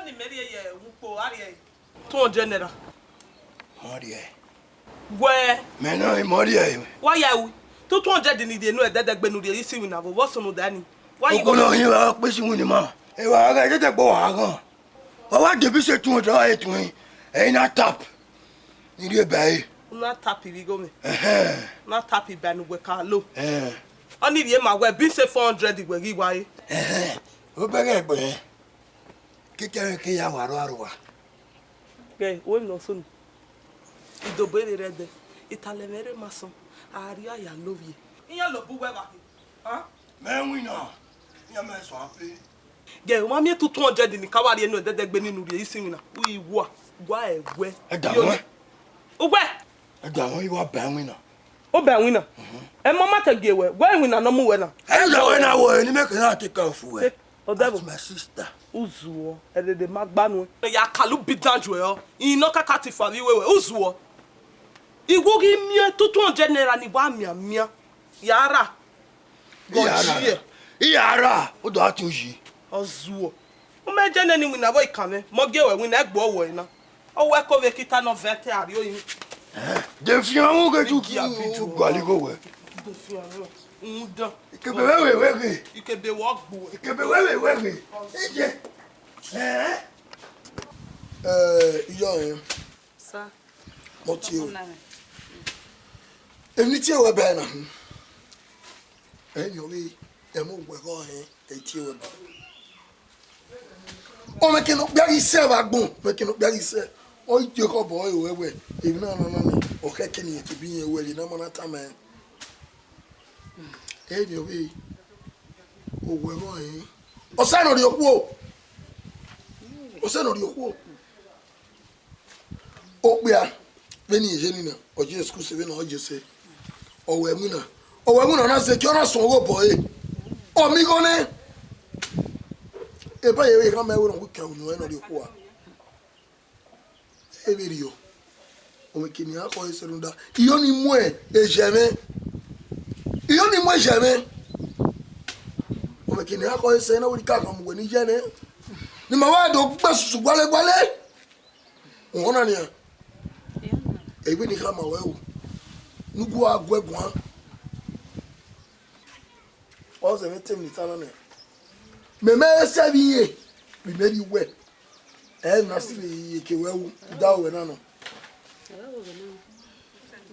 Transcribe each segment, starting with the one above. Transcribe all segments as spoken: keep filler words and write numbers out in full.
Ni mẹ rhie ye ukpo, a rhie. Two hundred naira. Mọ rhie. Wẹ. Mẹ nọ, mọ rhie. Wa ya ru. Two hundred ni rhie nu ẹdẹdẹgbe ne u rhie ye isi iwinna vbo, vbọ sunu da ni? Wa yi. Okolo hin wa kpe isi iwinna ma. Eva gha ẹdẹdẹgbe wa ghan. Wa wa de bi se two hundred wa ye tuẹn. Ẹ i na tap. Ni rhie ba ẹre. U na tap ivbi igho mwẹ. Ẹhẹn. U na tap iba ne uwẹ ka lo. Ẹhẹn. Ọ ni rhie ma wẹ bi se four hundred wẹ ghi wa re. Ẹhẹn. Obẹghe ẹgbẹe. Keke ẹmwẹ ke ya wa rua rua. Ghẹ, wẹ emwi ne ọ sunu. Idobo erere ẹdẹ. Italẹ mwẹ rre ma sọn. A rhie a ya lovbiẹ. Iran lobọ uwẹ vba khin. Mẹ winna, iran mẹ sọ ape. Ghẹ, u ma miẹn two hundred ni ka wa rhie enu ẹdẹdẹgbe ni ne u rhie isi iwinna. U i wa, wa ẹwẹ. Ẹ da wẹ. Uwẹ. Ẹ da wẹ, I wa ba ẹwinna. Ọ ba ẹwinna? Ẹ ma ma te gie wẹ, wẹ iwinna ne ọ mu wẹ na. Ẹ da wẹ na wẹ, ni mẹ ke na take care of wẹ. Ẹ, ọ dẹvbo. That's my sister. U zuọ, ẹdẹdẹ ma gba nuẹn. Ya kalu bi dan ju ẹre, I nọ kaka ti fa vbe iwe wẹ, u zuọ. I wo ghi miẹn two hundred naira ni wa mianmian. Ya ra. Gọ ji ẹ. I ya ra, u do a tie uyi. Ọ zuọ. U mẹ je nene iwinna vbe ikan mwẹ, mọ gie wẹ iwinna ẹgbẹe ọwọe na. Ọ wẹ ko vbe kita nọ vẹ te a rrie oyin. De fian mu ke tu, tu guali gho wẹ. De fian mu. Undan. Ikebe wẹ wẹ wẹ ghe. Ikebe wọ gbo. Ikebe wẹ wẹ wẹ ghe. Ije. Eh, iyo ẹ. Sir. Mo tie o. Ọna mẹ. Emwi tie wẹ bẹẹ na. Ẹmwẹ ovbi ẹmwẹ owẹghẹ ọnrẹn, e tie wẹ bẹẹ. Ọmọ ẹkẹn ne okpia ghi sẹ vbe agbọn, ọmọ ẹkẹn ne okpia ghi sẹ. Ọ i die khọbọ ẹre wẹ wẹ, emwi na nọ nọ nẹ, ọ khẹke ne irẹn tobọ irẹn wẹ, emwi na ma na tama ẹn. Emwi ovbi owẹghẹ ọnrẹn. Ọsa ne ọ rhie okhuo. Ọsa ne ọ rhie okhuo. Okpia, vbene irẹn ye nina, ọ ye school sẹ vbene ọ ye sẹ. Ọ wẹ winna. Ọ wẹ winna na zẹ gie ọ na suẹn ọghe obọ ẹre. Ọ miẹn igho nẹ. Eba ye vbe gha ma ẹvbo ne ọ wi ke unu ẹre ne ọ rhie okhuo a. E vberriọ. Ọmọ kene iran khọ ẹre sẹ rhunmwuda. Iyo ni mu ezẹ mwẹ. Iyo ni mu ezẹ mwẹ. Ọmọ kene iran khọ ẹre sẹ na wẹ ne I ka khama uwẹ ne I ye nẹ. Ne ima wa do gbe susu gualẹ gualẹ. Uhunmwu na nian. Egbe ne I khama ruẹ o. Ne u gu a gu ẹre guan. Ọ zẹ mwẹ te emwi ne I ta na nian. Mẹ mẹ sẹ vbe irẹn, vbe imẹ rhie uwẹ. Ẹ na si vbe iyeke ruẹ ru, I da ruẹ na nọ.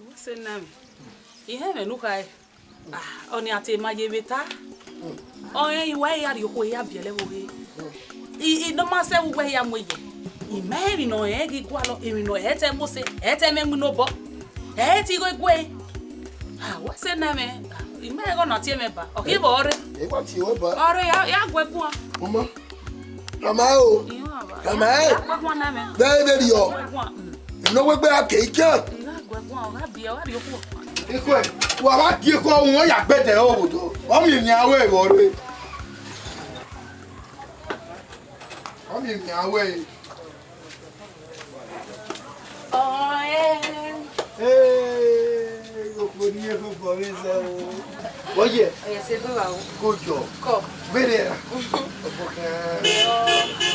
Wẹ sẹ na mwẹ. Ihẹn mwẹ ne u kha ẹe. Ah, ọnii a te ma ye vbe ta. Ọnrẹn i wa ya rhie okhuo ya biẹlẹ vbe oghe. I, I nọ ma sẹ vbe uwẹ hia mu ye. I ma emwi ne ọ rẹn ghi gualọ, emwi ne ọ rẹn te Mose, ẹ te mwẹ winna obọ. Ẹ te igho gue. Ah, wẹ sẹ na mwẹ. I ma ẹghẹ ọ na tie mwẹ ba. Ọ ghi vbe ọre. Ẹ wa tie wẹ ba. Ọre ya, ya gue guan. Ọmọ. Rama o. Rama ẹ. Vẹ vbe rriọ. Ino wegbe a ke ikan. Ikue, wa wa die ko wọn ya gbẹdẹ obodo. Ọ miẹn emian wẹ vbe ọre. Ọ miẹn emian wẹ. Ọẹn. Ee, okpo ni ye koko vbe zẹ o. Oye. Oye, se do wa o. Kojo. Ko. Bere ra. Obokan.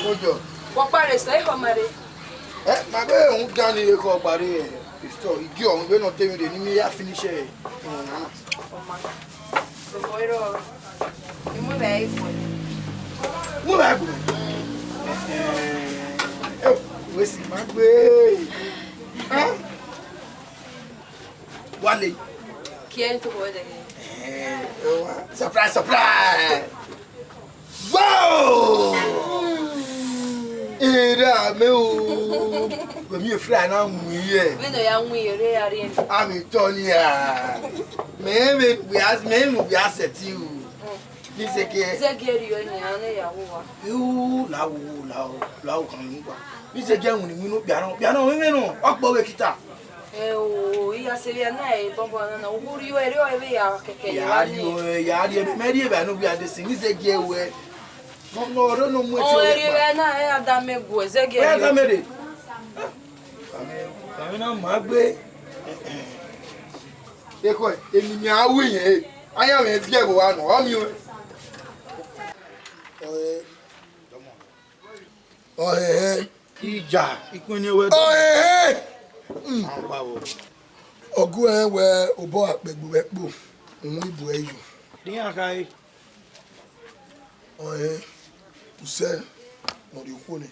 Kojo. Wo kpare so, e ho mare. Eh, ma be un dani ye ko kpare. Isto, igi ọhun be nọ te mi de ni mi ya finish ẹ. Ọna. Ọma. Oboiro. Imu na ifu. Mu ba gu. Eh, we si ma gbe. Eh? Wale. Kiẹ n to ko de. Eh, o wa. Surprise, surprise. Wow! Era me o. We mi fry na mu ye. Me no ya mu ye re ya ri. Ami Tony a. Me me we as me me we asset you. Ni se ke. Ze ge ri o ni ane ya wo wa. U la wo la wo la wo kan mu gba. Ni se ge mu ni mu no bia no bia no me me no. Okpo we kita. Ẹ o, I ya sẹ vbe na ẹ bọbọ na na, u rhie ẹre ọ vbe ya kẹkẹ ye. Ya wa rhie, ya rhie, mẹ rhie vbe ne u via de sin, ni zẹ gie wẹ. No, no, no, no, mu ẹtẹ. Ọ rhie vbe na, ẹ a da mẹ gu, ẹ zẹ gie. Wẹ da mẹ re. Kàmí, kàmí na ma gbe. Eko, èmi ni a wí yẹn, aya mẹ viẹ bo wa nọ, ọ mi o. Ẹ, Ọhẹhẹ. Ija, ikun ni wẹ do. Ọhẹhẹ. Hmm. Àwọn pa wo. Ọgua ẹnrẹn wẹ obọ akpẹgbe wẹ kpo, uhun ibu ẹ yo. Dian kha e. Ọhẹn, usẹ ne ọ rhie okhuo nẹ,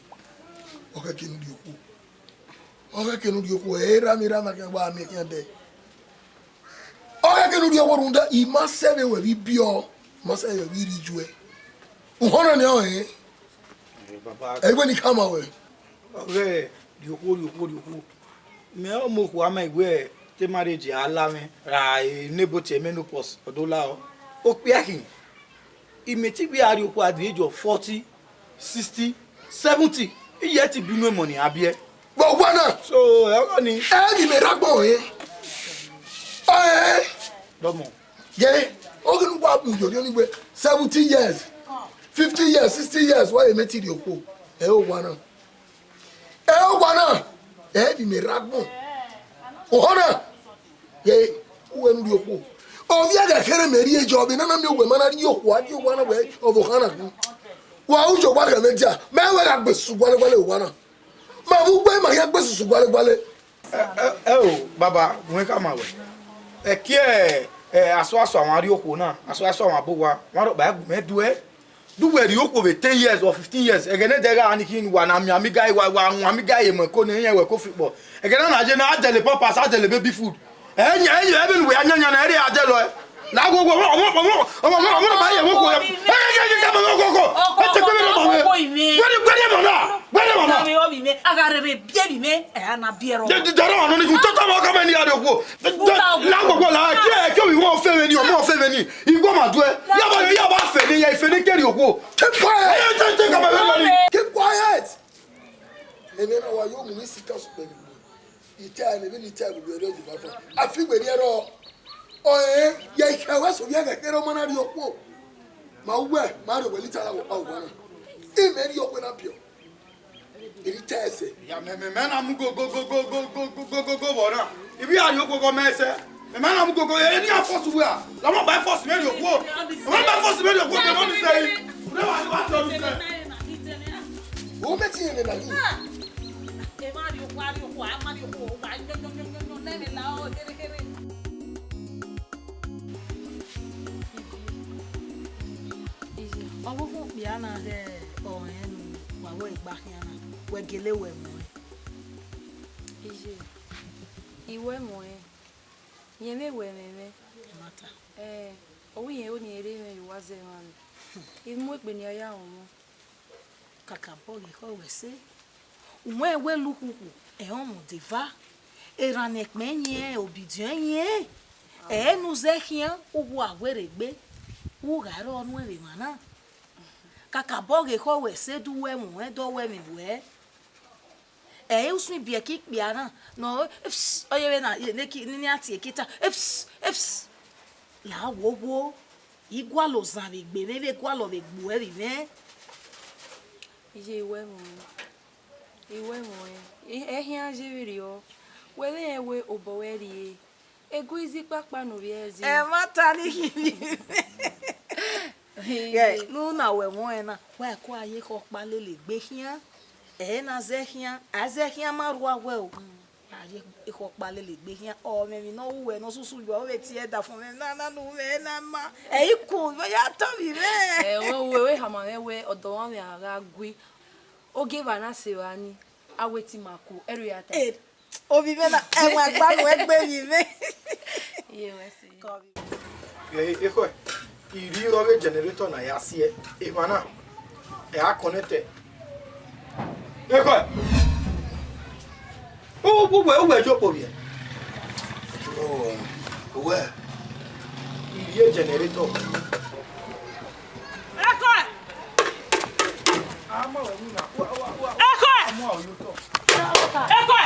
ọ khẹke ne u rhie okhuo. Ọ khẹke ne u rhie okhuo, ẹ i ra emwi erha na khian wa miẹn khian dẹ. Ọ khẹke ne u rhie okhuo rhunmwuda, I ma sẹ vbe wẹ vbe ibiọ, I ma sẹ vbe wẹ vbe irri ijuẹ. Uhọnọ nẹ ọnrẹn. Ẹ, baba. Ẹ i wẹ ne I khama ruẹ. Ọghẹ, rhie okhuo, rhie okhuo, rhie okhuo. Mẹ ọmọ okhuo ama wẹ te marriage a la mwẹ ra enable te menopause, ọ do la ọ. Okpia khin, I mẹ te vbe a rhie okhuo at the age of forty, sixty, seventy, I yẹ te binu emọ ne I biẹ. Vbe owa na? So, ẹ gha ni. Ẹ ghi mẹ rre agbọn ẹn. Ẹ. Dọmọ. Ye, oghẹ ne uwa mu yọ ni wẹ seventy years, fifty years, sixty years, wa ye mẹ te rhie okhuo. Ẹ owa na. Ẹ owa na, ẹ vbe mẹ rre agbọn. Ohọ na, ye, uwẹ ne u rhie okhuo. Ovbi ẹghẹ kherhe mẹ rhie jọ, vbe nana miẹn uwẹ ma na rhie okhuo, a rhie owa na wẹ, ọvbokhan na khin. Wa ru ye owa khẹ mwẹ dia, mẹ wẹ gha gbe susu gualẹ gualẹ owa na. Ma vbe ugbẹn ma hia gbe susu gualẹ gualẹ. Ẹ, ẹ, ẹ o, baba, wẹ khama wẹ. Ẹki ẹ, ẹ, asua asua mwa rhie okhuo na, asua asua mwa bu owa, mwa rhọkpa gu mwẹ duẹ. Do uwẹ rhie okhuo vbe ten years or fifteen years, ẹghẹ ne ẹdẹ gha ni khin wa na miẹn amiga wa, wa wan amiga ye mu ẹko ne irẹn wẹ ko fi kpọ. Ẹghẹ na na ye na, a dẹlẹ pampers, a dẹlẹ baby food. Ẹyẹ, ẹyẹ, ẹbẹ ne uwẹ ya yanyan na, ẹre a dẹlọ ẹ. La wo, wo, wo, ọmọ ba ye wo ko ya. Ẹ, ẹ, ẹ, ẹ, ẹ, wo ko ko. Ẹ te gbe mi lọ ma wẹ. Wẹ ni, wẹ ni mọ na. Wẹ ni mọ na. Ọvimẹ, a gha rherhe biẹ vbe imẹ, ẹ a na biẹ rọ. De, de, de, ọmọ ni ku tọtọ mọ ka mẹ ni a rhie okhuo. La gbogbo la, ẹ, ẹ, ẹ, ovbi wọn fẹ vbe ni, ọmọ fẹ vbe ni. Igho ma duẹ. Ya ba, ya ba fẹ ni, ya fẹ ni kẹrhie okhuo. Keep quiet. Ẹ, ẹ, ẹ, ẹ, ẹ, ẹ, ẹ, ẹ, Keep quiet. Emwi na wa yo mu ni si ka sukpẹ ni. Ita ne vbe ni ita vbe rẹ Jihova. A fi wẹ ni ẹrọ. Ọẹn, ya ikha wa so ya ghe kherhe ọmọ na rhie okhuo. Ma uwẹ, ma rẹ wẹ lita la wọ pa uwa na. I mẹ rhie okhuo na biọ. Eri ta ẹsẹ. Ya mẹ, mẹ, mẹ na mu go, go, go vbọ na. Ibi a rhie okhuo gọ mẹ ẹsẹ. Mẹ, mẹ na mu go, go, eni a force uwa. La ma ba force mẹ rhie okhuo. La ma ba force mẹ rhie okhuo, mẹ no ni sẹ yi. Ude wa, wa tọ ni sẹ. Wo mẹ ti yẹn lẹ na yi. Ah! Emwa rhie okhuo, a rhie okhuo, a ma rhie okhuo, wa yọ, yọ, yọ, yọ, yọ, nẹ ẹmwẹ la ọ, kherhe, kherhe. Iye, ọvbokhan okpia na rre ọnrẹn ne wa wẹ gba khian na, wẹ gele wẹ muẹn. Iye, I wẹ muẹn, rẹn vbe wẹ mwẹ mwẹ. Mata. Ẹ, ọ wẹ irẹn ro ne irẹn rre mwẹ ye uwa zẹ emwa mwẹ. I mu egbe ne I ya rọnmwọ. Kakabọ ghe ekhọe wẹ ẹse, u muẹn wẹ lukhuku, ẹ i rọnmwẹ odeva, erhan ne ẹkpẹn yin, obidiọn yin, ẹ i re ne u zẹ khian, u wa werriegbe, u gha rrọọ nuẹn vbe emwa na. Kakabọ ghe ekhọe wẹ ẹse, do uwẹ mwẹ, do wẹ mwẹ wẹ. Ẹ i re usun ibiẹka ikpia na, ne ọ, ọ ye vbe na, ne ki, ne iran tie kita, eps, eps. La wo wo, I gualọ ozan vbe egbe mwẹ, vbe gualọ vbe egbe uẹ vbe mwẹ. Iye, I wẹ mwẹ, I wẹ mwẹ, ẹ, ẹ khian ye vberriọ, wẹ vbe rẹn wẹ obọ ruẹ rrie, egu izi kpakpa ne ovbi ẹre zẹ. Ẹmwata ni khin vbe ghẹ, ne u na wẹ ẹmwẹ ọnrẹn na, wa ko a ye ekhọe ọkpa lele egbe khian, ẹ i re ne a zẹ khian, a zẹ khian ma rua wẹ o. A ye ekhọe ọkpa lele egbe khian, ọ mwẹ emwi ne ọ ru wẹ ne ọ susu yọ, ọ vbe tie ẹdafọn mwẹ na, na ne u mwẹ na ma. Ẹ i ku, vbe ya tọ vbe mwẹ. Ẹ, wẹ, wẹ, wẹ khama mwẹ wẹ, ọdọ ọmwa mwẹ a gha gui. Ogieva na sẹ evba ni, a wẹ te ima ku, ẹrriọ ya ta. Eh, ovbi mwẹ na, ẹwaẹn gba nuẹn gbe vbe mwẹ. Iye, wẹ sẹ. Ẹ, ekhọe, I rhie ọghe generator na ya siẹ, emwa na, ẹ a connect ẹe. Ekhọe, u, u, uwẹ, uwẹ yo kpo vbiẹ. Uwẹ, I rhie generator. Ekhọe! Ekhọe! Ekhọe!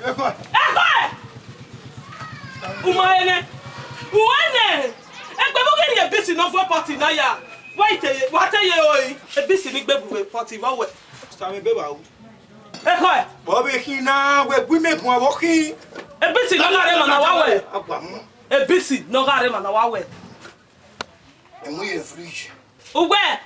Ekhọe! Ekhọe! U ma rẹn nẹ? U rẹn nẹ? Egbe vbe u ghi rhie ebisi ne ọ vuẹ pọti na ya? Wa te ye, wa te ye oi, ebisi ni gbe bu vbe pọti vbe wẹ. Sami ebe vbe ru. Ekhọe! Vbe ọ vbe khin na, wẹ gu imẹ guan vbe ọ khin. Ebisi ne ọ gha rre emwa na wa wẹ. Agba mu. Ebisi ne ọ gha rre emwa na wa wẹ. Emu ye fridge. Uwẹ,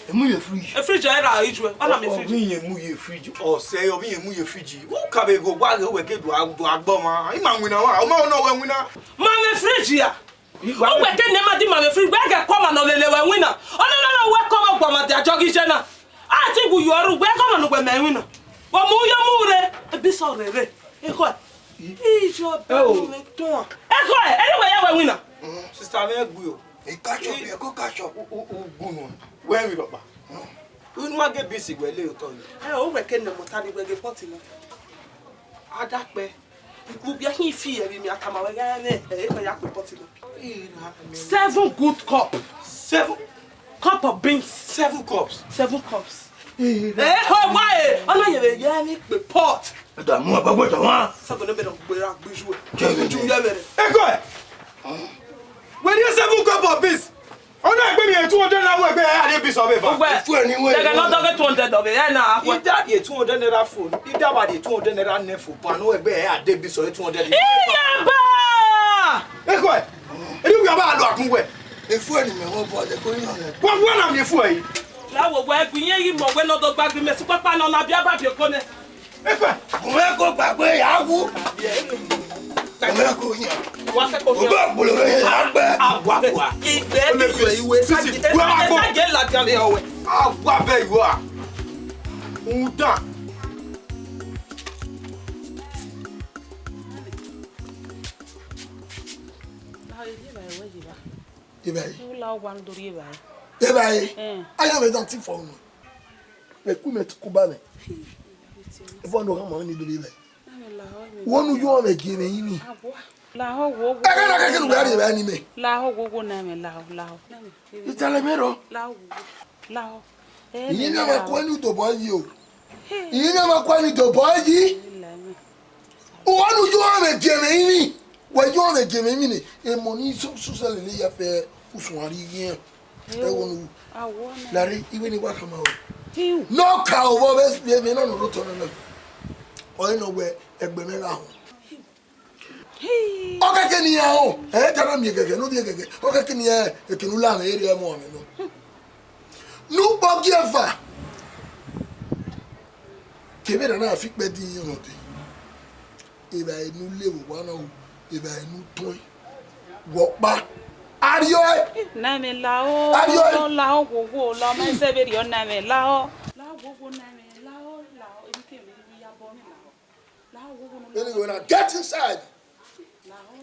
Emu ye fridge. E fridge ẹre ra ijue, ọna mi fridge. Ọvbi ye mu ye fridge. Ọsẹ, ọvbi ye mu ye fridge. Wo ka vbe gho gba ghe wẹ ke do a, do a gbọ ma. I ma winna wa, o ma winna wẹ winna. Ma mwẹ fridge ya. Uwẹ ke ne ma di ma mwẹ fridge, wẹ ghe kọmwa ne ọ lele wẹ winna. Ọna na na wẹ kọmwa gba ma dia jọghe iye na. A ti gu yọ ru, wẹ kọmwa ne uwẹ mẹ winna. Wẹ mu yọ mu re, ebi sọ rere. Ekhọe. Ijọ bẹ mu mẹ tuan. Ekhọe, eri wẹ ya wẹ winna. Sister, me gbe o. E catch up, e go catch up. U, u, u, gu nu. Wẹ mi rọkpa. Unu a ghe bisi wẹ le otọ yi. Ẹ, o wẹ ke ne mọta ni wẹ ghe pọti nọ. A da kpẹ. Ikun bia hin fi ẹvbi mi a tama wẹ gha nẹ, ẹ, e ya kpe pọti nọ. Seven good cup. Seven? Cup of beans. Seven cups. Seven cups. Ẹ, ho wa e, ọna ye vbe ye ni kpe pot. Ẹ da mu ọgbẹgbẹ tọ wan. Sẹgo ne mẹ nọ gbe ra gbe ju ẹ. Ju yẹ mẹ rẹ. Ẹ kọ ẹ. Wẹ ni seven cup of beans. Ọna egbe ni two hundred naira wẹ egbe ẹ a de bi sọ vbe ba. Ugbẹ. Ifu ẹni wẹ. Dẹgẹ nọ dọghe two hundred ọvbe ẹ na akwa. Ida di two hundred naira phone. Ida ba di two hundred naira ne phone. Pa no egbe ẹ a de bi sọ two hundred. Iyaba! Eko ẹ. Eri uya ba lo akun wẹ. Ifu ẹni mẹ wọ bọ de ko ina nẹ. Wa wa na mi ifu ẹ. La wo wẹ gbi yẹn yi mọ wẹ nọ do gba gbi mẹ si papa nọ na bia ba bi oko nẹ. Epa, ọmọ ẹkọ gbàgbé ìyàwó. Ọmọ ẹkọ yẹn. Wa se ko. Ọgbẹ́ ògbóló rẹ̀ yà gbẹ́. Awa wa. Igbe ti yo iwe. Sisi, wa ko. Sa ge la ti ave owe. Awa bẹ yo a. Udan. Ibaye. Ula wa ndo ri ibaye. Ibaye. Eh. Aya me dan ti fo mo. Me ku me tuku ba me. Ifo ndo kan mo ni do ibaye. Wonu yo me gie me yini. Lahọ wo wo. Ẹ kẹ́ni kẹ́kẹ́ ló bá rí ẹ bá ní mẹ́. Lahọ wo wo na mẹ lahọ lahọ. Ìtàlẹ̀ mẹ́rọ. Lahọ wo wo. Lahọ. Ìyẹn náà máa kọ́ ẹni ìdòbọ̀ yìí o. Ìyẹn náà máa kọ́ ẹni ìdòbọ̀ yìí. Wọ́n nu yóò rẹ̀ jẹ mí ní. Wọ́n yóò rẹ̀ jẹ mí ní. Èmọ̀ ní sọ́sọ́ lè lè yà fẹ́ kùsùn àrí yẹn. Ẹ wo nu. Lárí ìwé ni wà kàmá o. Náà kà ó bọ́ bẹ́ẹ̀ mi náà nù ló tọ́ náà. Ọ̀rẹ́ náà wẹ ẹgbẹ́ mẹ́ta hàn. Ọkẹkẹ ni ẹ o, ẹ tara mi gẹgẹ, no bi gẹgẹ. Ọkẹkẹ ni ẹ, ekenu la mẹ ere ẹmọ mẹ no. Nu kpọ gi eva. Kevbe na na fi kpẹ di yin ọnọdẹ. Eva enu le wo wa na o, eva enu tọn. Wọ kpa. Ariọ ẹ. Na mẹ la o. Ariọ ẹ. La o wo wo, la mẹ se vbe riọ na mẹ la o. La wo wo na mẹ la o, la o. Emi ke mi ya bọ ni la o. Anyway, now get inside.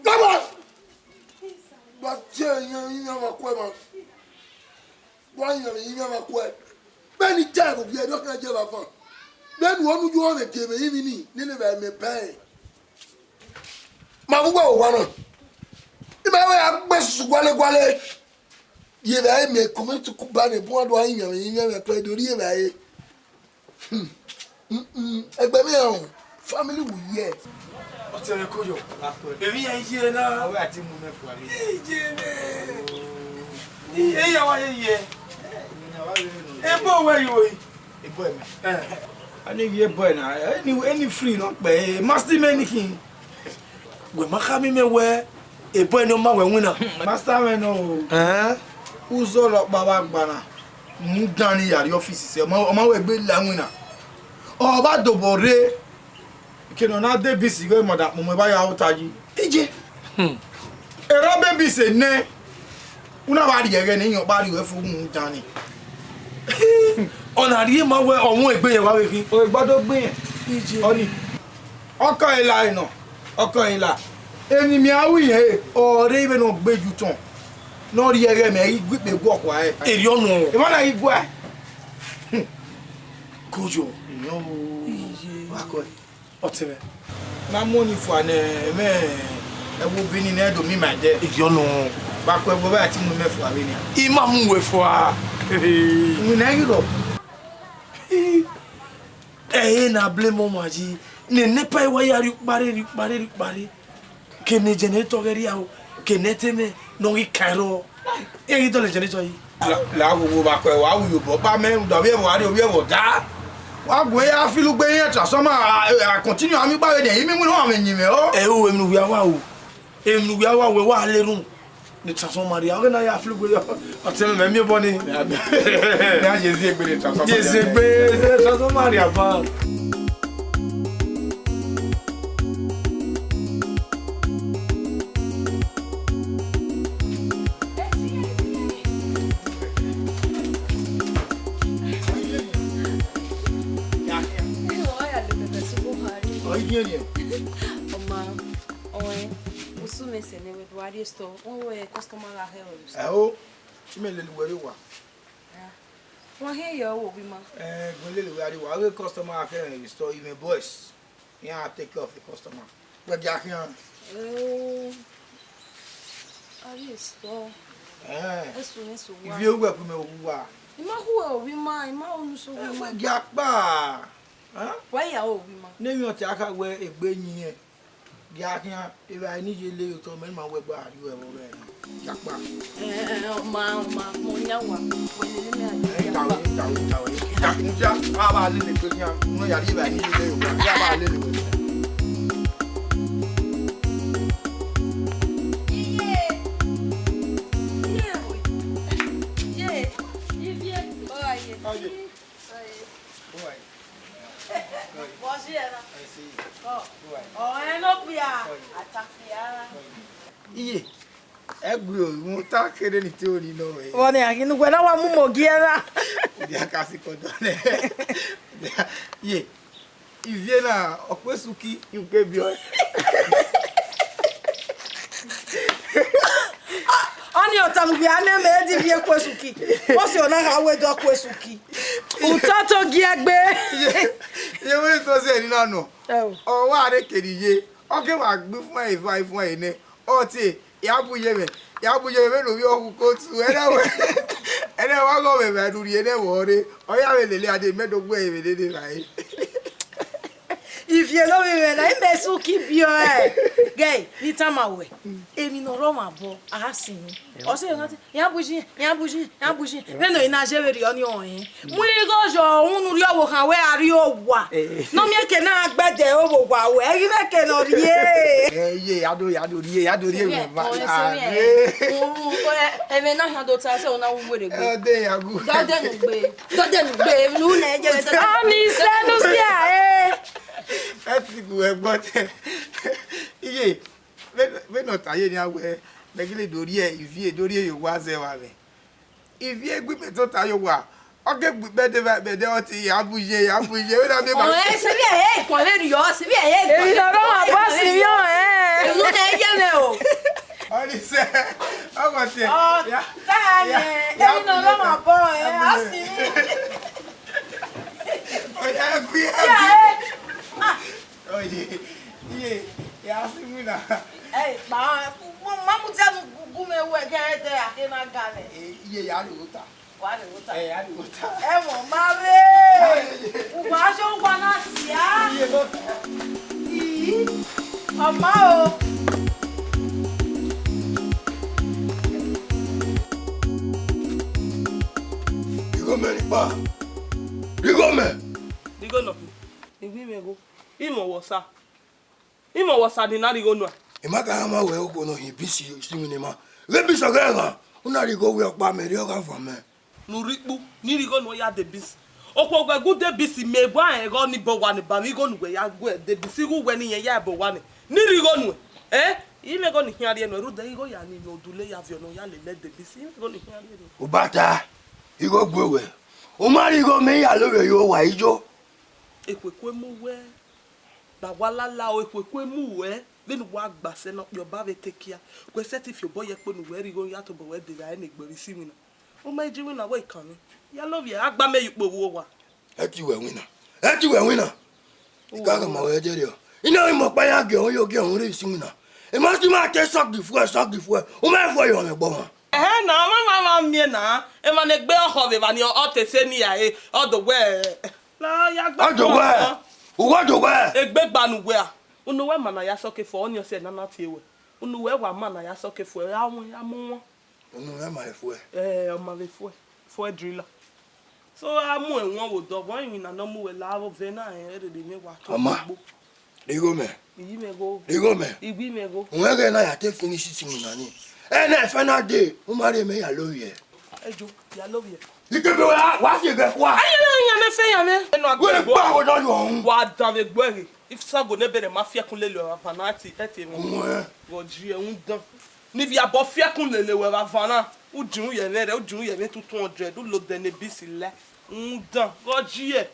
Come on. Gba tie iyan iyan ma kue ma. Gba iyan iyan ma kue. Beni tie ko bi e do kan je ba fan. Beni wonu ju o me tie me imi ni, ni ne ba me pe. Ma bu wa wa na. Ima we agbe susu guale guale. Ye ba me ko me tu ku ba ne bu do iyan iyan ma kue do ri ye ba e. Hmm. Mm-mm. Ẹgbẹ́ mi ẹ̀hún, family will hear. Ọtẹn rẹ koyọ. Èmi yẹn yé na. Àwọn àti mú mẹ́fù àmì. Ìjẹ́ mẹ́. Iye yà wá yé yẹ. Ebo wẹ yìí wòyí. Ebo ẹ̀ mẹ́. Ẹ. A ní iye ebo ẹ̀ na. Any, any free náà pẹ̀. Master mẹ́ ní kí n. Wẹ̀ má ká mi mẹ́ wẹ́. Ebo ẹni ọ ma wẹ winna. Master mẹ nọ o. Ẹn? Uzọ rọkpa vbe agbana. Mu dan ni ya rrie ọfisi sẹ, ọ ma, ọ ma wẹ egbe la winna. Ọ ba dobọ rre. Ike nọ na de bisi ighe mada kpọnmọ eva ya ota yi. Ije. Hmm. Erha bebisi nẹ. Una vba rhie ẹghẹ ne iyan ọkpa rhie ruẹ fo mu dan ni. Ọ na rhie ma wẹ ọ wọn egbe yẹn wa vbe khin. O gba do gbe yẹn. Ije. Ọni. Ọkọ ẹre la nọ, ọkọ ẹre la. Emwi ne a ru irẹn re, ọ rre vbene ọ gbe ye utọn, ne ọ rhie ẹghẹ mẹ ghi gu ikpe guọkhọ ẹre. Erriọ nọ. Emwa na ghi gua. Koyo. Wa kọ. Ọtẹn mwẹ. Na mu ọni fua ne ẹmwẹ ẹvbo bini nẹ do mi ma dẹ. Erriọ nọ. Wa kọ ẹvbo vbe a ti mu mẹ fua vbenian. I ma mu wẹ fua. Winna ghi rrọọ. Ẹ i re ne a blame ọmwa yi, ne NEPA wa ya rhie ukpare, rhie ukpare, rhie ukpare. Ke ne generator ghẹ rria o, ke ne ẹtẹmwẹ ne ọ ghi ka ẹrọ, e ghi dọlọ generator yi. La, la wo wo ba kọ wa wu yo bọ ba mẹ da ovbi ẹvbo a rrie ovbi ẹvbo da. Wa gu ya feel ugbe yẹn transformer a, a continue a mi gba vbe de, i mi win wa mẹ yin mẹ o. Ẹ o, emwi ne uwia wa o. Emwi ne uwia wa wẹ wa le run. Transformer rhia, ọghe na ya flu gbe, ọtẹn mwẹ, mẹ miẹn obọ ni. Ya ye zi egbe ne transformer. Ye zi egbe, transformer rhia ba. Ọ ma, ọẹn, usun mẹ sẹ nẹ, wẹ do a rrie store, wẹ customer gha khẹ vbe store. Ẹo, imẹ lele uwẹ rrie owa. Wa hiẹn ye ọre ovbi ima. Eh, gun lele uwẹ rrie owa, ọghe customer gha khẹ mwẹ vbe store, imẹ boys. Iran take care of the customer. Wẹ gia khian. Oh, a rrie store. Eh. Ẹsu ne su wa. Ivie uwẹ ku imẹ owa. I ma khu ovbi ima, I ma unu so ovbi ima. Wẹ gia kpa. Huh? Wẹ ya ovbi ima. Ne emwi ọtẹn a kha wẹ egbe yin. Gia khian, evbare ne I ye le ye otọ mẹ, ne ima wẹ gba rrie ẹvbo mwẹ. Yakpa. Eh, eh, eh, ọ ma, ọ ma, mo yan wa. Wẹ lele mẹ a ye. Eh, dawe, dawe, dawe. Ya, ya, a ba lele egbe khian. Unu ya rhie evbare ne I ye le ye otọ. Ya ba lele wẹ. Iye. Iye. Iye. Ivie. Ọ gha ye. Ọ ye. Ọ ye. Ọ ye. Vbọ si ẹre na? Ọ, ọ rẹn ne okpia, a ta okpia ra. Iye, ẹgbẹe oru ta kere ni te ori nọ wẹ. Vbọ ne a ghi ne uwẹ na wa mu mo gie ra? Dia ka si kọdọ nẹ. Ye, ivie na, ọ kpe suki, you ke biọ. Ọni ọta ne uwẹ a nẹ mẹ, e di ivie kue suki. Ọ si ọna gha wẹ dọ kue suki. Utọtọ gie gbe. Ye, ye, wẹ to se ni na nọ. Ẹo. Ọ wa re kere iye. Ọ ke wa gbe fun ẹre, fun ẹre, fun ẹre nẹ. Ọ te, ya bu ye mwẹ, ya bu ye mwẹ, vbene ovbi ọkhu kotu, ẹnẹ wẹ, ẹnẹ wa gọ mwẹ, mwẹ ne u rhie nẹ vbe ọre, ọ ya vbe lele a dee, mẹ do gbe ẹre vbe lele ra ẹre. Ivie ne ovbi mwẹ na, imẹ suki biọ ẹre. Gẹ, ne I tama wẹ, emwi ne ọ rre ọmwa obọ, a sin mwẹ. Ọ sẹ na te, ya bu iye, ya bu iye, ya bu iye. Vbene ọ i na ye vberriọ ni ọnrẹn. Mu igho yọ unu rrie ọvbokhan wẹ a rrie owa. Eh. Ne ọ miẹn ke na gbẹdẹ ọvbokhan wẹ, ẹghi mwẹ ke ne ọ rrie. Eh, iye, ya do, ya do rrie, ya do rrie vbe eva. Ọnrẹn sẹ mwẹ, eh. Unu, unu, eh, ẹmwẹ na hia do ta sẹ, ọ na wu were gbe. Ọ de ya gu. Dọdẹ nu gbe. Dọdẹ nu gbe, nu nẹ, je dọdẹ. Ọni sẹ nu sia, eh. Ẹ ti gu ẹgbọn tẹ. Iye, vbe, vbene ọ ta ye nia wẹ, mẹ gele do rhie ivie, do rhie ye owa zẹ vbe avbe. Ivie gbe imẹ tota ye owa, ọ ke gbe ikpẹdẹ vbe ẹdẹ, ọ te ya bu ye, ya bu ye, vbene a miẹn ba. Ọnrẹn, sẹ vbe ẹre, ikhuan vberriọ, sẹ vbe ẹre. Emwi ne ọ rre ọmwa obọ si mwẹ ọnrẹn. Unu nẹ ye mwẹ o. Ọni sẹ, ọmọ te. Ọ, ya, ta ya, nẹ, ya emwi ne ọ rre ọmwa obọ, ẹ, a si mwẹ. Ọ ya gui, ya gui. Oye, iye, ya si mwẹ na. Ẹ, kpa, ma mu dia nu gu, gu mwẹ wẹ, gẹ ẹdẹ a ke na ga nẹ. Ẹ, iye, ya rrie ota. Wa rrie ota. Ẹ, ya rrie ota. Ẹmwẹ ma rre. Uwa yo, uwa na sia. Iye, bọ. Ii, ọ ma o. Righo mẹ rhie kpa. Righo mẹ. Righo nọ. Ivbi mwẹ gho. Imẹ ọvbọsa. Imẹ ọvbọsa ni na righo nuẹn. I ma ka ma wẹ okhuo ne ọ hin bisi si winna ma. Ghe bisi ọghe ẹmwẹ, u na righo wẹ ọkpa mẹ rhie ọgha van mẹ. Ne u rre ikpu, ne I righo nuẹn ya de bisi. Okhuo wẹ gu de bisi, mẹ wa rẹn ẹghẹ ọni bọ owa ni ba mwẹ igho ne uwẹ ya gu de bisi, igho uwẹ ne irẹn ya bọ owa ni. Ne I righo nuẹn. Ẹ? I mwẹ igho ne I khian rhie nuẹn, rhunmwuda igho ya ni mwẹ odule ya viọ ne ọ ya lele de bisi. I mwẹ igho ne I khian rhie nuẹn. Ubata, igho gue wẹ. U ma righo mẹ ya lo vbe yo wa ijo. Ekhue kue mu wẹ. Na wa lala o, ekhue kue mu wẹ, vbene uwa gba sẹ ne ọ kpẹ ọba vbe te kia, wẹ sẹtin fi obọ ye ẹkpo ne uwẹ rhie igho ya tobọ wẹ de gha ne egbe vbe isi iwinna. U ma ji iwinna wẹ ikan ni, ya lovbiẹ, a gba mẹ ye ukpo vbe owa. Ẹ ti wẹ winna, ẹ ti wẹ winna. I ka gha ma wẹ jẹrriọ. I na ghi mọ ọkpa ya gie ọhọn yo gie ọhọn rre isi iwinna. I ma si ma te sọgi fuẹ, sọgi fuẹ, u ma fuẹ ye ọmwẹ gbọmwa. Ẹhẹn na, ọmwa ma ma miẹn na, emwa ne egbe ọkhọ vbe evba ni ọ te sẹ ne iran re, ọ do wẹ, la ya gbe. Ọ do wẹ, uwẹ do wẹ. Egbe gba ne uwẹ a, unu wẹ ma na ya sọke fo, ọni ọsẹ na na tie wẹ. Unu wẹ wa ma na ya sọke fo, a wọn, a mu wọn. Unu wẹ ma efuẹ. Eh, ọ ma vbe fuẹ, fuẹ driller. So, a mu ẹwọn vbe odọ, vbọ iwinna ne ọ mu wẹ la vbe ovẹn na, rẹn rherhe mwẹ wa to. Ọma. Igho mẹ. Iyi mwẹ gho. Igho mẹ. Ighi mwẹ gho. Wẹ ghẹ na ya te finish isi iwinna ni. Ẹna ẹfẹ na dee, u ma rhie mẹ ya lovbiẹ. Ejo, ya lovbiẹ. Ikebe wa, wa fi ẹghẹ kua. Aye, na yan mẹ fẹ yan mẹ. Wẹ gba wo na yọ hun. Wa dan vbe gbe ẹre. Ifisago ne bẹrẹ ma fiẹkun lele ọre avan na ẹte ẹte mẹ. Ọmọ ẹ. Vbe ọ ji ẹre, u dan. Ne ivbi abọ fiẹkun lele wẹ vbe avan na. U jin u yẹ mwẹ rẹ, u jin u yẹ mwẹ tutu hundred, u lo dẹ ne bisi lẹ. U dan. Vbe ọ ji ẹre.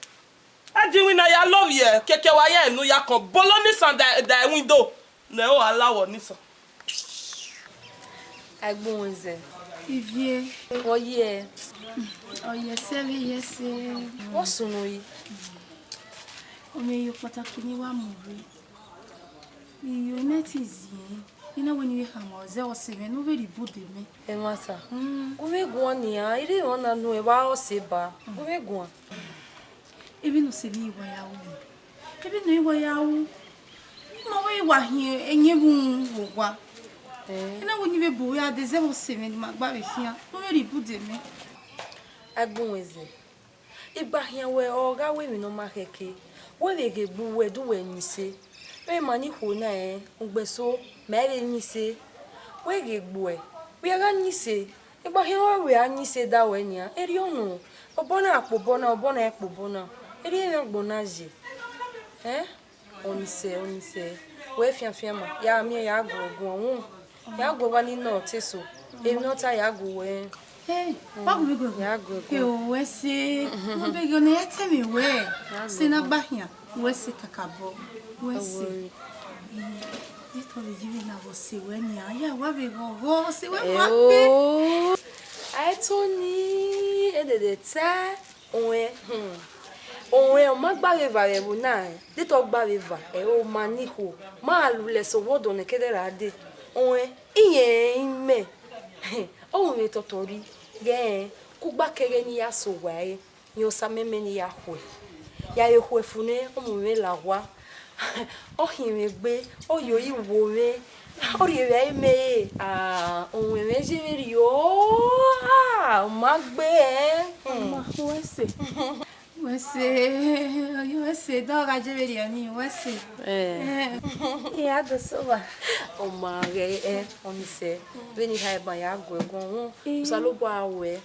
Ẹ di iwinna ya lovbiẹ, keke wa ya enu ya kọn bolo nisan da da window, ne ọ gha la wọ nisan. Agbọn zẹ. Ivie. Wọ ye. Ọ ye ẹse vbe ye ẹse. Wọ sunu yi. Ọ mwẹ iyo kpataki ne I wa mu rre. Iyo, I ma ti ziẹn. I na wẹ ne I vbe khama ọzẹ ọse mwẹ ne u vbe rhie ibude mẹ. Ẹmwata. Mm. Gu mwẹ guan nian, I rhie emwa na nu evba ọse ba. Gu mwẹ guan. Ebe ne ọse ne I wa ya ru. Ebe ne I wa ya ru. I ma wẹ I wa hin ẹyẹn vbe uhunmwu vbe owa. Eh. I na wẹ ne I vbe bu ya de zẹ vbe ọse mwẹ ne I ma gba vbe khian. Ne u vbe rhie ibude mẹ. Agbọn zẹ. I gba khian wẹ ọ gha ru emwi ne ọ ma khẹke, wẹ vbe ghe gbe uwẹ, de uwẹ yin ise. Vbe ima ni khuo na rẹn, ugbẹn eso, mẹ i vbe yin ise. Wẹ ghe gbe uwẹ, wẹ ya gha yin ise. I gba khian wẹ wẹ a yin ise da ruẹ nian, erriọ nọ, obọ na kpe obọ na, obọ na kpe obọ na, erriọ emwi agbọn na ye. Ẹn? Ọni sẹ, ọni sẹ. Wẹ fianfian ma, ya miẹn ya gu ẹre guan wọn. Ya gu ẹre wa ni nọ ọtẹn eso. Emwi ne ọ ta ya gu wẹ. Hey, wa gu vbe gu ẹre. Ya gu ẹre guan. Ke o wẹ se. Mo bẹghe ne ya tẹ mwẹ wẹ. Ya gu ẹre guan. Se na gba khian. Wẹ se kakabọ. Wẹ se. Don't worry. Etọ vbe yi vbe na vbe ọse wẹ nian. Ya wa vbe ghọghọ ọse wẹ ma kpe. Eo. Aitoni, edede ta. Ọnrẹn, hmm, ọnrẹn ọ ma gba vbe eva vbe ẹvbo na, de te ọ gba vbe eva, ẹ, ọ ma ni ikhuo, ma lulẹ sẹ owa ọdọ ne kẹdẹ ra dee. Ọnrẹn, irẹn i mẹ, ọ ru mwẹ tọtọ rri, ghẹ rẹn, kugba kẹghẹ ne I ya sẹ owa ẹre, rẹn osa mẹmẹ ne I ya khuẹ. Ya vbe khuẹ fu nẹ, ọ mu mwẹ la owa. Ọ khian mwẹ egbe, ọ yo ri wo mwẹ, ọ rhie vbe ẹre mẹ re, ah, ọmwẹ mwẹ ye vberriọ, ah, ọ ma gbe ẹn. Hmm. Ọ ma khu ẹse. Wẹ se, ọ yo wẹ se, dọ gha je vberriọ ni, wẹ se. Eh. Eh, I ya do sẹ owa. Ọ ma ghẹ ẹn, ọni sẹ, vbene I ha ban ya gu ẹre guan wọn, Osanobua ruẹ.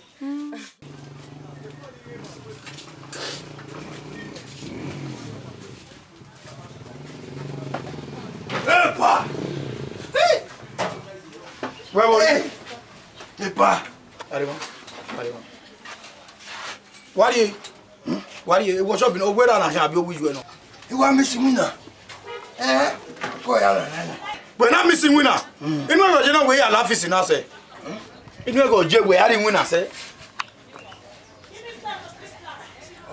Epa! Wẹ vbọ? Epa! Arẹmọ, arẹmọ. Wa rrie, wa rrie, ewọ shop nọ, owẹ ra na khian abi owu iye nọ? I wa miss winner. Eh, ko ya la na. Wẹ na miss winner? Inu ẹghẹ ọ ye na wẹ ya la office na sẹ? Inu ẹghẹ ọ ye wẹ a rrie winner sẹ?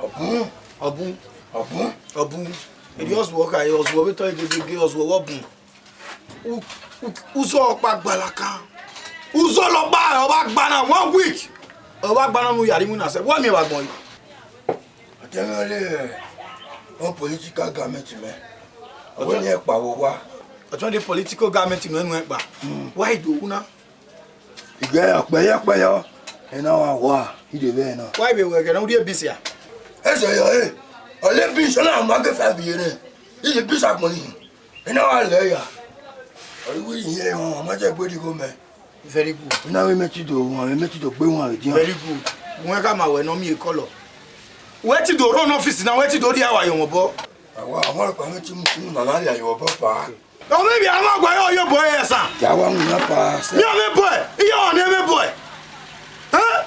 Ọbun, ọbun, ọbun, ọbun. Erriọ ọzuọ kha, ọzuọ vbe tọ egegege, ọzuọ vbe ọbun. U, u, uzọ ọkpa gbalaka. Uzọ lọkpa ọ vba gba na one week. Ọ vba gba na ne u ya rrie iwinna sẹ, wẹ miẹn vbe agbọn yi. Ọtẹn mwẹ ọre ọ political garment mẹ. Ọ wẹ ne ẹkpa vbe owa. Ọtẹn de political garment mẹ nu ẹkpa. Wa i do wu na. Igẹ ọkpẹyọ ọkpẹyọ, ena wa wa, ide vbe na. Wa i vbe wẹ ẹghẹ ne u rhie beans a? Ẹsẹ yọ e, ọ le beans, ọ na ma ghe five ye nẹ. Iye beans agbọn ni, ena wa lẹ ya. Ọ ri wẹ iye wọn, ọ ma jẹ gbe righo mẹ. Very good. Ena wẹ mẹ ti do wọn, mẹ ti do gbe wọn vbe dian. Very good. Wẹ khama wẹ ne ọ miẹn kọlọ. Wẹ ti do run office na, wẹ ti do rhie awa ye ọmọ obọ. Awa, awa ọkpa mẹ ti mu, mu na na rhie aye obọ pa. Ọ vbe vbe a ma guẹ ọre ọ ye obọ ẹre ẹsan. Ya wa winna pa sẹ. Mi ọ vbe bọe, iye ọ ne vbe bọe. Ẹn?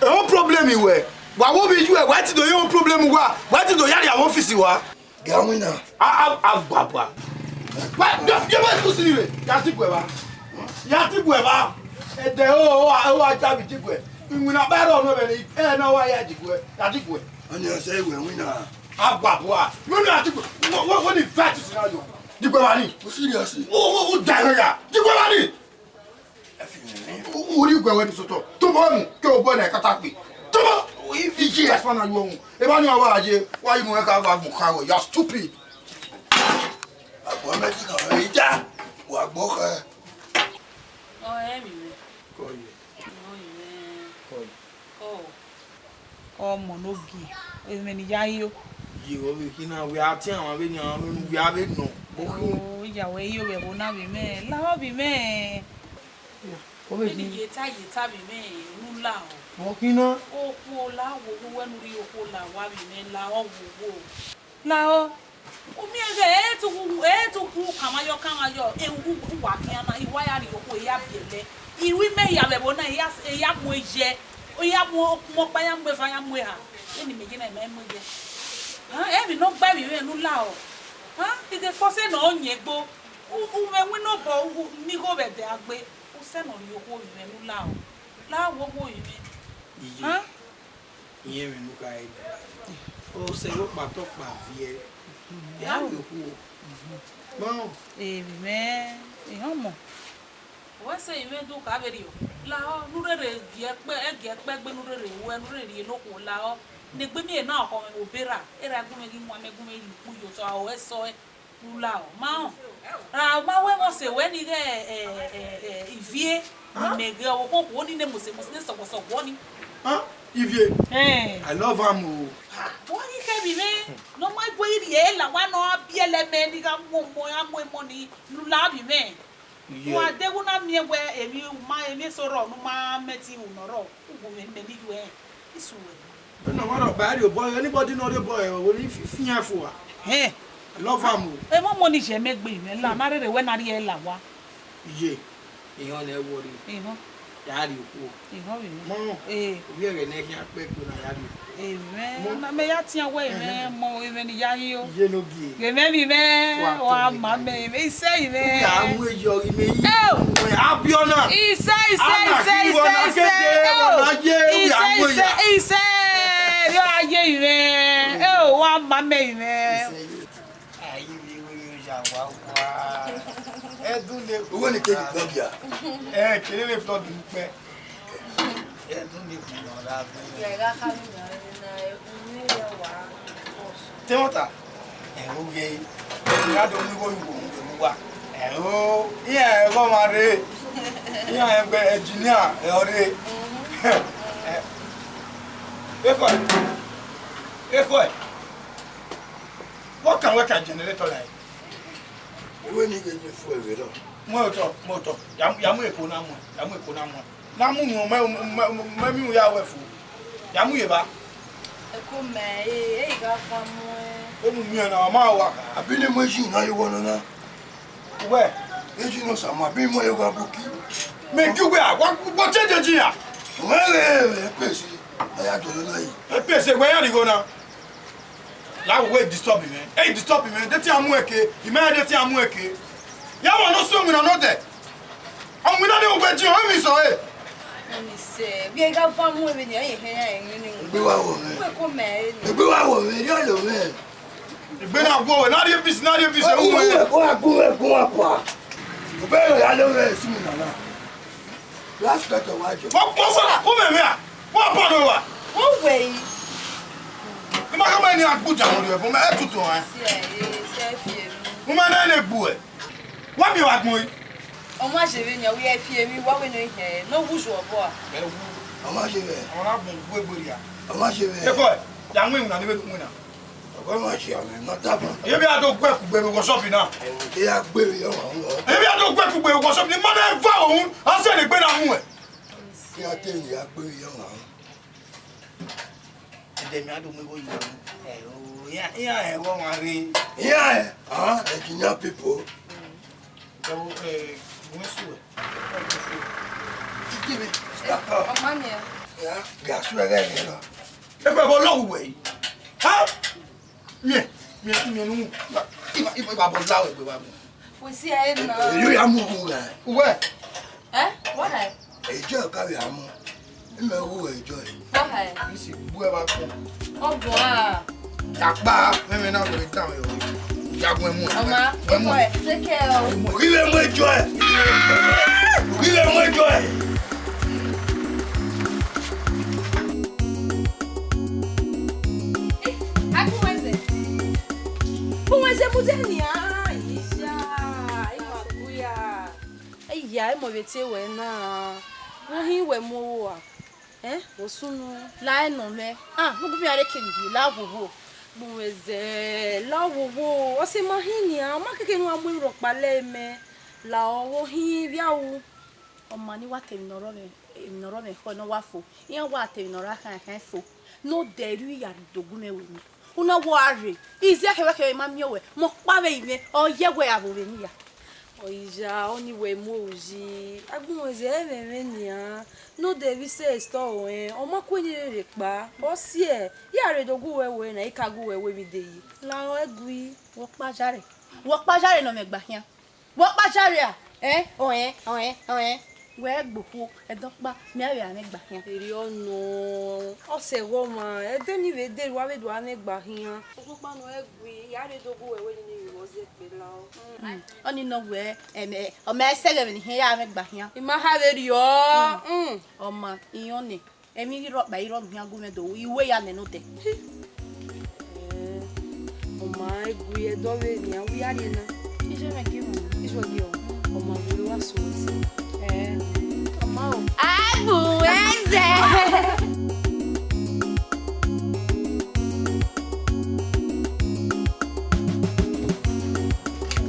Ẹmwẹ problem wẹ. Wa wo vbe yu ẹ, wa ti do ye problem wa. Wa ti do ya rhie avbe office wa. Gẹ winna. A, a, a gba bua. Wa, yo, yo, wa tu si ni re. Ya ti guẹ ba. Ya ti guẹ ba. Ẹdẹ o, o, o, wa ja bi ti guẹ. Iwinna ba rọ nọ vbe ni, ẹ na wa ya ji guẹ. Ya ti guẹ. Ọni ọsẹ iwẹ winna. A gba bua. Yo, no, ya ti guẹ. Wo, wo, wo ni vet si na yo. Di guẹ ba ni. O serious? O, o, o da ya. Di guẹ ba ni. Uri guẹ wẹ ni sotọ. Tobọ mu ke obọ na kata kpe. Tobọ. Iye ẹfa na yo mu. Eba ni wa ye, wa yi mu ka va mu ka wẹ. You are stupid. Agbọn mẹ ti kàn rí já. Wa gbọ́ kẹ. Ọ ẹ mi mẹ. Kọ ye. Ọ ẹ mi mẹ. Kọ ye. Kọ. Ọmọ ne ogie, emwi ne I ya yo. Ye vbe khin na, wẹ a tian ọmwa vbene a nọ unu, wẹ a vbe nọ. Bọ khin. O, ya wẹ yo vbe ẹvbo na vbe mẹ, lahọ vbe mẹ. Ọ vbe Eni khin. Ye ta, ye ta vbe mwẹ ne u la ọ. Ọ khin na. Okhuo la wo wo wẹ ne u rhie okhuo la wa vbe mwẹ la ọ wo wo. La ọ. U miẹn ghẹ, ẹ tu, ẹ tu ku kanmwa yọ, kanmwa yọ, e u, u wa khian na, I wa ya rhie okhuo, I ya biẹlẹ. I ru imẹ hia vbe ẹvbo na, I ya, I ya mu ye, I ya mu ọkpa, ya mu eva, ya mu eha. Eni mẹ ye na, I ma mu ye. Ha, emwi ne ọ gba emwi mwẹ ne u la ọ. Ha, I ghe fọsẹ ne ọ yẹn egbo. U, u mwẹ winna obọ, u, u, ne igho vbe ẹdẹ a gbe. U sẹ ne ọ rhie okhuo vbe mwẹ ne u la ọ. La wo wo vbe mwẹ. Iye. Ha? Irẹn mwẹ ne u kha re. Ọ sẹ vbe ọkpa tọ ọkpa viẹ. Ya rhie okhuo. Ma. Emwi mwẹ, I họn mọ. Wẹ sẹ imẹ do kha vberriọ, lahọ, ne u rherhe gie ẹkpẹ, gie ẹkpẹ gbe ne u rherhe wẹ, ne u rherhe rhie ne okhuo lahọ. Ne egbe miẹn na ọkhọ mwẹ vbe obọ erha, erha gu mwẹ ghi wan mẹ gu mwẹ rhie ukpu ye otọ, a o ẹsọe, ne u lahọ. Ma họn, ra ma wẹ vbe ọse wẹ ni ghẹ, ẹ, ẹ, ẹ, ivie, ne imẹ ghẹ ọvbokhan okhuo ni ne mose mose ne sọguọsọguọ ni. Ah, Ivie, Ẹn. I love am o. Wa ghi khẹ vbe mwẹ, ne ọ ma gu ẹre rhie la wa ne ọ biẹlẹ mẹ ni gha mu ọmọ, a mu emọ ni, ne u la vbe mwẹ. Iye. Wa deghẹ u na miẹn wẹ emwi u ma, emwi eso rrọọ ne u ma mẹ ẹtin ru ne ọ rrọọ, u gu mwẹ mẹ ne I yu ẹre, I sẹ uwẹ. Ẹna wa rhọkpa, a rhie obọ, anybody ne ọ rhie obọ ẹre, ọ ni fi, fi iran fua. Hẹn. I love am o. Emọ ọmọ ni ye mẹ egbe mwẹ la, na rherhe wẹ na rhie la wa. Iye, I họn nẹ wọrri. I họn. Ya rhie okhuo. I họn vbe mwẹ. Ma họn. Ee. Ovbi ẹghẹ ne ẹ khian kpẹ kpe na ya rhie okhuo. Emẹ, na mẹ ya tian wẹ emẹ, mọ emẹ ni ya hi o. Iye ne ogie. Ghe mẹ vbe mwẹ, wa ma mẹ emẹ, isẹ imẹ. Ya mu eyọ ghi mẹ yi. Eo. Abiọna. Isẹ, isẹ, isẹ, isẹ, isẹ. Eo. Isẹ, isẹ, isẹ. Yo, aye imẹ. Eo, wa ma mẹ imẹ. Ai, vbe iwe ye oya wa wa. Ẹdun le. Uwẹ ne ke di plug ya. Ẹ, kere vbe plug ukpẹ. Ẹdun le ku nọ ra gbe. Ya ga kha mi na na unu ya wa. Te wọ́n ta? Ẹ, o ghe. Ya do mi wo wo wo wa. Ẹ, o. Iran ẹ gọ ma re. Iran ẹ gbe engineer ẹ ọ re. Ẹ. Efo. Efo. What can work a generator like? Uwẹ ni ghe ye fu ẹvbe rọ. Mu otọ, mu otọ. Ya, ya mu eko na mu, ya mu eko na mu. Na mu mu mẹ, mẹ, mẹ mi ya wẹ fu. Ya mu ye ba. Eko mẹ, e, e gha fa mu ẹ. Enu mi na ma wa. Abi ne mo ji na yo wọ nana. Uwẹ. Eji no sama, abi mo yo gha buki. Me gi uwẹ a, wa, wa change ji ya. Wẹ, wẹ, wẹ, pesi. Aya dolo na yi. E pesi, wẹ ya righo na. La wo we disturb imẹ. E disturb imẹ. De te a mu ẹke. Imẹ de te a mu ẹke. Ya wa no so winna nọ dẹ. Ọ winna de ugbe ji, ọ mi sọ e. Ọni sẹ, vbe gha va mu emwi ni, ọ ye hẹ ya emwi ni. Egbe wa wo mwẹ. Wẹ ko mẹ e ni. Egbe wa wo mwẹ, rhie ọlọ mwẹ. Egbe na wo wẹ, na rhie bisi, na rhie bisi, u mwẹ. Uwẹ ko wa gun wẹ gun wa kua. Obẹ ya lo mwẹ si mi nana. Last question wa jọ. Wọ́n pọ̀ sọ́dà, ó mẹ̀mí à, wọ́n pọ̀ ló wà. Wọ́n wẹ̀ yìí. Ẹ má kọ́ mọ́ ẹni àgbọ̀jà wọn lọ ẹ̀bùn, ẹ tutù wọn. Sí ẹ, ẹ, sí ẹ fi èmi. Mo máa ń lè gbù ẹ̀. Wọ́n mi wà gbọ̀n yìí. Ọmọ àṣẹwé ni ọwọ́ ẹ fi èmi wá wẹ̀ ní ìhẹ̀ náà wùsù ọ̀bọ à. Ẹ wú. Ọmọ àṣẹwé. Ọmọ náà bùn gbégbé rìà. Ọmọ àṣẹwé. Ẹ kọ́ ẹ̀, yà ń wíwùn náà níbẹ̀ tó ń wíwùn náà. Ọ̀gá máa ṣe àmì náà dábàá. Ebi a do gbẹ kugbe vbe workshop na. Ẹ̀wọ̀n kí a gbé mi yẹn wà ń lọ. Ebi a do gbẹ kugbe vbe workshop ni, mother ever òun, a sẹ ni gbe na mu ẹ. Kí a tẹ ìyá gbé mi yẹn wà ń. Ẹdẹ mi a do mu igho yìí. Ẹ o, ìyá, ìyá ẹ wọ́n máa rí. Ìyá ẹ, ah, engineer people. Ẹ wo, ẹ, wọ́n sùn ẹ. Give me. Ọmọ mi ẹ. Ya, ga su ẹgẹ yẹn lọ. Ẹ fẹ́ bọ́ lọ́wọ́ wẹ̀ yìí. Ha? Miẹn, miẹn, miẹn nu. Iba, iba, iba bọ la wẹ gbe wa mu. We see ẹ na. Èyí ya mú owó rẹ. Uwẹ. Ẹ? Wọ́n hẹ. Ẹjọ́ ká rẹ̀ àmọ́. Ẹ mẹ owó ẹjọ́ ẹ. Wọ́n hẹ. Isi bu ẹ bá kú. Ọgbọ̀n a. Dàgbà mẹ́mẹ́ náà lórí táwọn ẹ̀rọ yìí. Jagun ẹ mú ẹ. Ọmọ, wẹ mú ẹ. Take care o. Orí rẹ mú ẹjọ́ ẹ. Orí rẹ mú ẹjọ́ ẹ. Agunwẹzẹ. Gunwẹzẹ mu de nia. Iya, ima guya. Iya, imo vbe te wẹ na. Wo hin wẹ mu owa. Eh, osunu. La ẹ nọ mẹ. Ah, no gu mi are kemgbe, la wowo. Gunwẹzẹ, la wowo. Ọ sẹ ma hin nia, ọ ma keke ne u gha mu emwi rhọkpa lẹ mẹ. La ọ wo hin vbe a ru. Ọ ma ne I wa ta emwi ne ọ rọ mwẹ, emwi ne ọ rọ mwẹ ekhọe ne ọ wa fo. Iran wa ta emwi ne ọ rre akhan, akhan fo. Ne odẹ rhie ya do gu mwẹ vbe eni. U na wa rre. Iziẹ khẹvbe khẹvbe ma miẹn wẹ, mẹ ọkpa vbe ivbi mwẹ, ọ ye wẹ a vbe ovbi eni ya. Ọ i ya, ọni wẹ mu oru yi. Agbọn ẹzẹ ẹmwẹ mwẹ nian. Ne odẹ vbe sẹ store ruẹn, ọ ma ku eni rere kpa. Ọ siẹ, ya rre do gu wẹ wẹ na, I ka gu wẹ wẹ emwi de yi. La ọ ẹgui. Wẹ ọkpa jare. Wẹ ọkpa jare ne ọ mwẹ gba khian. Wẹ ọkpa jare a? Ẹn, ọnrẹn, ọnrẹn, ọnrẹn. Wẹ gbe okhuo, ẹdẹ ọkpa, mẹ a vbe a mwẹ gba khian. Erriọ nọ, ọ sẹ ẹghẹ ọmwa, ẹdẹ ni vbe dee, wa vbe do a mwẹ gba khian. Ẹdẹ ọkpa nọ ẹgui, ya rre do gu wẹ wẹ ni ne vbe ọ zẹ kpe la ọ. Mm. Ọni nọ wẹ, ẹm, ẹ, ọ ma sẹ ẹghẹ vbe ne I khian ya mwẹ gba khian. I ma ha vberriọ. Mm. Mm. Ọ ma, I rẹn ọnii. Emwi ghi rrọkpa, I rrọọ khian gu mwẹ do, I wẹ ya nẹ ne odẹ. Eh, ọ ma ẹgui ẹdẹ ọvbehe nian, wẹ ya rrie na. Iye mwẹ gie mu. Iye gie ọ. Ọ ma wẹ wa so ẹse. Eh, ọ ma o. Agbọn ẹzẹ.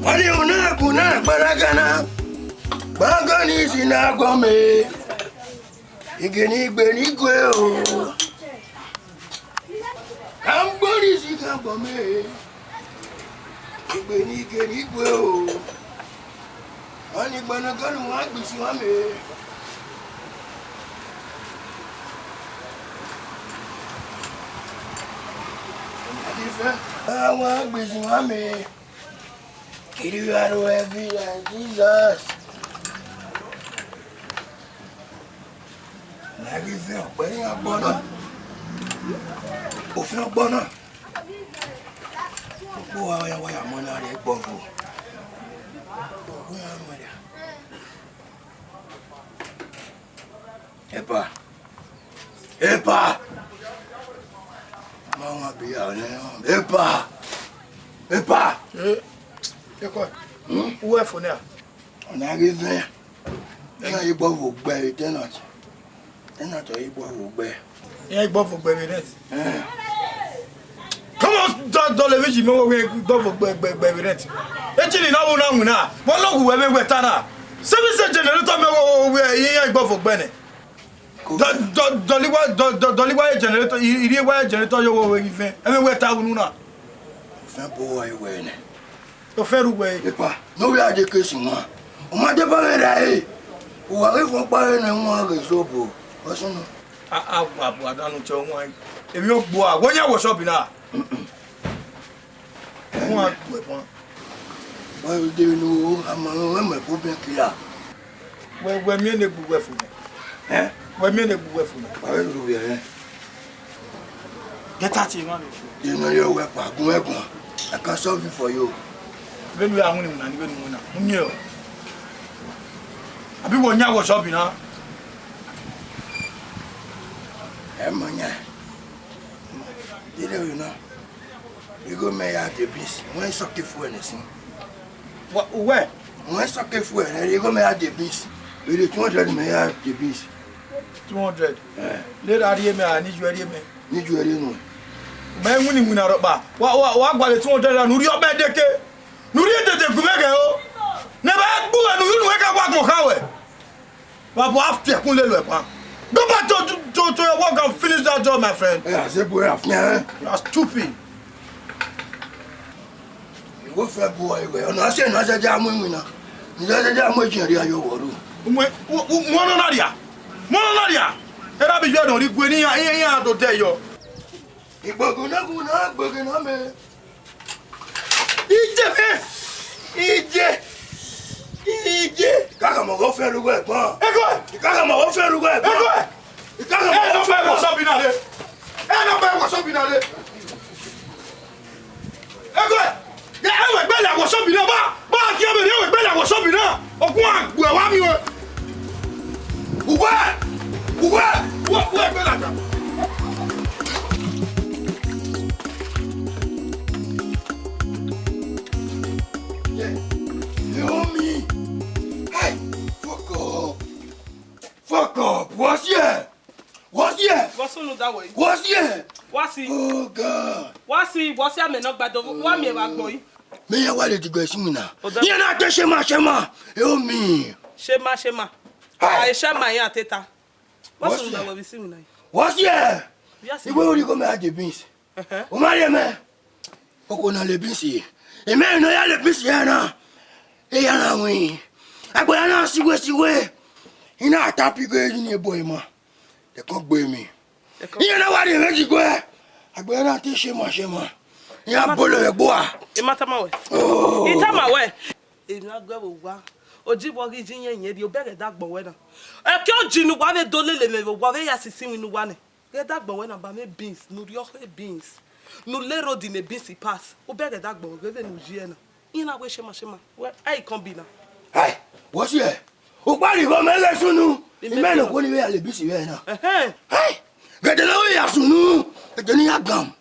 Wani una kuna gbaragana. Gbagọ ni si na gọmẹ. Igeni igbe ni gue o. Ambori si kan bọ me. Igbe ni igeni igbe o. Ọni gbọnọgọnọ wọn gbisi wọn me. Adifẹ, wọn gbisi wọn me. Kiri aro heavy like Jesus. Na ghi vẹ ọkpẹ iran gbọ na. Ofẹn ọgbọ na. Okpo wa ya wa ya mọ na rẹ gbọvo. Okpo ya mọ rẹ. Epa. Epa. Ma wan bi ya ne. Epa. Epa. Eh, Epa. Hmm? Uwe fo na. Ọna ghi vẹ. Iran ye gbọvo gbe tenant. Tenant ye gbọvo gbe. Iran ye gbọvo gbe vbe rent. Eh. Come on, dọ, dọ le vbe yi mẹ wo we gbọvo gbe, gbe, gbe vbe rent. Echini na wo na wina. Wa lọ gu wẹ vbe wẹ ta na. Se vbe se generator mẹ wo, wo, we iran ye gbọvo gbe nẹ. Dọ, dọ, dọli wa, dọ, dọ, dọli wa ye generator, i, i rhie wa ye generator yo wo we ghi vẹ. Ẹmwẹ wẹ ta unu na. Ofẹn bo wa ye wẹ nẹ. Ofẹn ru wẹ. Epa, ne ovbi a de kesi wan. Ọ ma deba mwẹ ra ẹre. Uwa ghi fọn kpa ẹre ne wan ghe zobo. Ọ sunu. A, a, a, a danu che wan. Emwi ogbo a, wẹ yan wọ shop na. Wan gbe wan. Wa de nu, a ma wẹ mẹ ko bẹn kira. Wẹ, wẹ miẹn ne egbe uwẹ fo nẹ. Eh? Wẹ miẹn ne egbe uwẹ fo nẹ. Wa vbe ru vbe rẹ. Get out here, man. You know your weapon. Go, go. I can solve it for you. Vbene u ya winna na, ni vbene u winna. Mu miẹn o. Abi wẹ ọ yan wọ shop na? Ẹ ma yan. Dede ru na. Igho mẹ ya de beans. Wẹ sọke fuel nẹ sin. Wa, uwẹ? Wẹ sọke fuel nẹ, igho mẹ ya de beans. Vbe two hundred mẹ ya de beans. Two hundred? Eh. Lera rhie mẹ, a ni ju ẹre mẹ. Ni ju ẹre nuẹn. Mẹ winna iwinna rhọkpa. Wa, wa, wa gualọ two hundred na, ne u rhie ọkpa ẹdeke. Ne u rhie dede gu mwẹ ghẹ o. Ne ẹ bá gbu wẹ ne u yu ne uwẹ ka wa gbọn kha wẹ. Wa bu afiẹkun lele ẹkpa. Go back to, to, to your work and finish that job, my friend. Ẹ, a sẹ bu ẹ afiẹn. You are stupid. Ìwọ fẹ́ bu ọ ìwẹ̀, ọ̀nà ṣe ìnà ṣẹjẹ amú ìwìn náà. Ìnà ṣẹjẹ amú ìjìnlẹ̀ rí ayọ̀ wọ̀ rú. Mo, mo, mo, mo nọ na ria. Mo nọ na ria. Era bi yọ nọ ri gue ni iran, iran, iran do dẹ yọ. Ìgbògun náà gùn náà, gbògun náà mẹ. Ije, eh, ije, ije. Ìkàkàmọ̀ wọ́n fẹ́ rúgbọ́ ẹ̀gbọ́n. Ego. Ìkàkàmọ̀ wọ́n fẹ́ rúgbọ́ ẹ̀gbọ́n. Ego. Ìkàkàmọ̀ wọ́n fẹ́ rúgbọ́ ẹ̀gbọ́n. Ẹ nọ fẹ́ wọ sọ́bì náà lé. Ẹ nọ fẹ́ wọ sọ́bì náà lé. Ego. Ya ẹwẹ̀ gbẹ́lẹ̀ àwọ̀ sọ́bì náà bá, bá a kí ẹ bẹ̀rẹ̀ ẹwẹ̀ gbẹ́lẹ̀ àwọ̀ sọ́bì náà. Ògùn àgbò ẹ̀ wá mi o. Uwe! Uwe! Uwe, uwe, gbe lada. Yeah. You owe me. Hey, fuck up. Fuck up. What's here? What's here? What's on that way? What's here? What's it? Oh, God. What's it? What's here? Me no gbado. Wa mi eva gboi. Me ya wa le digbe si mi na. Oda- Iye na te shema, shema. You owe me. Shema, shema. Aisha ma iran teta. What's What's wrong that? With you now? What's here? Yes, Igwe uri ko me aje beans. Uh-huh. O ma ye me. Oko na le beans ye. E me no ya le beans ye na. E ya na wi. Agbo ya na siwe siwe. Ina tapi go ni ebo ima. De ko gbe mi. Iye na wa de meji gbe. Agbe na ti shema shema. Ya bolo egbe a. I ma tama wẹ. Oh. I tama wẹ. Emwi na gu ẹvbo owa. Oji vbọ ghi ji yẹn yẹn rhie, obẹ ghẹ da agbọn wẹ na. Ẹke oji ne uwa vbe do lele mwẹ vbe owa, vbe ya sisi iwinna uwa nẹ. Ghẹ da agbọn wẹ na ba mwẹ beans, ne u rhie ọkhe beans. Ne u le road ne beans pass. Obẹ ghẹ da agbọn wẹ vbe ne u yi ẹna. Iran na wẹ shema shema. Wẹ, I come be na. Hey, what's here? Ukpari gho mẹ ghe sunu. Imẹ ne okhuo ni vbe ya le beans vbe na. Ẹhẹn. Hey, gẹdẹ ne ọ vbe ya sunu. Gẹdẹ ne ya gam.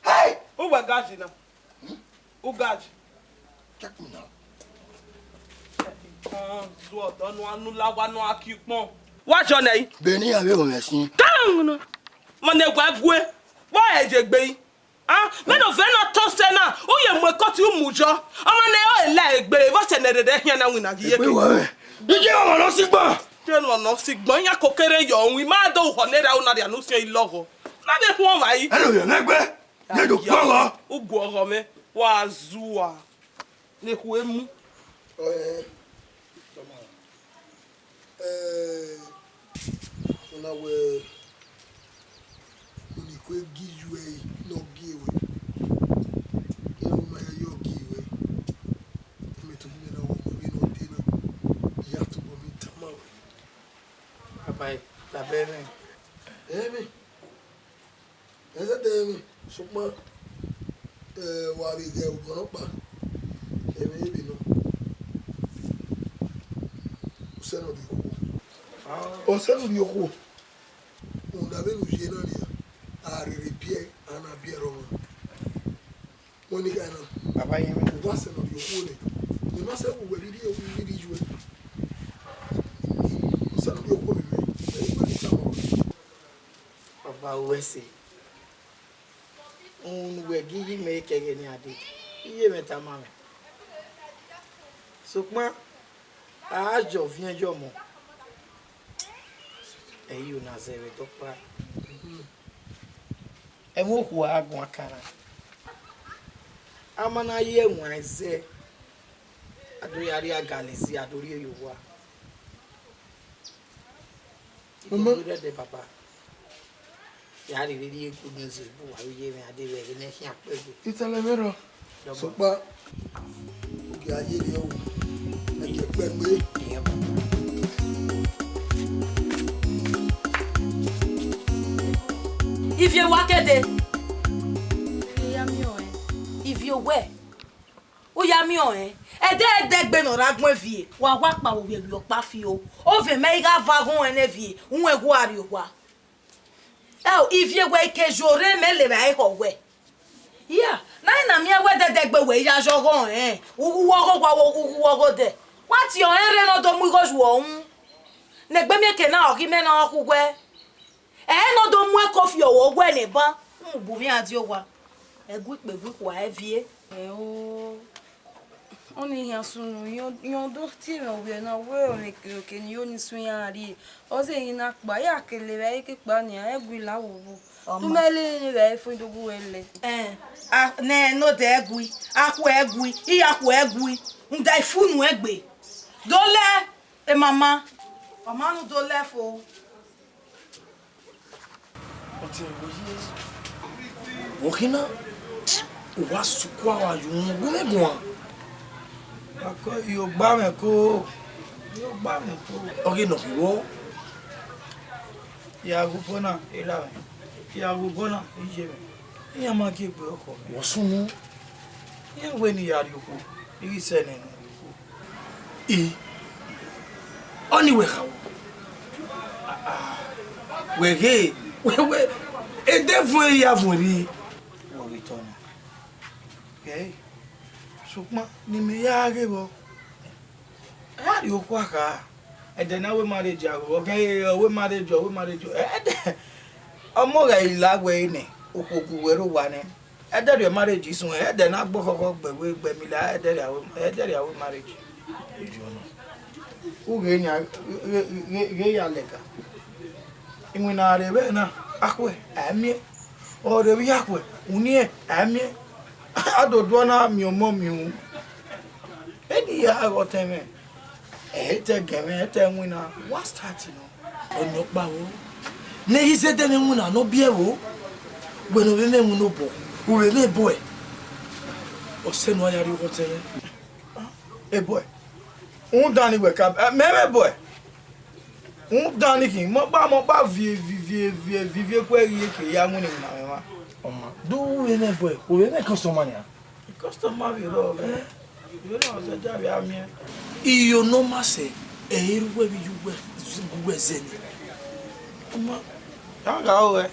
Hey! Uwẹ gaji na. Ugaji. Check me now. Zuọ ọdọ ne a nu la wa ne a ki ukpọn. Wa jọ nẹ. Beni ya vbe ghọmẹ sin. Tang no. Ma ne wa gue. Wa ẹ je gbe. Ah, mẹ no vẹ na tọ sẹ na. U ye mu ẹkọti u mu yọ. Ọmọ ne ọ la egbe, vbọ sẹ ne rere khian na winna ghi ye. Egbe wẹ. Ije ọmọ nọ si gbọn. Ije ọmọ nọ si gbọn, iran kokere yọ, u ma do họ ne ra u na ria ne u siẹn ilọghọ. Na vbe khuọn vba yi. Ẹre ovbi ẹmwẹ gbe, ne do kpọghọ. Uguọghọ mwẹ, wa zua. Ne khu emu. Ọẹ, tọma. Eh, una wẹ, uni kue gi yu ẹre ne ọ gie ruẹ. Iran ma ya ye ọ gie ruẹ. Mẹ tobọ mwẹ na wẹ ọmọ vbene ọ dee na, I ya tobọ mwẹ tama ruẹ. Baba, tama ẹmwẹ. Ẹmwẹ. Ẹ zẹdẹ ẹmwẹ, sokpan, eh, wa vbe ghẹ obọ nọkpa, ẹmwẹ vbe nọ. Osẹe ne ọ rhie okhuo. Osẹe ne ọ rhie okhuo. Rhunmwuda vbene u ye na nia, a rherhe biẹ, a na biẹ rrọọ. Wẹ ni kha na. Baba ye mwẹ. U wa sẹ ne ọ rhie okhuo nẹ. Ne ima sẹ vbe uwẹ vbe rhie, vbe rhie yu ẹre. Osẹe ne ọ rhie okhuo vbe mwẹ. Ẹ i wẹ ne I tama ruẹ. Baba, u ru ẹse. Uhunmwu ne uwẹ gie iye mẹ kẹghẹ nian dee, iye mwẹ tama mwẹ. Sokpan, a jọ viẹn ye ọmọ, ẹ i re na zẹ vbe ẹdẹ ọkpa. Ẹmwẹ okhuo a guan kanran. A ma na ye ẹwaẹn zẹ, a do ya rhie agalezi, a do rhie ye owa. Mama. Igho rre ẹdẹ baba. Ya rhie rhie good news bu wa vbe ye mwẹ a de vbe ẹghẹ ne ẹ khian kpẹgbe. Italẹ vbe rrọọ. Sokpan, ogie a ye rhie o, ẹ ye kpẹgbe. Ivie wa kede. Iya miẹn ọẹn. Ivie owẹ. U ya miẹn ọẹn, ẹdẹ ẹdẹgbe ne ọ rre agbọn Evie, wa wa kpao vbe ẹvbi ọkpa fi o. Ovẹn mẹ i gha va ghọn ẹn ne Evie, uwẹ gu a rrie owa. Ẹo, Ivie wẹ i ke yo rre mẹ levba ẹre họ wẹ. Iya, na i na miẹn wẹ ẹdẹdẹgbe wẹ i ya yọ ọghọ rẹn, u wu ọghọ owa, u wu ọghọ odẹ. Wa tie ọnrẹn rre ne ọ do mu igho yu ọhun. Ne egbe miẹn ke na ọ ghi mẹ ne ọ khu wẹ. Ẹ ne ọ do mu ẹko fi ọvbokhan ne ban, u mu bu mwẹ a die owa. Ẹgu ikpe ẹgu ikhua Evie. Ẹo, ọnii hia sunu, rẹn ọ do tie mwẹ ovbi ẹre na wẹ ọmwẹ ekerekerẹ ne I ho ni suẹn iran rrie. Ọ zẹ emwi na kpa, ya kele vbe ẹre ke kpa nian, ẹgu I la vbe obo. Ọ ma. Te u mẹ lele vbe ẹre fo, I do gu wẹ lẹ. Ẹn, a, nẹ, ne odẹ ẹgu, a khu ẹgu, I ya khu ẹgu, rhunmwuda I fu unu egbe. Do lẹ, e mama, ọ ma nu do lẹ fo. Ọtẹn, wo ye, wo khin na, u wa sukua wa ye uhunmwu gu mwẹ guan. Akọ, I ogba mwẹ ko, I ogba mwẹ ko. Ọ ghi nọ khin vbọ? I gha ghe obọ na, erha mwẹ, I gha ghe obọ na, iye mwẹ, iran ma gie egbe ọkhọ mwẹ. Wọ sunu? Iran wẹ ne I ya rrie okhuo, I ghi sẹ nẹ ne I rrie okhuo. I, ọnii wẹ kha vbọ? Wẹ ghe, wẹ, wẹ, edẹ vuọn ya vuọn rre. Wẹ vbe tọ nọ. Ghẹ, sokpan ne imẹ ya ghe vbọ, a rrie okhuo a kha, ẹdẹ ne a wẹ marriage a ghe, ọ ghe, ọ wẹ marriage, ọ wẹ marriage, ẹdẹ, ọmọ ghẹ I la wẹ nẹ, okhuo gu wẹ rre owa nẹ. Ẹdẹ rhie marriage suẹn, ẹdẹ ne a gbe ọkhọkhọ gbe wẹ gbe mi la, ẹdẹ rhie a wẹ, ẹdẹ rhie a wẹ marriage. Ughe nian, ghe, ghe, ghe ya lẹga. Iwinna rre vbe na, akhuẹ, a miẹn. Ọ rre vbe akhuẹ, uniẹn, a miẹn. A do duọ na miẹn ọmọ miẹn uhunmwu. Eni ya ghe ọtẹn mwẹ, ẹ i te gẹn mwẹ, ẹ i te winna, wa start nọ. Ọnii ọkpa vbo? Ne I zẹdẹ mwẹ winna ne ọ biẹ vbo? Wẹ ne ọ vbe mwẹ winna obọ, u vbe mwẹ bọe. Ọ sẹ ne u ya rrie ọtẹn mwẹ. Ebọe, rhunmwuda ni wẹ ka, mẹ mwẹ bọe. Rhunmwuda ni khin, mọ ọkpa, mọ ọkpa viẹ, viẹ, viẹ, viẹ, viẹ, viẹ, kuẹ ghi ye ke ya winna na mwẹ mwa. Ọ ma, do u vbe mwẹ bọe, u vbe mwẹ customer nian? Customer vbe rrọọ vbe, vbe rrọọ zẹ, ja vbe a miẹn. Iyo ne ọ ma sẹ, ẹ i re uwẹ vbe iye uwẹ, uwẹ zẹ nẹ. Ọ ma, ya gha ru ẹe.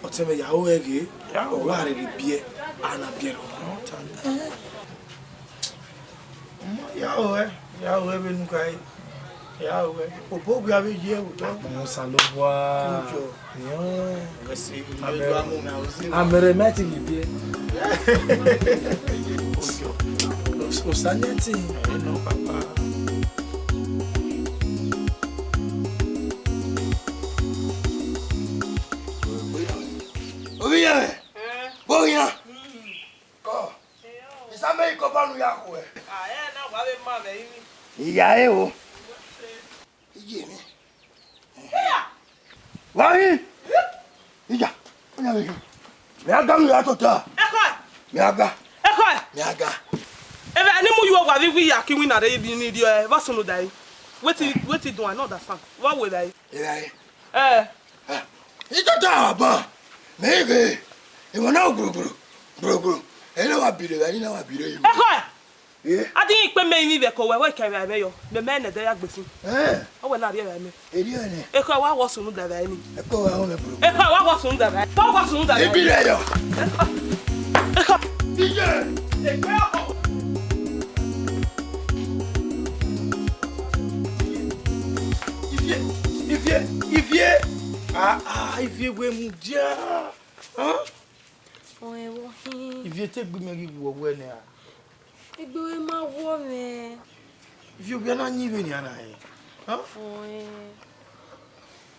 Ọtẹn mwẹ, ya ru ẹe ghe, ya ru ẹe. Ọ gha rherhe biẹ, a na biẹ rrọọ. Ọ ta nẹ. Ẹhẹn. Ọ ma, ya ru ẹe, ya ru ẹe vbene u kha re. Ya ru ẹe. Obọ wia vbe ye ẹre otọ. Osanobua. Kujọ. Yọn. Gẹse, ma vbe do a mu mẹ, a o si. A mẹ rẹ ma te ghi biẹ. Kujọ. Osa ne ẹtin. Ẹ nọ, papa. Ovbi iyẹn mwẹ, vbe ọ khian? Ọ, I sa mẹ ikọba ne u ya khuẹ. A, ẹ na wa vbe ma vbe ẹrinmwi. Iya re o. Iye mwẹ. Wa hin. Iya. Oya vbe hin. Mẹ a ga, mẹ a tota. Ekhọe. Mẹ a ga. Ekhọe. Mẹ a ga. Evba ne I mu ye uwa vbe iwinna, ke iwinna rre ni rriọ, vbe ọ sunu da ẹre? Wetin, wetin do, I no understand. Vbe ọ wẹ evba ẹre? Evba ẹre? Ẹ. Ah, I tota aban, mẹ i ghe, emwa na gburugburu, gburugburu, ẹ i na wa biro, ẹ i na wa biro yi. Ekhọe! Eh? A di ikpe mẹ ivbi vbe ẹko wẹ, wẹ kẹ vbe mwẹ yọ, mẹ mẹ nẹ ẹdẹ ya gbe sin. Eh? Ọ wẹ na rhie vbe mwẹ. Erriọ nẹ. Ekhọe, wa wọ sunu da vbe ni. Ẹko wa họn mẹ gburugburu. Ekhọe, wa wọ sunu da vbe. Wa wọ sunu da vbe. Ibi rẹ yọ. Ekhọe. Iye. Egbe ọkọ. Ivie, Ivie, Ivie. Ah, ah, Ivie wẹ mudia. Huh? Ọẹn vbe ọ hin. Ivie te gbe mẹ ghi wọ wẹ nẹ a. Egbe wẹ ma wọ mwẹ. Ivie, wẹ na yin vbenian na rẹn. Huh? Ọẹn.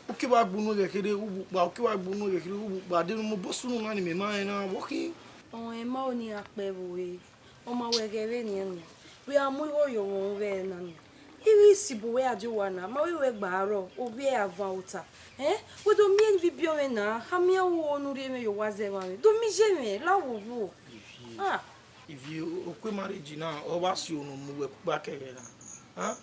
U ke wa gbe unu ẹghẹ kherhe, u bu kpa, u ke wa gbe unu ẹghẹ kherhe, u bu kpa, de ne u mu obọ sunu na ni mẹ ma rẹn na, vbe ọ khin? Ọẹn, ma o ni a kpẹ vbe ore. Ọ ma wẹ ghẹ vbenian nian, wẹ a mu igho ye ọmwa vbe ẹre na nian. I ghi si bu wẹ a die owa na, ma wẹ wẹ gba rrọọ, ovbi ẹre a van ota. Ẹn, wẹ do miẹn ne ivbi biẹ mwẹ na, a miẹn aro ne u rhie mwẹ ye owa zẹ evba mwẹ, do miẹn iye mwẹ, la wo vbuo. Ivie, ah, Ivie, okue marriage na, ọ wa si unu mu wẹ kpukpa kẹghẹ na. Ah?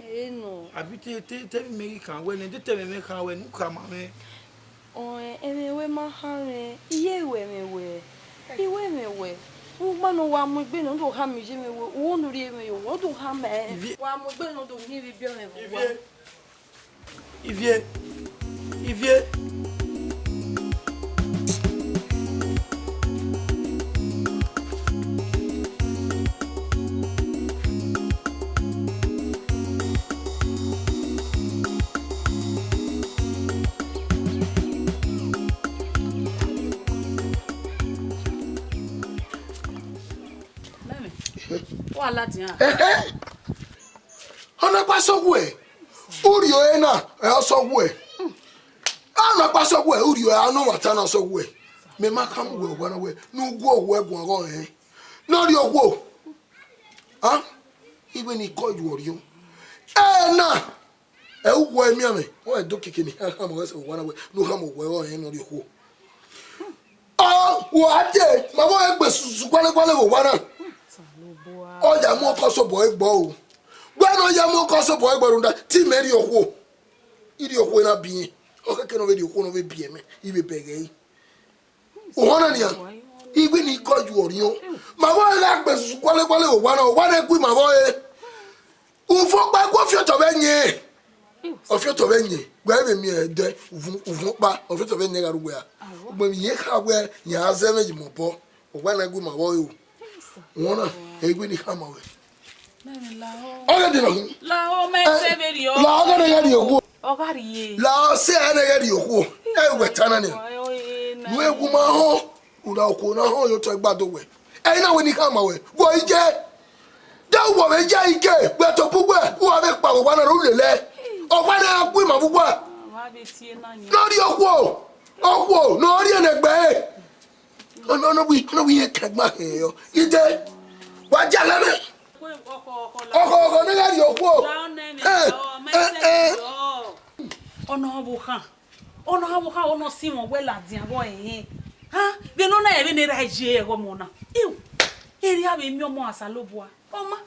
Ẹ nọ. Abi te, te, te emwi mẹ ghi khan wẹ nẹ, de te ẹmwẹ mwẹ khan wẹ ne u khama mwẹ? Ọẹn, ẹmwẹ wẹ ma khan mwẹ, iye wẹ mwẹ wẹ, iwẹ mwẹ wẹ. Ugba ne wa mu egbe ne ọ do khama iye mwẹ wẹ, u do rhie mwẹ ye owa, u do khama ẹre. Ivie. Wa mu egbe ne ọ do miẹn ivbi biẹ mwẹ vbe owa. Ivie. Ivie. Ivie. Mẹmẹ, wa ladian. Ehe! Ọ na gba sẹ wẹ, urhi ọre na, ẹ ọ sẹ wẹ. A na gba sẹ wẹ, urhi ọre a nọ ọmwa ta na sẹ wẹ. Mẹ ma khama uwẹ owa na wẹ, ne u gu owa guan ọghọ rẹn. Ne ọ rhie okhuo. A? Iwẹ ne I kọ yu ọriọ. Ẹ na, ẹ u wọ emianmwẹ, ọ ẹ do keke ne I khama wẹ sẹ owa na wẹ, ne u khama wẹ ọghọ rẹn ne ọ rhie okhuo. Ọ, wa dee, ma vbe ọre gbe susu gualẹ gualẹ vbe owa na. Ọ ya mu ọkọ sobọ ẹgbọ o. Wẹ ne ọ ya mu ọkọ sobọ ẹgbọ rhunmwuda, te imẹ rhie okhuo. I rhie okhuo na biẹ. Ọ kẹkẹ ne ọ vbe rhie okhuo ne ọ vbe biẹ mẹ, I vbe bẹghe ẹre. Ohan na nian, iwẹ ne I kọ yu ọriọ. Ma vbe ọre gha gbe susu gualẹ gualẹ vbe owa na, owa na gu ima vbe ọre. Uvun ọkpa gu ọfiọtọ vbe ẹyẹn. Ọfiọtọ vbe ẹyẹn, wẹ vbe miẹn ẹdẹ, uvun, uvun ọkpa, ọfiọtọ vbe ẹyẹn gha ru wẹ a. Ugbẹn vbe irẹn kha wẹ, yan a zẹ mwẹ yi mẹ obọ, owa na gu ima vbe ọre o. Wọn na, ẹ i wẹ ne I khama wẹ. Mẹmẹ lahọ. Ọ ghe dee nọ. Lahọ, mẹ sẹ vberriọ. Lahọ, ọ ghe ne ghẹ rhie okhuo. Ọ gha rhie. Lahọ, sẹ ẹ ne ghẹ rhie okhuo. Ẹ wẹ ta na nian. Wa, ọ, ẹ, na. Nu ẹ wu ma họn. Una okhuo na họn ye otọ ẹgbadọ wẹ. Ẹ i na wẹ ne I khama wẹ. Wẹ i je. De uwẹ vbe ya ike, wẹ tobọ uwẹ, uwa vbe kpa vbe owa na ru lele. Owa na ra gu ima vbe uwa. Wa vbe tie na yan. Ne ọ rhie okhuo, okhuo, ne ọ rhie ne ẹgbẹ ẹre. Ọnọ, ọnọ wi, ọnọ wi ye kẹgba he yọ. Ide, wa dia lẹ mwẹ. Ọkhọ, ọkhọ, ne gha rhie okhuo. Eh, eh, eh. Ọnọ vbe okhan. Ọnọ vbe okhan, ọnọ si mwẹ wẹ ladian vbe ọnrẹn. Ha, vbene ọ na rẹn vbene erha ye ẹghẹ ọmọ na. Iu, erha vbe miẹn ọmọ Osanobua. Ọ ma,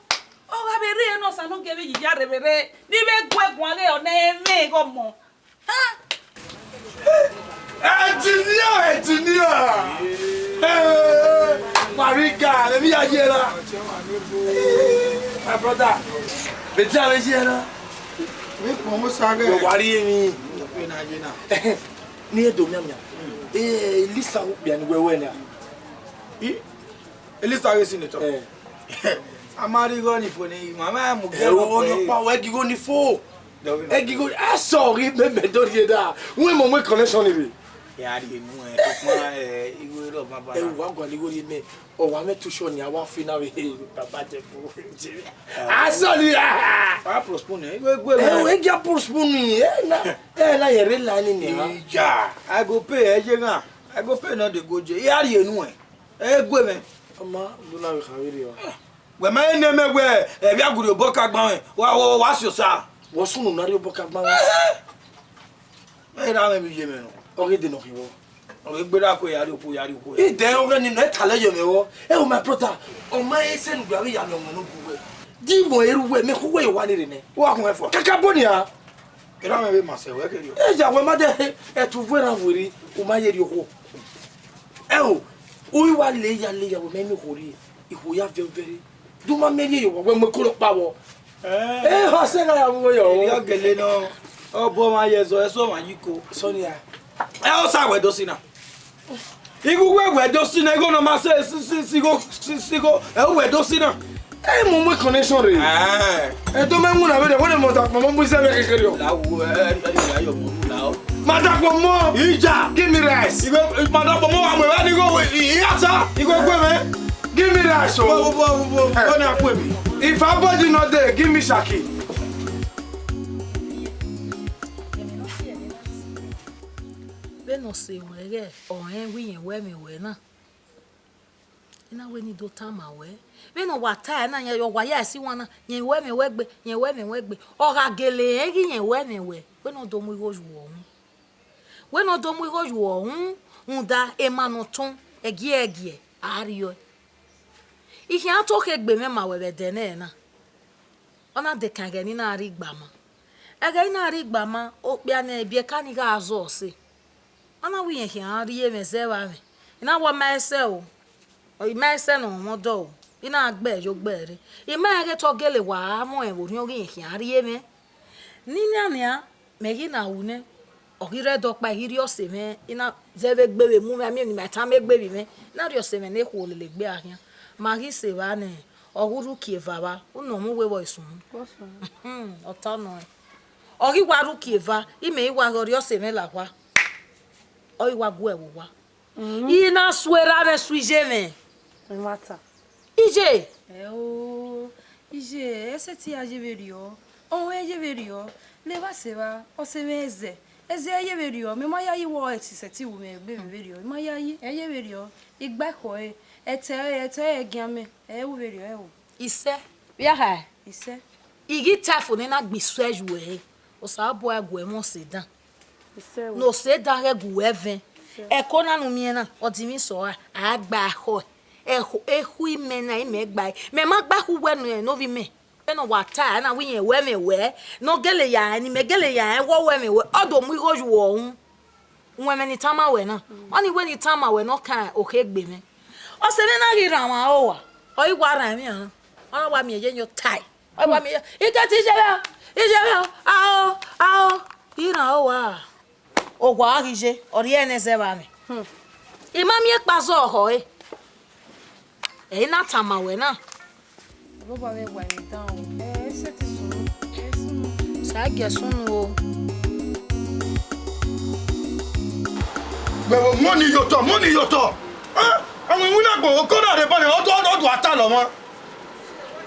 ọ gha vbe rre ne Osa ne ọ gie vbe yi ya rre vbe rre, ne I vbe gu ẹre guan ghe ọ ne ẹmwẹ ẹghẹ ọmọ. Ha? Engineer, engineer. Eh, Marika, let me hear you. My brother, vbe te a vbe ye na? Vbe kpọnmwẹ Osa ghẹ. Wẹ wa rhie emwi. Vbe na ye na. Ni e do mianmian. Eh, Elisa okpia ni wẹ wẹ na. I, Elisa ghe senator. Eh. A ma rhie igho ni fo ni, ma ma mu gẹ. Ẹ o, ọkpa, wẹ gi igho ni fo. Ẹ gi igho, a sọ ghi mẹ mẹ do rhie da. Wẹ mo mu connection ni vbe. Ya rhie mu ẹ, to kpa ẹ, igho rọ baba. Ẹ wa gua ni igho rhie mẹ. Ọ wa mẹ tu sọ ni a wa fi na vbe baba jẹ fo. A sọ ni a. Wa postpone ẹ, igho egbe. Ẹ o, ẹ gi a postpone ẹ na. Ẹ na ye re line ni a. Ija, I go pay ẹ ye na. I go pay no dey go je. Ya rhie nu ẹ. Ẹ gu mwẹ. Ọ ma do na vbe kha vberriọ. Wẹ ma nẹ mẹ wẹ, ẹ vbe a gu rhie obọ ka gban mwẹ, wa, wa, wa si Osa. Wẹ sunu na rhie obọ ka gban mwẹ. Ẹ ra mwẹ vbe iye mwẹ nọ. Ọ ghi de nọ khin vbọ. Ọ ghi gberra ku ya rhie okhuo, ya rhie okhuo. Ide ọghe ni nọ, ẹ talẹ yọ mwẹ vbọ. Ẹ o, my brother, ọ ma ẹ sẹ ne ugbẹn avbe ya miẹn ọmọ ne ugu wẹ. Di mọ eru wẹ, mẹ khu wẹ ye owa ni rre nẹ. Wa khun ẹfua. Kaka bọ nia. Erha mwẹ vbe ma sẹ wẹ kherriọ. Eya wẹ ma dẹ ẹtu vuẹ na vwerri, u ma ye rhie okhuo. Ẹ o, u i wa le ya le ya wẹ mẹ miẹn okhuo rhie, ikhuo ya viẹ vberri. Du ma mẹ rhie ye owa wẹ mu eko rhọkpa vbọ. Ẹ ha sẹ gha ya vbe uwẹ yọ. Erriọ gele nọ, ọ bọ ma ye ẹzọ, ẹsọ ma yi ko. Sọnia. Ẹ o sa wẹ do si na. Igho uwẹ wẹ do si na, igho ne ọ ma sẹ si, si, si igho, si, si igho, ẹ uwẹ do si na. Ẹ mu mu connection rre. Ẹ. Ẹ do mẹ mu na vbe de, wẹ ne mọ da kpọnmọ mu izẹ vbe kekere o. La wu, ẹ, ẹ, ẹ, ẹ, ẹ, yọ mu la o. Ma da kpọnmọ. Ija. Give me rice. Igho, ma da kpọnmọ wa mu ẹ ni igho, i, i ata. Igho gbe mẹ. Give me rice o. Bo, bo, bo, bo, bo, ni akpọ emi. If anybody no dey, give me shaki. Vbene ọ sẹ ruẹ ighẹ ọ rẹn wẹ irẹn wẹ ẹmwẹ wẹ na, I na wẹ ne I do tama ruẹ. Vbene ọ wa ta ẹre na, rẹn wa ya ẹse iwan na, rẹn wẹ ẹmwẹ wẹ gbe, rẹn wẹ ẹmwẹ wẹ gbe. Ọ gha gele rẹn ghi rẹn wẹ ẹmwẹ wẹ, wẹ ne ọ do mu igho ye uwẹ uhunmwu. Wẹ ne ọ do mu igho ye uwẹ uhunmwu, rhunmwuda emwa ne ọ tọn ẹgiẹgiẹ a rriọe. I khian to khegbe mwẹ ma ruẹ vbe ẹdẹ nẹ na. Ọ na dekan ẹghẹ ne I na rre igbama. Ẹghẹ I na rre igbama, okpia ne ibiẹka ni gha zọ ọse. Ọ na wẹ irẹn khian rhie mwẹ zẹ vbe amwẹ. I na wẹ ọ ma ẹsẹ o, ọ i ma ẹsẹ ne ọ mwẹ ọdọ o, I na gbe ẹre ye ogbe ẹre. I ma rẹn ghe te ọ gele wa mu ẹn vbe orhiọn ghi irẹn khian rhie mwẹ. Ninian nian, mẹ ghi na ru nẹ, ọ ghi rre ẹdẹ ọkpa, I ghi rhie ọse mwẹ, I na zẹ vbe egbe vbe mu mwẹ, a miẹn emwi ne ima tama egbe vbe mwẹ, I na rhie ọse mwẹ ne khuo lele egbe a khian. Ma ghi sẹ evba nẹ, ọ ghi rre uki eva vba, unu ọ mu uwu vbọ sunu. Ọ ta nọ ẹn. Ọ ghi wa rre uki eva, imẹ i wa ghe ọ rhie ọse mwẹ la owa. Ọ ghi wa gu ẹre vbe owa. I na su erha mwẹ su iye mwẹ. Iye. Ẹ o, iye, ẹ sẹtin ya ye vberriọ. Ọ rẹn ye vberriọ. Levba sẹ evba, ọse mwẹ ẹzẹ. Ẹzẹ ẹ ye vberriọ, mẹ ma yayi wẹ ọ ẹtin sẹtin ru mwẹ egbe vberriọ. I ma yayi, ẹ ye vberriọ. I gba ẹkhọ ẹre, ẹtẹ ẹre, ẹtẹ ẹre gian mẹ, ẹ ru vberriọ ẹre o. Isẹ, vbe a kha? Isẹ. I ghi tae fo ne I na gbe isẹ ye uẹ re, Osanobua gu ẹmwẹ ọse dan. Isẹ o. Ne ọse dan ghẹ gu uẹ vẹn. Isẹ. Ẹko na ne u miẹn na, ọ dinmwi sẹ ọre, a gba ẹkhọ ẹre. Ẹkhu, ẹkhu imẹ na, imẹ gba ẹre. Mẹ ma gba ẹkhu uwẹ ne ovbi mẹ. Vbene ọ wa ta ẹre na, wẹ irẹn wẹ ẹmwẹ wẹ, ne ọ gele ya rẹn, ne imẹ gele ya rẹn, wẹ ọ wẹ ẹmwẹ wẹ, ọ do mu igho ye uwẹ uhunmwu. Wẹ ẹmwẹ ne I tama wẹ na. Ọni wẹ ne I tama wẹ ne ọ kan okhiegbe mwẹ. Ọse mwẹ na ghi rhan ọmwa aro owa, ọ i wa rhan emwi arran. Ọ na wa miẹn ye yọ tae. Ọ wa miẹn ye, I ke te iye vbe, iye vbe, ao, ao, I rhan aro owa. Owa ghi ye, ọ rhie ẹre ne ẹzẹ vbe amwẹ. Hmm. I ma miẹn ekpa zọ ọhọ ẹre. Ẹ i na tama wẹ na. Ọba mwẹ wa emwi dan o. Ẹ, ẹ sẹtin sunu. Ẹ sunu. Sa gie sunu o. Wẹ wo, mu ọni ye otọ, mu ọni ye otọ. Ẹ, ọmọ iwinna gbo, oko na rre bọni, ọ do, ọ do, ọ do ata lọ mwa.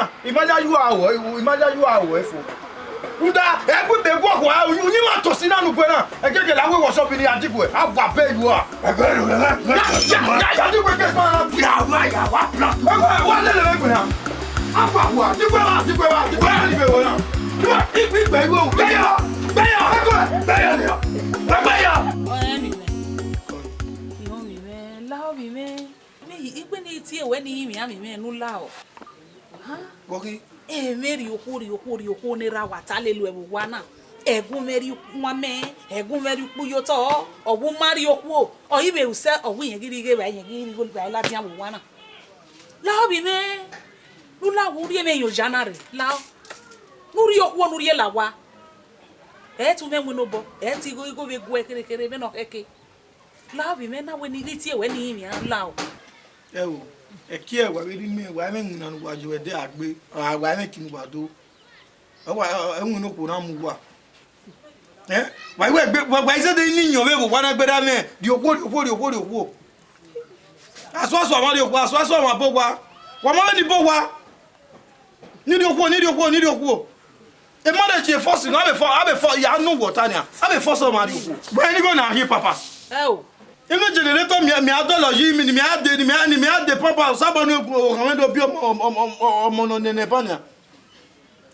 na, I ma ya yu aro, I ma ya yu aro fo. Rhunmwuda, ẹgbẹe egbe guọghọ, uyinmwẹ tosi na ne ugbẹn na, ẹgẹgẹ la wẹ workshop ni a diguẹ, a wa bẹ yu a. Ẹgbẹe ro, ẹgbẹe, ya, ya, ya, ya, diguẹ ke sma na. Ya wa, ya wa, plan. Ẹgbẹe, wa lele vbe egbe na. A wa, wa, diguẹ wa, diguẹ wa, diguẹ wa, diguẹ wa na. Diguẹ, ikpe, ikpe, ikpe, ikpe, ya, ikpe, ya, ẹgbẹe, ikpe, ya, ikpe, ya. Ọ̀rẹ́ mi mẹ́, ìhun mi mẹ́, láhọ mi mẹ́, mi, ikpe ni tie wẹ ni rinmwian mi mẹ́, ne u la ọ. Vbọ khin? Ẹmwẹ rhie okhuo, rhie okhuo, rhie okhuo ne erha wa ta lele uẹ vbe owa na. Ẹgun mwẹ rhie ukpumwa mẹ, ẹgun mwẹ rhie ukpu ye otọ, ọ wẹ u ma rhie okhuo, ọ i vbe usẹ, ọ wẹ irẹn ghi rhie ighe vba, irẹn ghi rhie igho vba ladian vbe owa na. La ovbi mwẹ, ne u la wẹ u rhie mwẹ ye oya na rre, la. Ne u rhie okhuo, ne u rhie la owa. Ẹ i tu mwẹ winna obọ, ẹ i te igho, igho vbe guẹ kherhe kherhe vbene ọ khẹke. La ovbi mwẹ na wẹ ne I ghi tie wẹ ne I rinmwian la o. Ẹo, ẹki ẹre wa vbe rhie imẹ, wa mwẹ iwinna ne uwa ye ẹdẹ a gbe, a wa mwẹ eki ne uwa do. Ẹ wa, ẹ winna okhuo na mu uwa. Ẹ? Wa i wẹ gbe, wa, wa i zẹdẹ ne iyọn vbe vbe owa na gberra mwẹ, rhie okhuo, rhie okhuo, rhie okhuo, rhie okhuo. Asuasu ọmwa rhie okhuo, asuasu ọmwa bọ owa. Wa ma vbe ni bọ owa. Ni rhie okhuo, ni rhie okhuo, ni rhie okhuo. Emọ de tie force, no, a be force, a be force, ya nu wọ ta nia. A be force ọmwa rrie okhuo. Wẹ ni go na hin pampers. Ẹ o. Inu generator mi, mi a dọlọ yi mi, ni mi a de, ni mi a, ni mi a de pampers, sabọ ni ogun, o, o, do bi ọmọ, ọmọ, ọmọ, ọmọ nọ nene ba nia.